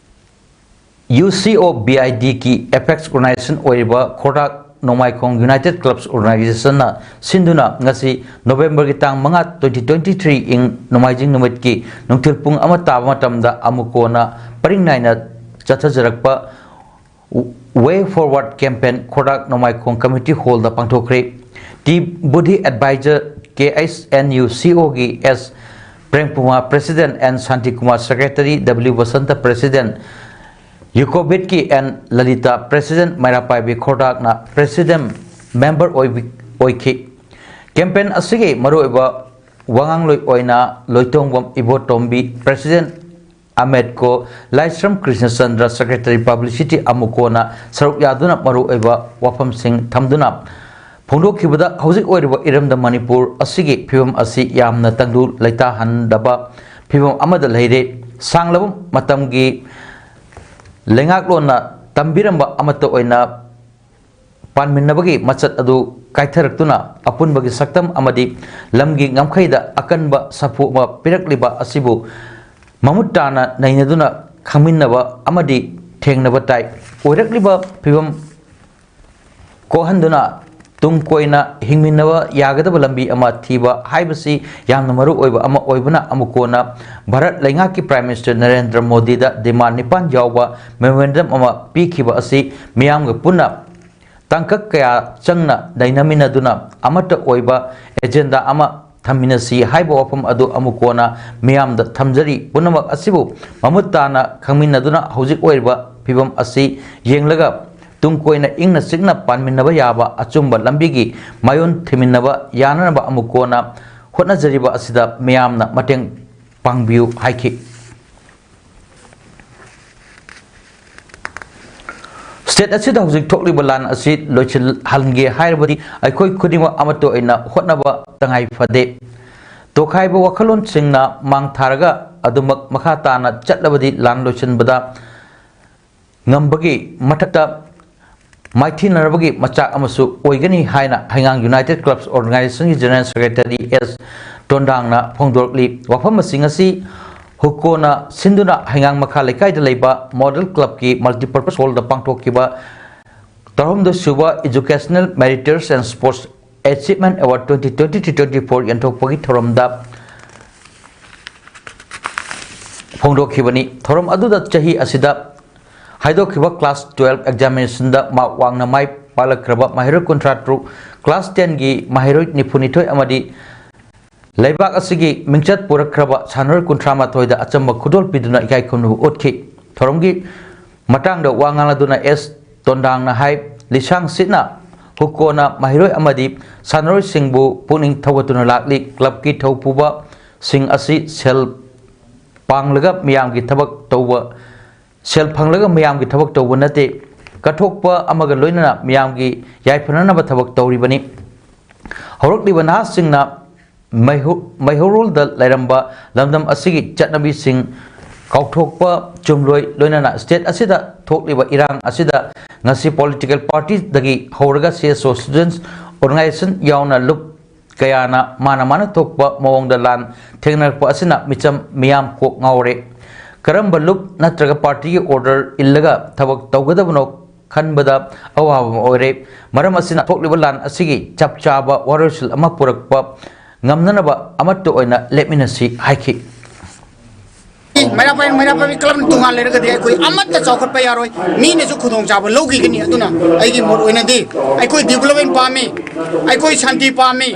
U C O B I D ꯒꯤ apex organization ꯑꯣꯏꯔꯤꯕ ꯈꯣꯔꯥꯛ ꯅꯣꯡꯃꯥꯏꯈꯣꯡ United Clubs Organization ꯅ ꯁꯤꯟꯗꯨꯅ ꯉꯁꯤ November ꯒꯤ ꯇꯥꯡ ꯃꯉꯥ, twenty twenty-three, ꯏꯪ ꯅꯣꯡꯃꯥꯏꯖꯤꯡ ꯅꯨꯃꯤꯠꯀꯤ ꯅꯨꯡꯊꯤꯜ ꯄꯨꯡ ꯑꯃ ꯇꯥꯕ ꯃꯇꯝꯗ ꯑꯃꯨꯛ ꯀꯣꯟꯅ ꯄꯔꯤꯡ ꯅꯥꯏꯅ ꯆꯠꯊꯖꯔꯛꯄ Way Forward Campaign ꯈꯣꯔꯥꯛ ꯅꯣꯡꯃꯥꯏꯈꯣꯡ Community Hall ꯗ ꯄꯥꯡꯊꯣꯛꯈ꯭ꯔꯦ꯫ T ꯕꯨꯙꯤ, Advisor, K S N U C O ꯒꯤ S Premkumar, President, N Shantikumar, Secretary, W Basanta, President, ꯌꯨꯀꯣꯕꯤꯠꯀꯤ N ꯂꯂꯤꯇꯥ, President, ꯃꯩꯔꯥꯄꯥꯏꯕꯤ ꯈꯣꯔꯥꯛꯅ President Member ꯑꯣꯏꯕꯤ-, ꯑꯣꯏꯈꯤ꯫ Campaign ꯑꯁꯤꯒꯤ ꯃꯔꯨꯑꯣꯏꯕ ꯋꯥꯉꯥꯡꯂꯣꯏ ꯑꯣꯏꯅ ꯂꯣꯏꯇꯣꯡꯕꯝ ꯏꯕꯣꯇꯣꯝꯕꯤ, President, ꯑꯃꯦꯠꯀꯣ, ꯂꯥꯏꯁ꯭ꯔꯝ ꯀ꯭ꯔꯤꯁꯅꯆꯟꯗ꯭ꯔ, Secretary Publicity, ꯑꯃꯨꯛ ꯀꯣꯟꯅ ꯁꯔꯨꯛ ꯌꯥꯗꯨꯅ ꯃꯔꯨꯑꯣꯏꯕ ꯋꯥꯐꯝꯁꯤꯡ ꯊꯝꯗꯨꯅ ꯐꯣꯡꯗꯣꯛꯈꯤꯕꯗ, ꯍꯧꯖꯤꯛ ꯑꯣꯏꯔꯤꯕ ꯏꯔꯝꯗꯝ ꯃꯅꯤꯄꯨꯔ ꯑꯁꯤꯒꯤ ꯐꯤꯕꯝ ꯑꯁꯤ ꯌꯥꯝꯅ ꯇꯪꯗꯨ ꯂꯩꯇꯥꯍꯟꯗꯕ ꯐꯤꯕꯝ ꯑꯃꯗ ꯂꯩꯔꯦ꯫ ꯁꯥꯡꯂꯕ ꯃꯇꯝꯒꯤ ꯂꯩꯉꯥꯛꯂꯣꯟꯅ ꯇꯝꯕꯤꯔꯝꯕ ꯑꯃꯠꯇ ꯑꯣꯏꯅ ꯄꯥꯟꯃꯤꯟꯅꯕꯒꯤ ꯃꯆꯠ ꯑꯗꯨ ꯀꯥꯏꯊꯔꯛꯇꯨꯅ ꯑꯄꯨꯟꯕꯒꯤ ꯁꯛꯇꯝ ꯑꯃꯗꯤ ꯂꯝꯒꯤ ꯉꯝꯈꯩꯗ ꯑꯀꯟꯕ ꯁꯥꯐꯨ ꯑꯃ ꯄꯤꯔꯛꯂꯤꯕ ꯑꯁꯤꯕꯨ ꯃꯃꯨꯠ ꯇꯥꯅ ꯅꯩꯅꯗꯨꯅ ꯈꯪꯃꯤꯟꯅꯕ ꯑꯃꯗꯤ ꯊꯦꯡꯅꯕ ꯇꯥꯏ꯫ ꯑꯣꯏꯔꯛꯂꯤꯕ ꯐꯤꯕꯝ ꯀꯣꯛꯍꯟꯗꯨꯅ ꯇꯨꯡ ꯀꯣꯏꯅ ꯍꯤꯡꯃꯤꯟꯅꯕ ꯌꯥꯒꯗꯕ ꯂꯝꯕꯤ ꯑꯃ ꯊꯤꯕ ꯍꯥꯏꯕꯁꯤ ꯌꯥꯝꯅ ꯃꯔꯨ ꯑꯣꯏꯕ ꯑꯃ ꯑꯣꯏꯕꯅ, ꯑꯃꯨꯛ ꯀꯣꯟꯅ ꯚꯥꯔꯠ ꯂꯩꯉꯥꯛꯀꯤ Prime Minister ꯅꯔꯦꯟꯗ꯭ꯔ ꯃꯣꯗꯤꯗ demand ꯅꯤꯄꯥꯟ ꯌꯥꯎꯕ memorandum ꯑꯃ ꯄꯤꯈꯤꯕ ꯑꯁꯤ ꯃꯤꯌꯥꯝꯒ ꯄꯨꯟꯅ ꯇꯥꯡꯀꯛ ꯀꯌꯥ ꯆꯪꯅ ꯅꯩꯅꯃꯤꯟꯅꯗꯨꯅ ꯑꯃꯠꯇ ꯑꯣꯏꯕ agenda ꯑꯃ ꯊꯝꯃꯤꯟꯅꯁꯤ ꯍꯥꯏꯕ ꯋꯥꯐꯝ ꯑꯗꯨ ꯑꯃꯨꯛ ꯀꯣꯟꯅ ꯃꯤꯌꯥꯝꯗ ꯊꯝꯖꯔꯤ꯫ ꯄꯨꯝꯅꯃꯛ ꯑꯁꯤꯕꯨ ꯃꯃꯨꯠ ꯇꯥꯅ ꯈꯪꯃꯤꯟꯅꯗꯨꯅ ꯍꯧꯖꯤꯛ ꯑꯣꯏꯔꯤꯕ ꯐꯤꯕꯝ ꯑꯁꯤ ꯌꯦꯡꯂꯒ ꯇꯨꯡ ꯀꯣꯏꯅ ꯏꯪꯅ ꯆꯤꯛꯅ ꯄꯥꯟꯃꯤꯟꯅꯕ ꯌꯥꯕ ꯑꯆꯨꯝꯕ ꯂꯝꯕꯤꯒꯤ ꯃꯥꯌꯣꯟ ꯊꯤꯃꯤꯟꯅꯕ ꯌꯥꯅꯅꯕ ꯑꯃꯨꯛ ꯀꯣꯟꯅ ꯍꯣꯠꯅꯖꯔꯤꯕ ꯑꯁꯤꯗ ꯃꯤꯌꯥꯝꯅ ꯃꯇꯦꯡ ꯄꯥꯡꯕꯤꯌꯨ ꯍꯥꯏꯈꯤ꯫ State ꯑꯁꯤꯗ ꯍꯧꯖꯤꯛ ꯊꯣꯛꯂꯤꯕ ꯂꯥꯟ ꯑꯁꯤ ꯂꯣꯏꯁꯤꯜꯍꯟꯒꯦ ꯍꯥꯏꯔꯕꯗꯤ ꯑꯩꯈꯣꯏ ꯈꯨꯗꯤꯡꯃꯛ ꯑꯃꯠꯇ ꯑꯣꯏꯅ ꯍꯣꯠꯅꯕ ꯇꯉꯥꯏ ꯐꯗꯦ꯫ ꯇꯣꯈꯥꯏꯕ ꯋꯥꯈꯜꯂꯣꯟꯁꯤꯡꯅ ꯃꯥꯡ ꯊꯥꯔꯒ ꯑꯗꯨꯃꯛ ꯃꯈꯥ ꯇꯥꯅ ꯆꯠꯂꯕꯗꯤ ꯂꯥꯟ ꯂꯣꯏꯁꯤꯟꯕꯗ ꯉꯝꯕꯒꯤ ꯃꯊꯛꯇ ꯃꯥꯏꯊꯤꯅꯔꯕꯒꯤ ꯃꯆꯥꯛ ꯑꯃꯁꯨ ꯑꯣꯏꯒꯅꯤ ꯍꯥꯏꯅ ꯍꯩꯉꯥꯡ United Clubs Organization ꯒꯤ General Secretary ꯑꯦꯁ ꯇꯣꯟꯗꯥꯡꯅ ꯐꯣꯡꯗꯣꯔꯛꯂꯤ꯫ ꯋꯥꯐꯝ ꯑꯁꯤꯡ ꯑꯁꯤ ꯍꯨꯀꯣꯅ ꯁꯤꯟꯗꯨꯅ ꯍꯩꯉꯥꯡ ꯃꯈꯥ ꯂꯩꯀꯥꯏꯗ ꯂꯩꯕ Model Club ꯀꯤ Multipurpose Hall ꯗ ꯄꯥꯡꯊꯣꯛꯈꯤꯕ ꯇꯔꯥꯍꯨꯝꯗꯣꯏ ꯁꯨꯕ Educational Meritocracy and Sports Achievement Award twenty twenty-three twenty-four ꯌꯦꯟꯊꯣꯛꯄꯒꯤ ꯊꯧꯔꯝꯗ ꯐꯣꯡꯗꯣꯛꯈꯤꯕꯅꯤ꯫ ꯊꯧꯔꯝ ꯑꯗꯨꯗ ꯆꯍꯤ ꯑꯁꯤꯗ ꯍꯥꯏꯗꯣꯛꯈꯤꯕ class twelve examination ꯗ mark ꯋꯥꯡꯅ ꯃꯥꯏ ꯄꯥꯛꯂꯛꯈ꯭ꯔꯕ ꯃꯍꯩꯔꯣꯏ ꯀꯨꯟꯊ꯭ꯔꯥ ꯇꯔꯨꯛ, class ten ꯒꯤ ꯃꯍꯩꯔꯣꯏ ꯅꯤꯐꯨ ꯅꯤꯊꯣꯏ ꯑꯃꯗꯤ ꯂꯩꯕꯥꯛ ꯑꯁꯤꯒꯤ ꯃꯤꯡꯆꯠ ꯄꯨꯔꯛꯈ꯭ꯔꯕ ꯁꯥꯟꯅꯔꯣꯏ ꯀꯨꯟꯊ꯭ꯔꯥ ꯃꯥꯊꯣꯏꯗ ꯑꯆꯝꯕ ꯈꯨꯗꯣꯜ ꯄꯤꯗꯨꯅ ꯏꯀꯥꯏ ꯈꯨꯝꯅꯕ ꯎꯠꯈꯤ꯫ ꯊꯧꯔꯝꯒꯤ ꯃꯇꯥꯡꯗ ꯋꯥ ꯉꯥꯡꯂꯗꯨꯅ ꯑꯦꯁ ꯇꯣꯟꯗꯥꯡꯅ ꯍꯥꯏ, ꯂꯤꯁꯥꯡ ꯁꯤꯠꯅ ꯍꯨꯀꯣꯅ ꯃꯍꯩꯔꯣꯏ ꯑꯃꯗꯤ ꯁꯥꯟꯅꯔꯣꯏꯁꯤꯡꯕꯨ ꯄꯨꯛꯅꯤꯡ ꯊꯧꯒꯠꯇꯨꯅ ꯂꯥꯛꯂꯤ꯫ Club ꯀꯤ ꯊꯧꯄꯨꯕꯁꯤꯡ ꯑꯁꯤ ꯁꯦꯜ ꯄꯥꯡꯂꯒ ꯃꯤꯌꯥꯝꯒꯤ ꯊꯕꯛ ꯇꯧꯕ, ꯁꯦꯜ ꯐꯪꯂꯒ ꯃꯤꯌꯥꯝꯒꯤ ꯊꯕꯛ ꯇꯧꯕ ꯅꯠꯇꯦ, ꯀꯠꯊꯣꯛꯄ ꯑꯃꯒ ꯂꯣꯏꯅꯅ ꯃꯤꯌꯥꯝꯒꯤ ꯌꯥꯏꯐꯅꯅꯕ ꯊꯕꯛ ꯇꯧꯔꯤꯕꯅꯤ꯫ ꯍꯧꯔꯛꯂꯤꯕ ꯅꯍꯥꯁꯤꯡꯅ ꯃꯩꯍꯧ-, ꯃꯩꯍꯧꯔꯣꯜꯗ ꯂꯩꯔꯝꯕ ꯂꯝꯗꯝ ꯑꯁꯤꯒꯤ ꯆꯠꯅꯕꯤꯁꯤꯡ ꯀꯥꯎꯊꯣꯛꯄ ꯆꯨꯝꯂꯣꯏ, ꯂꯣꯏꯅꯅ state ꯑꯁꯤꯗ ꯊꯣꯛꯂꯤꯕ ꯏꯔꯥꯡ ꯑꯁꯤꯗ ꯉꯁꯤ political party ꯗꯒꯤ ꯍꯧꯔꯒ C S O, students organization ꯌꯥꯎꯅ ꯂꯨꯞ ꯀꯌꯥꯅ ꯃꯥꯅ ꯃꯥꯅ ꯊꯣꯛꯄ ꯃꯑꯣꯡꯗ ꯂꯥꯟ ꯊꯦꯡꯅꯔꯛꯄ ꯑꯁꯤꯅ ꯃꯤꯆꯝ ꯃꯤꯌꯥꯝ ꯀꯣꯛ ꯉꯥꯎꯔꯦ꯫ ꯀꯔꯝꯕ ꯂꯨꯞ ꯅꯠꯇ꯭ꯔꯒ party ꯒꯤ order ꯏꯜꯂꯒ ꯊꯕꯛ ꯇꯧꯒꯗꯕꯅꯣ ꯈꯟꯕꯗ ꯑꯋꯥꯕ ꯑꯃ ꯑꯣꯏꯔꯦ꯫ ꯃꯔꯝ ꯑꯁꯤꯅ ꯊꯣꯛꯂꯤꯕ ꯂꯥꯟ ꯑꯁꯤꯒꯤ ꯆꯞ ꯆꯥꯕ ꯋꯥꯔꯣꯏꯁꯤꯟ ꯑꯃ ꯄꯨꯔꯛꯄ ꯉꯝꯅꯅꯕ ꯑꯃꯠꯇ ꯑꯣꯏꯅ ꯂꯦꯞꯃꯤꯟꯅꯁꯤ ꯍꯥꯏꯈꯤ꯫ ꯃꯩꯔꯥ ꯄꯥꯏ-, ꯃꯩꯔꯥ ꯄꯥꯏꯕꯤ club ꯅ ꯇꯣꯉꯥꯟ ꯂꯩꯔꯒꯗꯤ ꯑꯩꯈꯣꯏ ꯑꯃꯠꯇ ꯆꯥꯎꯈꯠꯄ ꯌꯥꯔꯣꯏ, ꯃꯤꯅꯁꯨ ꯈꯨꯗꯣꯡꯆꯥꯕ ꯂꯧꯈꯤꯒꯅꯤ꯫ ꯑꯗꯨꯅ ꯑꯩꯒꯤ ꯃꯣꯠ ꯑꯣꯏꯅꯗꯤ ꯑꯩꯈꯣꯏ development ꯄꯥꯝꯃꯤ, ꯑꯩꯈꯣꯏ ꯁꯥꯟꯇꯤ ꯄꯥꯝꯃꯤ,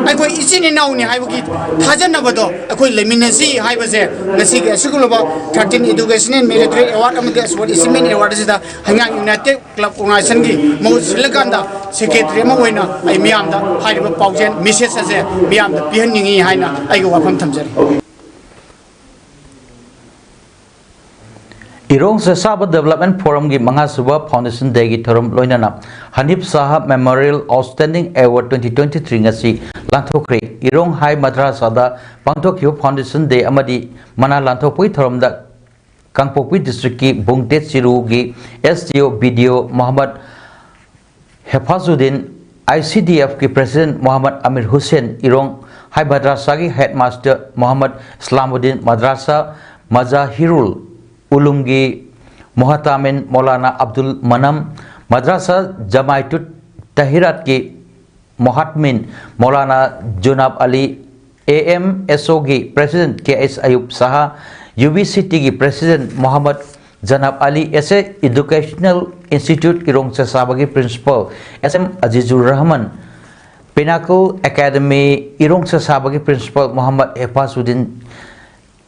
ꯑꯩꯈꯣꯏ ꯏꯆꯤꯟ ꯏꯅꯥꯎꯅꯤ ꯍꯥꯏꯕꯒꯤ ꯊꯥꯖꯅꯕꯗꯣ ꯑꯩꯈꯣꯏ ꯂꯩꯃꯤꯟꯅꯁꯤ ꯍꯥꯏꯕꯁꯦ ꯉꯁꯤꯒꯤ ꯑꯁꯤꯒꯨꯝꯂꯕ thirteen Educational Merit Award ꯑꯃꯗꯤ Sport Achievement Award ꯑꯁꯤꯗ ꯍꯩꯉꯥꯡ United Club Organization ꯒꯤ ꯃꯍꯨꯠ ꯁꯤꯜꯂꯀꯥꯟꯗ secretary ꯑꯃ ꯑꯣꯏꯅ ꯑꯩ ꯃꯤꯌꯥꯝꯗ ꯍꯥꯏꯔꯤꯕ ꯄꯥꯎꯖꯦꯜ message ꯑꯁꯦ ꯃꯤꯌꯥꯝꯗ ꯄꯤꯍꯟꯅꯤꯡꯏ ꯍꯥꯏꯅ ꯑꯩꯒꯤ ꯋꯥꯐꯝ ꯊꯝꯖꯔꯤ꯫ ꯏꯔꯣꯡ ꯆꯦꯁꯥꯕ ꯗꯦꯕꯂꯞꯃꯦꯟ ꯐꯣꯔꯝꯒꯤ ꯃꯉꯥꯁꯨꯕ ꯐꯥꯎꯟꯗꯦꯁꯟ ꯗꯦꯒꯤ ꯊꯧꯔꯝ ꯂꯣꯏꯅꯅ Hanifa Shah memorial outstanding award twenty twenty three ꯉꯁꯤ ꯂꯥꯟꯊꯣꯛꯈ꯭ꯔꯦ꯫ ꯏꯔꯣꯡ ꯍꯥꯏ ꯃꯗ꯭ꯔꯥꯁꯥꯗ ꯄꯥꯡꯊꯣꯛꯈꯤꯕ ꯐꯥꯎꯟꯗꯦꯁꯟ ꯗꯦ ꯑꯃꯗꯤ ꯃꯅꯥ ꯂꯥꯟꯊꯣꯛꯄꯒꯤ ꯊꯧꯔꯝꯗ ꯀꯥꯡꯄꯣꯛꯄꯤ ꯗꯤꯁꯇ꯭ꯔꯤꯛꯀꯤ ꯕꯨꯡꯇꯦꯠ ꯆꯤꯔꯨꯒꯤ ꯑꯦꯁ ꯗꯤ ꯑꯣ, ꯕꯤ ꯗꯤ ꯑꯣ Mohammad Hefazuddin, I C D ꯑꯦꯐꯀꯤ ꯄ꯭ꯔꯦꯁꯤꯗꯦꯟꯠ ꯃꯣꯍꯝꯃꯗ ꯑꯃꯤꯔ ꯍꯨꯁꯦꯟ, ꯏꯔꯣꯡ ꯍꯥꯏ ꯃꯗ꯭ꯔꯥꯁꯥꯒꯤ ꯍꯦꯗꯃꯥꯁꯇꯔ ꯃꯣꯍꯝꯃꯗ ꯏꯁꯂꯥꯃꯨꯗꯤꯟ, ꯃꯗ꯭ꯔꯥꯁꯥ ꯃꯖꯥꯍꯤꯔꯨꯜ ꯎꯂꯨꯝꯒꯤ ꯃꯣꯍꯇꯥꯃꯤꯟ ꯃꯧꯂꯥꯅꯥ ꯑꯕꯗꯨꯜ ꯃꯅꯝ, ꯃꯗ꯭ꯔꯥꯁꯥ ꯖꯃꯥꯏꯇꯨꯠ ꯇꯍꯤꯔꯥꯠꯀꯤ ꯃꯣꯍꯇꯃꯤꯟ ꯃꯧꯂꯥꯅꯥ ꯖꯨꯅꯥꯕ ꯑꯂꯤ, ꯑꯦ ꯑꯦꯝ ꯑꯦꯁ ꯑꯣꯒꯤ president K S Ayub Shah, U B C ꯇꯤꯒꯤ president Mohammad Janab Ali, S A educational institute Irong ꯆꯦꯁꯥꯕꯒꯤ principal S M Azizur Rahman, pinnacle academy Irong ꯆꯦꯁꯥꯕꯒꯤ principal Mohammad Hefazuddin,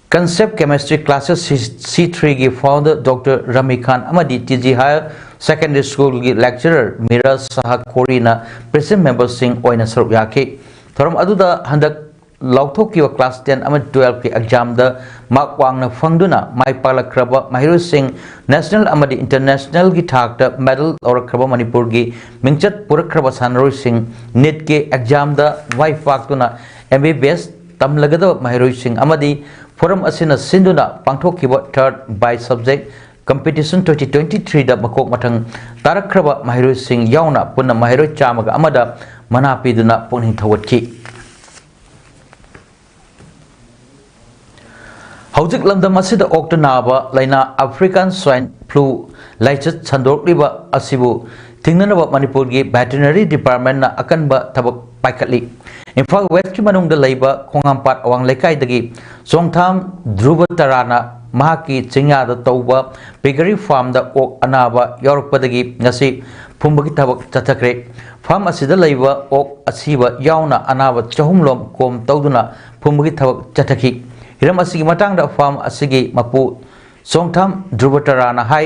concept chemistry classes C ꯊ꯭ꯔꯤꯒꯤ ꯐꯥꯎꯟꯗꯔ ꯗꯣꯛꯇꯔ ꯔꯃꯤ ꯈꯥꯟ ꯑꯃꯗꯤ ꯇꯤ ꯖꯤ ꯍꯥꯌꯔ ꯁꯦꯀꯦꯟꯗꯔꯤ ꯁ꯭ꯀꯨꯜꯒꯤ ꯂꯦꯛꯆꯔꯔ ꯃꯤꯔꯥꯖ ꯁꯥꯍ ꯀꯣꯔꯤꯅ ꯄ꯭ꯔꯦꯁꯤꯗꯦꯟꯠ ꯃꯦꯝꯕꯔꯁꯤꯡ ꯑꯣꯏꯅ ꯁꯔꯨꯛ ꯌꯥꯈꯤ꯫ ꯊꯧꯔꯝ ꯑꯗꯨꯗ ꯍꯟꯗꯛ ꯂꯥꯎꯊꯣꯛꯈꯤꯕ ꯀ꯭ꯂꯥꯁ ꯇꯦꯟ ꯑꯃꯗꯤ ꯇꯨꯋꯦꯜꯐꯀꯤ ꯑꯦꯛꯖꯥꯝꯗ ꯃꯥꯔꯛ ꯋꯥꯡꯅ ꯐꯪꯗꯨꯅ ꯃꯥꯏ ꯄꯥꯛꯂꯛꯈ꯭ꯔꯕ ꯃꯍꯩꯔꯣꯏꯁꯤꯡ, ꯅꯦꯁꯅꯦꯜ ꯑꯃꯗꯤ ꯏꯟꯇꯔꯅꯦꯁꯅꯦꯜꯒꯤ ꯊꯥꯛꯇ ꯃꯦꯗꯜ ꯂꯧꯔꯛꯈ꯭ꯔꯕ ꯃꯅꯤꯄꯨꯔꯒꯤ ꯃꯤꯡꯆꯠ ꯄꯨꯔꯛꯈ꯭ꯔꯕ ꯁꯥꯟꯅꯔꯣꯏꯁꯤꯡ, ꯅꯤꯠꯀꯤ ꯑꯦꯛꯖꯥꯝꯗ ꯃꯥꯏ ꯄꯥꯛꯇꯨꯅ ꯑꯦꯝ ꯕꯤ ꯕꯤ ꯑꯦꯁ ꯇꯝꯂꯒꯗꯕ ꯃꯍꯩꯔꯣꯏꯁꯤꯡ ꯑꯃꯗꯤ ꯐꯣꯔꯝ ꯑꯁꯤꯅ ꯁꯤꯟꯗꯨꯅ ꯄꯥꯡꯊꯣꯛꯈꯤꯕ ꯊꯔꯗ ꯕꯥꯏ ꯁꯕꯖꯦꯛ ꯀꯝꯄꯤꯇꯤꯁꯟ ꯇ꯭ꯋꯦꯟꯇꯤ ꯇ꯭ꯋꯦꯟꯇꯤ ꯊ꯭ꯔꯤꯗ ꯃꯀꯣꯛ ꯃꯊꯪ ꯇꯥꯔꯛꯈ꯭ꯔꯕ ꯃꯍꯩꯔꯣꯏꯁꯤꯡ ꯌꯥꯎꯅ ꯄꯨꯟꯅ ꯃꯍꯩꯔꯣꯏ ꯆꯥꯝꯃꯒ ꯑꯃꯗ ꯃꯅꯥ ꯄꯤꯗꯨꯅ ꯄꯨꯛꯅꯤꯡ ꯊꯧꯒꯠꯈꯤ꯫ ꯍꯧꯖꯤꯛ ꯂꯝꯗꯝ ꯑꯁꯤꯗ ꯑꯣꯛꯇ ꯅꯥꯕ ꯂꯥꯏꯅꯥ ꯑꯐ꯭ꯔꯤꯀꯥꯟ ꯁ꯭ꯋꯥꯏꯟ ꯐ꯭ꯂꯨ ꯂꯥꯏꯆꯠ ꯁꯟꯗꯣꯔꯛꯂꯤꯕ ꯑꯁꯤꯕꯨ ꯊꯤꯡꯅꯅꯕ ꯃꯅꯤꯄꯨꯔꯒꯤ ꯚꯦꯇꯤꯅꯔꯤ ꯗꯤꯄꯥꯔꯠꯃꯦꯟꯅ ꯑꯀꯟꯕ ꯊꯕꯛ ꯄꯥꯏꯈꯠꯂꯤ꯫ ꯏꯝꯐꯥꯜ ꯋꯦꯁꯀꯤ ꯃꯅꯨꯡꯗ ꯂꯩꯕ ꯈꯣꯡꯉꯥꯝꯄꯥꯠ ꯑꯋꯥꯡ ꯂꯩꯀꯥꯏꯗꯒꯤ ꯆꯣꯡꯊꯥꯝ ꯙ꯭ꯔꯨꯕ ꯇꯔꯥꯅ ꯃꯍꯥꯛꯀꯤ ꯆꯤꯡꯌꯥꯗ ꯇꯧꯕ ꯄꯤꯒꯔꯤ ꯐꯥꯔꯝꯗ ꯑꯣꯛ ꯑꯅꯥꯕ ꯌꯥꯎꯔꯛꯄꯗꯒꯤ ꯉꯁꯤ ꯐꯨꯝꯕꯒꯤ ꯊꯕꯛ ꯆꯠꯊꯈ꯭ꯔꯦ꯫ ꯐꯥꯔꯝ ꯑꯁꯤꯗ ꯂꯩꯕ ꯑꯣꯛ ꯑꯁꯤꯕ ꯌꯥꯎꯅ ꯑꯅꯥꯕ ꯆꯍꯨꯝꯂꯣꯝ ꯀꯣꯝ ꯇꯧꯗꯨꯅ ꯐꯨꯝꯕꯒꯤ ꯊꯕꯛ ꯆꯠꯊꯈꯤ꯫ ꯍꯤꯔꯝ ꯑꯁꯤꯒꯤ ꯃꯇꯥꯡꯗ ꯐꯥꯔꯝ ꯑꯁꯤꯒꯤ ꯃꯄꯨ ꯆꯣꯡꯊꯥꯝ ꯙ꯭ꯔꯨꯕ ꯇꯔꯥꯅ ꯍꯥꯏ,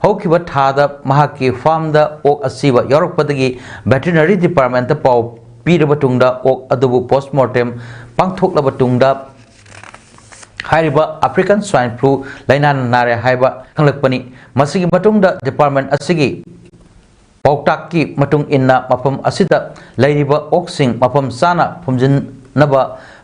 ꯍꯧꯈꯤꯕ ꯊꯥꯗ ꯃꯍꯥꯛꯀꯤ ꯐꯥꯔꯝꯗ ꯑꯣꯛ ꯑꯁꯤꯕ ꯌꯥꯎꯔꯛꯄꯗꯒꯤ ꯚꯦꯇꯤꯅꯔꯤ ꯗꯤꯄꯥꯔꯠꯃꯦꯟꯇ ꯄꯥꯎ ꯄꯤꯔꯕ ꯇꯨꯡꯗ ꯑꯣꯛ ꯑꯗꯨꯕꯨ ꯄꯣꯁꯃꯣꯔꯇꯦꯝ ꯄꯥꯡꯊꯣꯛꯂꯕ ꯇꯨꯡꯗ ꯍꯥꯏꯔꯤꯕ African Swine Flu ꯂꯥꯏꯅꯥꯅ ꯅꯥꯔꯦ ꯍꯥꯏꯕ ꯈꯪꯂꯛꯄꯅꯤ꯫ ꯃꯁꯤꯒꯤ ꯃꯇꯨꯡꯗ department ꯑꯁꯤꯒꯤ ꯄꯥꯎꯇꯥꯛꯀꯤ ꯃꯇꯨꯡ ꯏꯟꯅ ꯃꯐꯝ ꯑꯁꯤꯗ ꯂꯩꯔꯤꯕ ꯑꯣꯛꯁꯤꯡ ꯃꯐꯝ ꯆꯥꯅ ꯐꯨꯝꯖꯤꯟꯅꯕ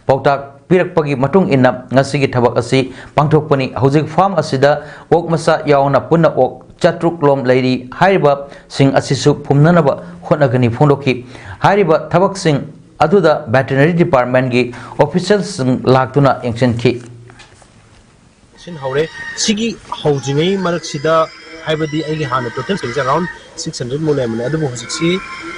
ꯄꯥꯎꯇꯥꯛ ꯄꯤꯔꯛꯄꯒꯤ ꯃꯇꯨꯡ ꯏꯟꯅ ꯉꯁꯤꯒꯤ ꯊꯕꯛ ꯑꯁꯤ ꯄꯥꯡꯊꯣꯛꯄꯅꯤ꯫ ꯍꯧꯖꯤꯛ farm ꯑꯁꯤꯗ ꯑꯣꯛ ꯃꯆꯥ ꯌꯥꯎꯅ ꯄꯨꯟꯅ ꯑꯣꯛ ꯆꯥꯇ꯭ꯔꯨꯛ ꯂꯣꯝ ꯂꯩꯔꯤ꯫ ꯍꯥꯏꯔꯤꯕꯁꯤꯡ ꯑꯁꯤꯁꯨ ꯐꯨꯝꯅꯅꯕ ꯍꯣꯠꯅꯒꯅꯤ ꯐꯣꯡꯗꯣꯛꯈꯤ꯫ ꯍꯥꯏꯔꯤꯕ ꯊꯕꯛꯁꯤꯡ ꯑꯗꯨꯗ veterinary departmentꯀꯤ officialꯁꯤꯡ ꯂꯥꯛꯇꯨꯅ ꯌꯦꯡꯁꯤꯟꯈꯤ꯫ ꯁꯤꯟꯍꯧꯔꯦ꯫ ꯁꯤꯒꯤ ꯍꯧꯗ꯭ꯔꯤꯉꯩ ꯃꯔꯛꯁꯤꯗ, ꯍꯥꯏꯕꯗꯤ ꯑꯩꯒꯤ ꯍꯥꯟꯅ total ꯁꯦ around six hundred ꯃꯨꯛ ꯂꯩꯔꯝꯕꯅꯦ, ꯑꯗꯨꯕꯨ ꯍꯧꯖꯤꯛꯁꯤ,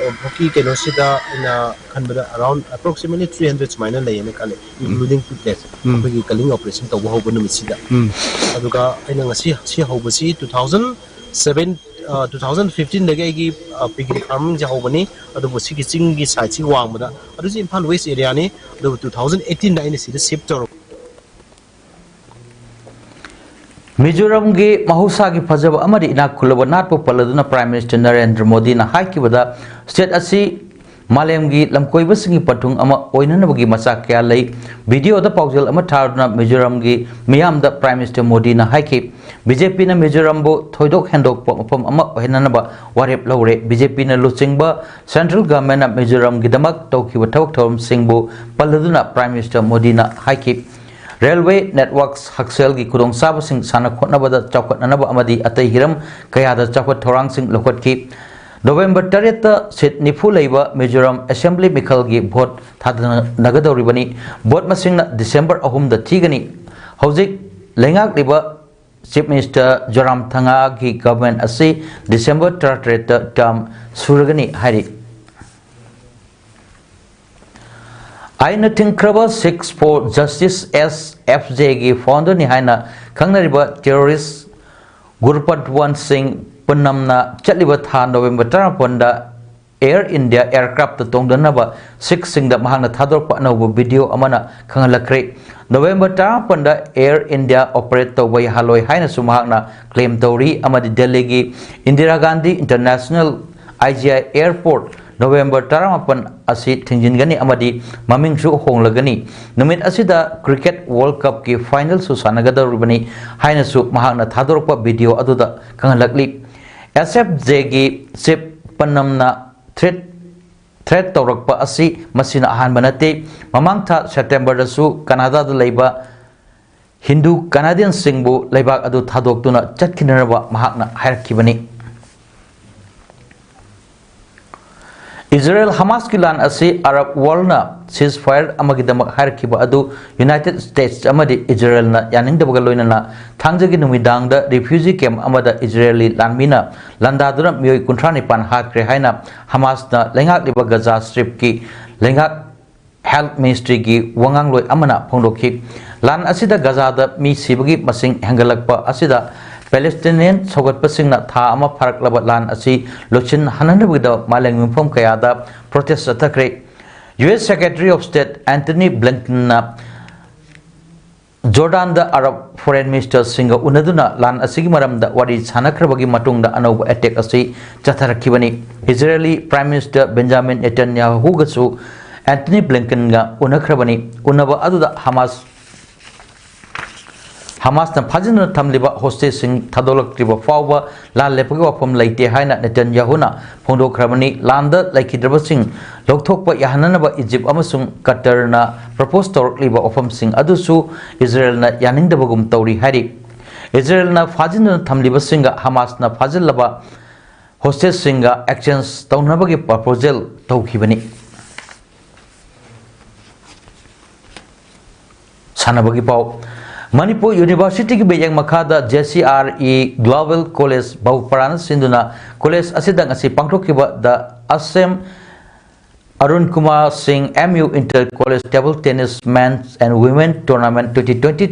ꯑ, ꯍꯧꯖꯤꯛꯀꯤ ꯀꯩꯅꯣꯁꯤꯗ ꯑꯩꯅ ꯈꯟꯕꯗ around approximately three hundred ꯁꯨꯃꯥꯏꯅ ꯂꯩꯌꯦꯅ ꯈꯜꯂꯦ, including pig cage, ꯎꯝ꯫ ꯑꯩꯈꯣꯏꯒꯤ culling operation ꯇꯧꯕ ꯍꯧꯕ ꯅꯨꯃꯤꯠꯁꯤꯗ꯫ ꯎꯝ꯫ ꯑꯗꯨꯒ ꯑꯩꯅ ꯉꯁꯤ ꯁꯤ ꯍꯧꯕꯁꯤ two thousand seven, ꯑ, two thousand fifteenꯗꯒꯤ ꯑꯩꯒꯤ, ꯑ, piggery farmingꯁꯦ ꯍꯧꯕꯅꯤ꯫ ꯑꯗꯨꯕꯨ ꯁꯤꯒꯤ ꯆꯤꯡꯒꯤ sideꯁꯤ ꯋꯥꯡꯃꯗ, ꯑꯗꯨꯁꯨ ꯏꯝꯐꯥꯜ West areaꯅꯤ꯫ ꯑꯗꯨꯕꯨ two thousand eighteenꯗ ꯑꯩꯅ ꯁꯤꯗ shift ꯇꯧꯔꯛꯄ꯫ ꯃꯤꯖꯣꯔꯥꯝꯒꯤ ꯃꯍꯧꯁꯥꯒꯤ ꯐꯖꯕ ꯑꯃꯗꯤ ꯏꯅꯥꯛ ꯈꯨꯜꯂꯕ ꯅꯥꯠꯄꯨ ꯄꯜꯂꯗꯨꯅ Prime Minister ꯅꯔꯦꯟꯗ꯭ꯔ ꯃꯣꯗꯤꯅ ꯍꯥꯏꯈꯤꯕꯗ, state ꯑꯁꯤ ꯃꯥꯂꯦꯝꯒꯤ ꯂꯝꯀꯣꯏꯕꯁꯤꯡꯒꯤ ꯄꯟꯊꯨꯡ ꯑꯃ ꯑꯣꯏꯅꯅꯕꯒꯤ ꯃꯆꯥꯛ ꯀꯌꯥ ꯂꯩ꯫ Videoꯗ ꯄꯥꯎꯖꯦꯜ ꯑꯃ ꯊꯥꯗꯨꯅ ꯃꯤꯖꯣꯔꯥꯝꯒꯤ ꯃꯤꯌꯥꯝꯗ Prime Minister ꯃꯣꯗꯤꯅ ꯍꯥꯏꯈꯤ꯫ BJPꯅ ꯃꯤꯖꯣꯔꯥꯝꯕꯨ ꯊꯣꯏꯗꯣꯛ ꯍꯦꯟꯗꯣꯛꯄ ꯃꯐꯝ ꯑꯃ ꯑꯣꯏꯍꯟꯅꯅꯕ ꯋꯥꯔꯦꯞ ꯂꯧꯔꯦ꯫ BJPꯅ ꯂꯨꯆꯤꯡꯕ central governmentꯅ ꯃꯤꯖꯣꯔꯥꯝꯒꯤꯗꯃꯛ ꯇꯧꯈꯤꯕ ꯊꯕꯛ ꯊꯧꯔꯝꯁꯤꯡꯕꯨ ꯄꯜꯂꯗꯨꯅ Prime Minister ꯃꯣꯗꯤꯅ ꯍꯥꯏꯈꯤ꯫ Railway networks ꯍꯛꯁꯦꯜꯒꯤ ꯈꯨꯗꯣꯡꯆꯥꯕꯁꯤꯡ ꯁꯥꯟꯅ ꯈꯣꯠꯅꯕꯗ ꯆꯥꯎꯈꯠꯅꯅꯕ ꯑꯃꯗꯤ ꯑꯇꯩ ꯍꯤꯔꯝ ꯀꯌꯥꯗ ꯆꯥꯎꯈꯠ ꯊꯧꯔꯥꯡꯁꯤꯡ ꯂꯧꯈꯠꯈꯤ꯫ November ꯇꯔꯦꯠꯇ seat ꯅꯤꯐꯨ ꯂꯩꯕ ꯃꯤꯖꯣꯔꯥꯝ assembly ꯃꯤꯈꯜꯒꯤ vote ꯊꯥꯗꯅꯒꯗꯧꯔꯤꯕꯅꯤ꯫ Vote ꯃꯁꯤꯡꯅ December ꯑꯍꯨꯝꯗ ꯊꯤꯒꯅꯤ꯫ ꯍꯧꯖꯤꯛ ꯂꯩꯉꯥꯛꯂꯤꯕ Chief Minister ꯖꯣꯔꯥꯝꯊꯪꯉꯥꯒꯤ government ꯑꯁꯤ December ꯇꯔꯥꯇꯔꯦꯠꯇ term ꯁꯨꯔꯒꯅꯤ ꯍꯥꯏꯔꯤ꯫ ꯑꯥꯏꯟꯅ ꯊꯤꯡꯈ꯭ꯔꯕ Six for Justice, SFJꯒꯤ founderꯅꯤ ꯍꯥꯏꯅ ꯈꯪꯅꯔꯤꯕ terrorist ꯒꯨꯔꯄꯠꯋꯟ ꯁꯤꯡ ꯄꯨꯅꯝꯅ ꯆꯠꯂꯤꯕ ꯊꯥ November ꯇꯔꯥꯃꯥꯄꯟꯗ Air India aircraftꯇ ꯇꯣꯡꯗꯅꯕ Sikhꯁꯤꯡꯗ ꯃꯍꯥꯛꯅ ꯊꯥꯗꯣꯔꯛꯄ ꯑꯅꯧꯕ video ꯑꯃꯅ ꯈꯪꯍꯜꯂꯛꯈ꯭ꯔꯦ꯫ November ꯇꯔꯥꯃꯥꯄꯟꯗ Air India operate ꯇꯧꯕ ꯌꯥꯍꯜꯂꯣꯏ ꯍꯥꯏꯅꯁꯨ ꯃꯍꯥꯛꯅ claim ꯇꯧꯔꯤ ꯑꯃꯗꯤ ꯗꯦꯜꯂꯤꯒꯤ Indira Gandhi International, IGI, airport November ꯇꯔꯥꯃꯥꯄꯟ ꯑꯁꯤ ꯊꯤꯡꯖꯤꯟꯒꯅꯤ ꯑꯃꯗꯤ ꯃꯃꯤꯡꯁꯨ ꯍꯣꯡꯂꯒꯅꯤ꯫ ꯅꯨꯃꯤꯠ ꯑꯁꯤꯗ ꯀ꯭ꯔꯤꯀꯦꯠ ꯋꯥꯔꯜꯗ ꯀꯞꯀꯤ ꯐꯥꯏꯅꯦꯜꯁꯨ ꯁꯥꯟꯅꯒꯗꯧꯔꯤꯕꯅꯤ ꯍꯥꯏꯅꯁꯨ ꯃꯍꯥꯛꯅ ꯊꯥꯗꯣꯔꯛꯄ ꯚꯤꯗꯤꯑꯣ ꯑꯗꯨꯗ ꯈꯪꯍꯜꯂꯛꯂꯤ꯫ ꯑꯦꯁ ꯑꯦꯐ ꯖꯦꯒꯤ ꯆꯤꯐ ꯄꯅꯝꯅ ꯊ꯭ꯔꯦꯠ ꯊ꯭ꯔꯦꯠ ꯇꯧꯔꯛꯄ ꯑꯁꯤ ꯃꯁꯤꯅ ꯑꯍꯥꯟꯕ ꯅꯠꯇꯦ꯫ ꯃꯃꯥꯡ ꯊꯥ ꯁꯦꯞꯇꯦꯝꯕꯔꯗꯁꯨ ꯀꯅꯥꯗꯥꯗ ꯂꯩꯕ ꯍꯤꯟꯗꯨ ꯀꯅꯥꯗꯤꯌꯟꯁꯤꯡꯕꯨ ꯂꯩꯕꯥꯛ ꯑꯗꯨ ꯊꯥꯗꯣꯛꯇꯨꯅ ꯆꯠꯈꯤꯅꯅꯕ ꯃꯍꯥꯛꯅ ꯍꯥꯏꯔꯛꯈꯤꯕꯅꯤ꯫ ꯏꯖꯔꯦꯜ ꯍꯃꯥꯁꯀꯤ ꯂꯥꯟ ꯑꯁꯤ ꯑꯔꯕ ꯋꯥꯔꯜꯅ ꯁꯤꯖ ꯐꯥꯌꯔ ꯑꯃꯒꯤꯗꯃꯛ ꯍꯥꯏꯔꯛꯈꯤꯕ ꯑꯗꯨ ꯌꯨꯅꯥꯏꯇꯦꯗ ꯁ꯭ꯇꯦꯠꯁ ꯑꯃꯗꯤ ꯏꯖꯔꯦꯜꯅ ꯌꯥꯅꯤꯡꯗꯕꯒ ꯂꯣꯏꯅꯅ ꯊꯥꯡꯖꯒꯤ ꯅꯨꯃꯤꯗꯥꯡꯗ ꯔꯤꯐ꯭ꯌꯨꯖꯤ ꯀꯦꯝꯞ ꯑꯃꯗ ꯏꯖꯔꯦꯂꯤ ꯂꯥꯟꯃꯤꯅ ꯂꯥꯟꯗꯥꯗꯨꯅ ꯃꯤꯑꯣꯏ ꯀꯨꯟꯊ꯭ꯔꯥ ꯅꯤꯄꯥꯟ ꯍꯥꯠꯈ꯭ꯔꯦ ꯍꯥꯏꯅ ꯍꯃꯥꯁꯅ ꯂꯩꯉꯥꯛꯂꯤꯕ ꯒꯖꯥ ꯁ꯭ꯇ꯭ꯔꯤꯞꯀꯤ ꯂꯩꯉꯥꯛ ꯍꯦꯜꯊ ꯃꯤꯅꯤꯁꯇ꯭ꯔꯤꯒꯤ ꯋꯥꯉꯥꯡꯂꯣꯏ ꯑꯃꯅ ꯐꯣꯡꯗꯣꯛꯈꯤ꯫ ꯂꯥꯟ ꯑꯁꯤꯗ ꯒꯖꯥꯗ ꯃꯤ ꯁꯤꯕꯒꯤ ꯃꯁꯤꯡ ꯍꯦꯟꯒꯠꯂꯛꯄ ꯑꯁꯤꯗ ꯄꯦꯂꯦꯁꯇꯤꯅꯤꯌꯟ ꯁꯧꯒꯠꯄꯁꯤꯡꯅ ꯊꯥ ꯑꯃ ꯐꯥꯔꯛꯂꯕ ꯂꯥꯟ ꯑꯁꯤ ꯂꯣꯏꯁꯤꯟꯍꯟꯅꯕꯒꯤꯗꯃꯛ ꯃꯥꯂꯦꯝꯒꯤ ꯃꯐꯝ ꯀꯌꯥꯗ ꯄ꯭ꯔꯣꯇꯦꯁ ꯆꯠꯊꯈ꯭ꯔꯦ꯫ U S secretary of state Antony ꯕ꯭ꯂꯤꯡꯀꯟꯅ ꯖꯣꯔꯗꯥꯟꯗ ꯑꯔꯕ ꯐꯣꯔꯦꯟ ꯃꯤꯅꯤꯁꯇꯔꯁꯤꯡꯒ ꯎꯅꯗꯨꯅ ꯂꯥꯟ ꯑꯁꯤꯒꯤ ꯃꯔꯝꯗ ꯋꯥꯔꯤ ꯁꯥꯟꯅꯈ꯭ꯔꯕꯒꯤ ꯃꯇꯨꯡꯗ ꯑꯅꯧꯕ ꯑꯦꯇꯦꯛ ꯑꯁꯤ ꯆꯠꯊꯔꯛꯈꯤꯕꯅꯤ꯫ ꯏꯖꯔꯦꯂꯤ ꯄ꯭ꯔꯥꯏꯝ ꯃꯤꯅꯤꯁꯇꯔ ꯕꯦꯟꯖꯥꯃꯤꯟ ꯅꯦꯇꯟꯌꯥꯍꯨꯒꯁꯨ ꯑꯦꯟꯊꯅꯤ ꯕ꯭ꯂꯤꯡꯀꯟꯒ ꯎꯅꯈ꯭ꯔꯕꯅꯤ꯫ ꯎꯅꯕ ꯑꯗꯨꯗ ꯍꯃꯥꯁ ꯍꯃꯥꯁꯅ ꯐꯥꯖꯤꯟꯗꯨꯅ ꯊꯝꯂꯤꯕ ꯍꯣꯁꯇꯦꯖꯁꯤꯡ ꯊꯥꯗꯣꯛꯂꯛꯇ꯭ꯔꯤꯕ ꯐꯥꯎꯕ ꯂꯥꯟ ꯂꯦꯞꯄꯒꯤ ꯋꯥꯐꯝ ꯂꯩꯇꯦ ꯍꯥꯏꯅ ꯅꯦꯇꯟꯌꯥꯍꯨꯅ ꯐꯣꯡꯗꯣꯛꯈ꯭ꯔꯕꯅꯤ꯫ ꯂꯥꯟꯗ ꯂꯩꯈꯤꯗ꯭ꯔꯕꯁꯤꯡ ꯂꯧꯊꯣꯛꯄ ꯌꯥꯍꯟꯅꯅꯕ ꯏꯖꯤꯞ ꯑꯃꯁꯨꯡ ꯀꯇꯔꯅ ꯄ꯭ꯔꯄꯣꯖ ꯇꯧꯔꯛꯂꯤꯕ ꯋꯥꯐꯝꯁꯤꯡ ꯑꯗꯨꯁꯨ ꯏꯖꯔꯦꯜꯅ ꯌꯥꯅꯤꯡꯗꯕꯒꯨꯝ ꯇꯧꯔꯤ ꯍꯥꯏꯔꯤ꯫ ꯏꯖꯔꯦꯜꯅ ꯐꯥꯖꯤꯟꯗꯨꯅ ꯊꯝꯂꯤꯕꯁꯤꯡꯒ ꯍꯃꯥꯁꯅ ꯐꯥꯖꯤꯜꯂꯕ ꯍꯣꯁꯇꯦꯖꯁꯤꯡꯒ ꯑꯦꯛꯁꯆꯦꯟꯖ ꯇꯧꯅꯕꯒꯤ ꯄ꯭ꯔꯄꯣꯖꯦꯜ ꯇꯧꯈꯤꯕꯅꯤ꯫ ꯁꯥꯟꯅꯕꯒꯤ ꯄꯥꯎ꯫ ꯃꯅꯤꯄꯨꯔ ꯌꯨꯅꯤꯚꯔꯁꯤꯇꯤꯒꯤ ꯃꯤꯠꯌꯦꯡ ꯃꯈꯥꯗ J C R E global college ꯕꯍꯨꯄꯔꯥꯅ ꯁꯤꯟꯗꯨꯅ ꯀꯣꯂꯦꯖ ꯑꯁꯤꯗ ꯉꯁꯤ ꯄꯥꯡꯊꯣꯛꯈꯤꯕ ꯗ ꯑꯁꯦꯝ Arun Kumar Singh M U inter college table tennis men's and women tournament twenty twenty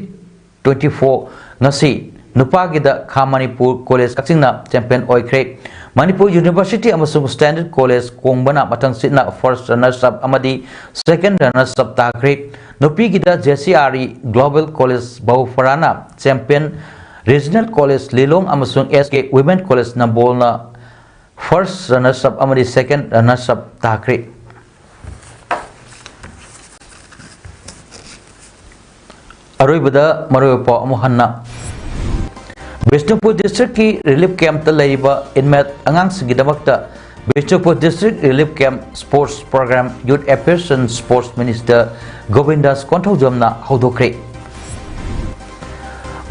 twenty four ꯉꯁꯤ ꯅꯨꯄꯥꯒꯤꯗ ꯈꯥ ꯃꯅꯤꯄꯨꯔ ꯀꯣꯂꯦꯖ ꯀꯛꯆꯤꯡꯅ ꯆꯦꯝꯄꯤꯌꯟ ꯑꯣꯏꯈ꯭ꯔꯦ꯫ ꯃꯅꯤꯄꯨꯔ ꯌꯨꯅꯤꯚꯔꯁꯤꯇꯤ ꯑꯃꯁꯨꯡ ꯁ꯭ꯇꯦꯟꯗꯔꯗ ꯀꯣꯂꯦꯖ ꯀꯣꯡꯕꯅ ꯃꯊꯪ ꯁꯤꯠꯅ ꯐꯥꯔꯁ ꯔꯅꯔꯁ ꯑꯞ ꯑꯃꯗꯤ ꯁꯦꯀꯦꯟ ꯔꯅꯔꯁ ꯑꯞ ꯇꯥꯈ꯭ꯔꯦ꯫ ꯅꯨꯄꯤꯒꯤꯗ J C R E global college ꯕꯍꯨꯄꯔꯥꯅ ꯆꯦꯝꯄꯤꯌꯟ, ꯔꯤꯖꯅꯦꯜ ꯀꯣꯂꯦꯖ ꯂꯤꯂꯣꯡ ꯑꯃꯁꯨꯡ ꯑꯦꯁ ꯀꯦ ꯋꯤꯃꯦꯟ ꯀꯣꯂꯦꯖ ꯅꯝꯕꯣꯜꯅ first runners up ꯑꯃꯗꯤ second runners up ꯇꯥꯈ꯭ꯔꯦ꯫ ꯑꯔꯣꯏꯕꯗ ꯃꯔꯨꯑꯣꯏꯕ ꯄꯥꯎ ꯑꯃꯨꯛ ꯍꯟꯅ꯫ ꯕꯤꯁꯅꯨꯄꯨꯔ district ꯀꯤ relief camp ꯇ ꯂꯩꯔꯤꯕ inmate ꯑꯉꯥꯡꯁꯤꯡꯒꯤꯗꯃꯛꯇ Bishnupur district relief camp sports program, youth affairs and sports minister ꯒꯣꯕꯤꯟꯗꯥꯁ ꯀꯣꯟꯊꯧꯖꯝꯅ ꯍꯧꯗꯣꯛꯈ꯭ꯔꯦ꯫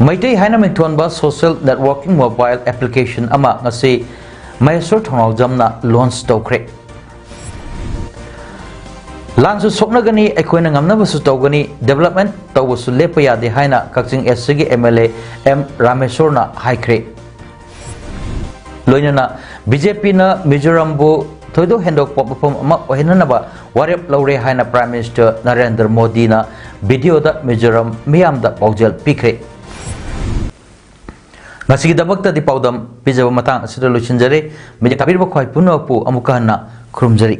ꯃꯩꯇꯩ ꯍꯥꯏꯅ ꯃꯤꯡꯊꯣꯟꯕ social networking mobile application ꯑꯃ ꯉꯁꯤ ꯃꯍꯦꯁꯣꯔ ꯊꯧꯅꯥꯎꯖꯝꯅ launch ꯇꯧꯈ꯭ꯔꯦ꯫ ꯂꯥꯟꯁꯨ ꯁꯣꯛꯅꯒꯅꯤ, ꯑꯩꯈꯣꯏꯅ ꯉꯝꯅꯕꯁꯨ ꯇꯧꯒꯅꯤ, development ꯇꯧꯕꯁꯨ ꯂꯦꯞꯄ ꯌꯥꯗꯦ ꯍꯥꯏꯅ ꯀꯛꯆꯤꯡ East ꯀꯤ M L A M ꯔꯥꯃꯦꯁꯣꯔꯅ ꯍꯥꯏꯈ꯭ꯔꯦ꯫ ꯂꯣꯏꯅꯅ BJP ꯅ ꯃꯤꯖꯣꯔꯥꯝꯕꯨ ꯊꯣꯏꯗꯣꯛ ꯍꯦꯟꯗꯣꯛꯄ ꯃꯐꯝ ꯑꯃ ꯑꯣꯏꯍꯟꯅꯅꯕ ꯋꯥꯔꯦꯞ ꯂꯧꯔꯦ ꯍꯥꯏꯅ Prime Minister ꯅꯔꯦꯟꯗ꯭ꯔ ꯃꯣꯗꯤꯅ video ꯗ ꯃꯤꯖꯣꯔꯥꯝ ꯃꯤꯌꯥꯝꯗ ꯄꯥꯎꯖꯦꯜ ꯄꯤꯈ꯭ꯔꯦ꯫ ꯉꯁꯤꯒꯤꯗꯃꯛꯇꯗꯤ ꯄꯥꯎꯗꯝ ꯄꯤꯖꯕ ꯃꯇꯥꯡ ꯑꯁꯤꯗ ꯂꯣꯏꯁꯤꯟꯖꯔꯦ꯫ Media ꯊꯥꯕꯤꯔꯤꯕ ꯈ꯭ꯋꯥꯏ ꯄꯨꯝꯅꯃꯛꯄꯨ ꯑꯃꯨꯛꯀ ꯍꯟꯅ ꯈꯨꯔꯨꯝꯖꯔꯤ꯫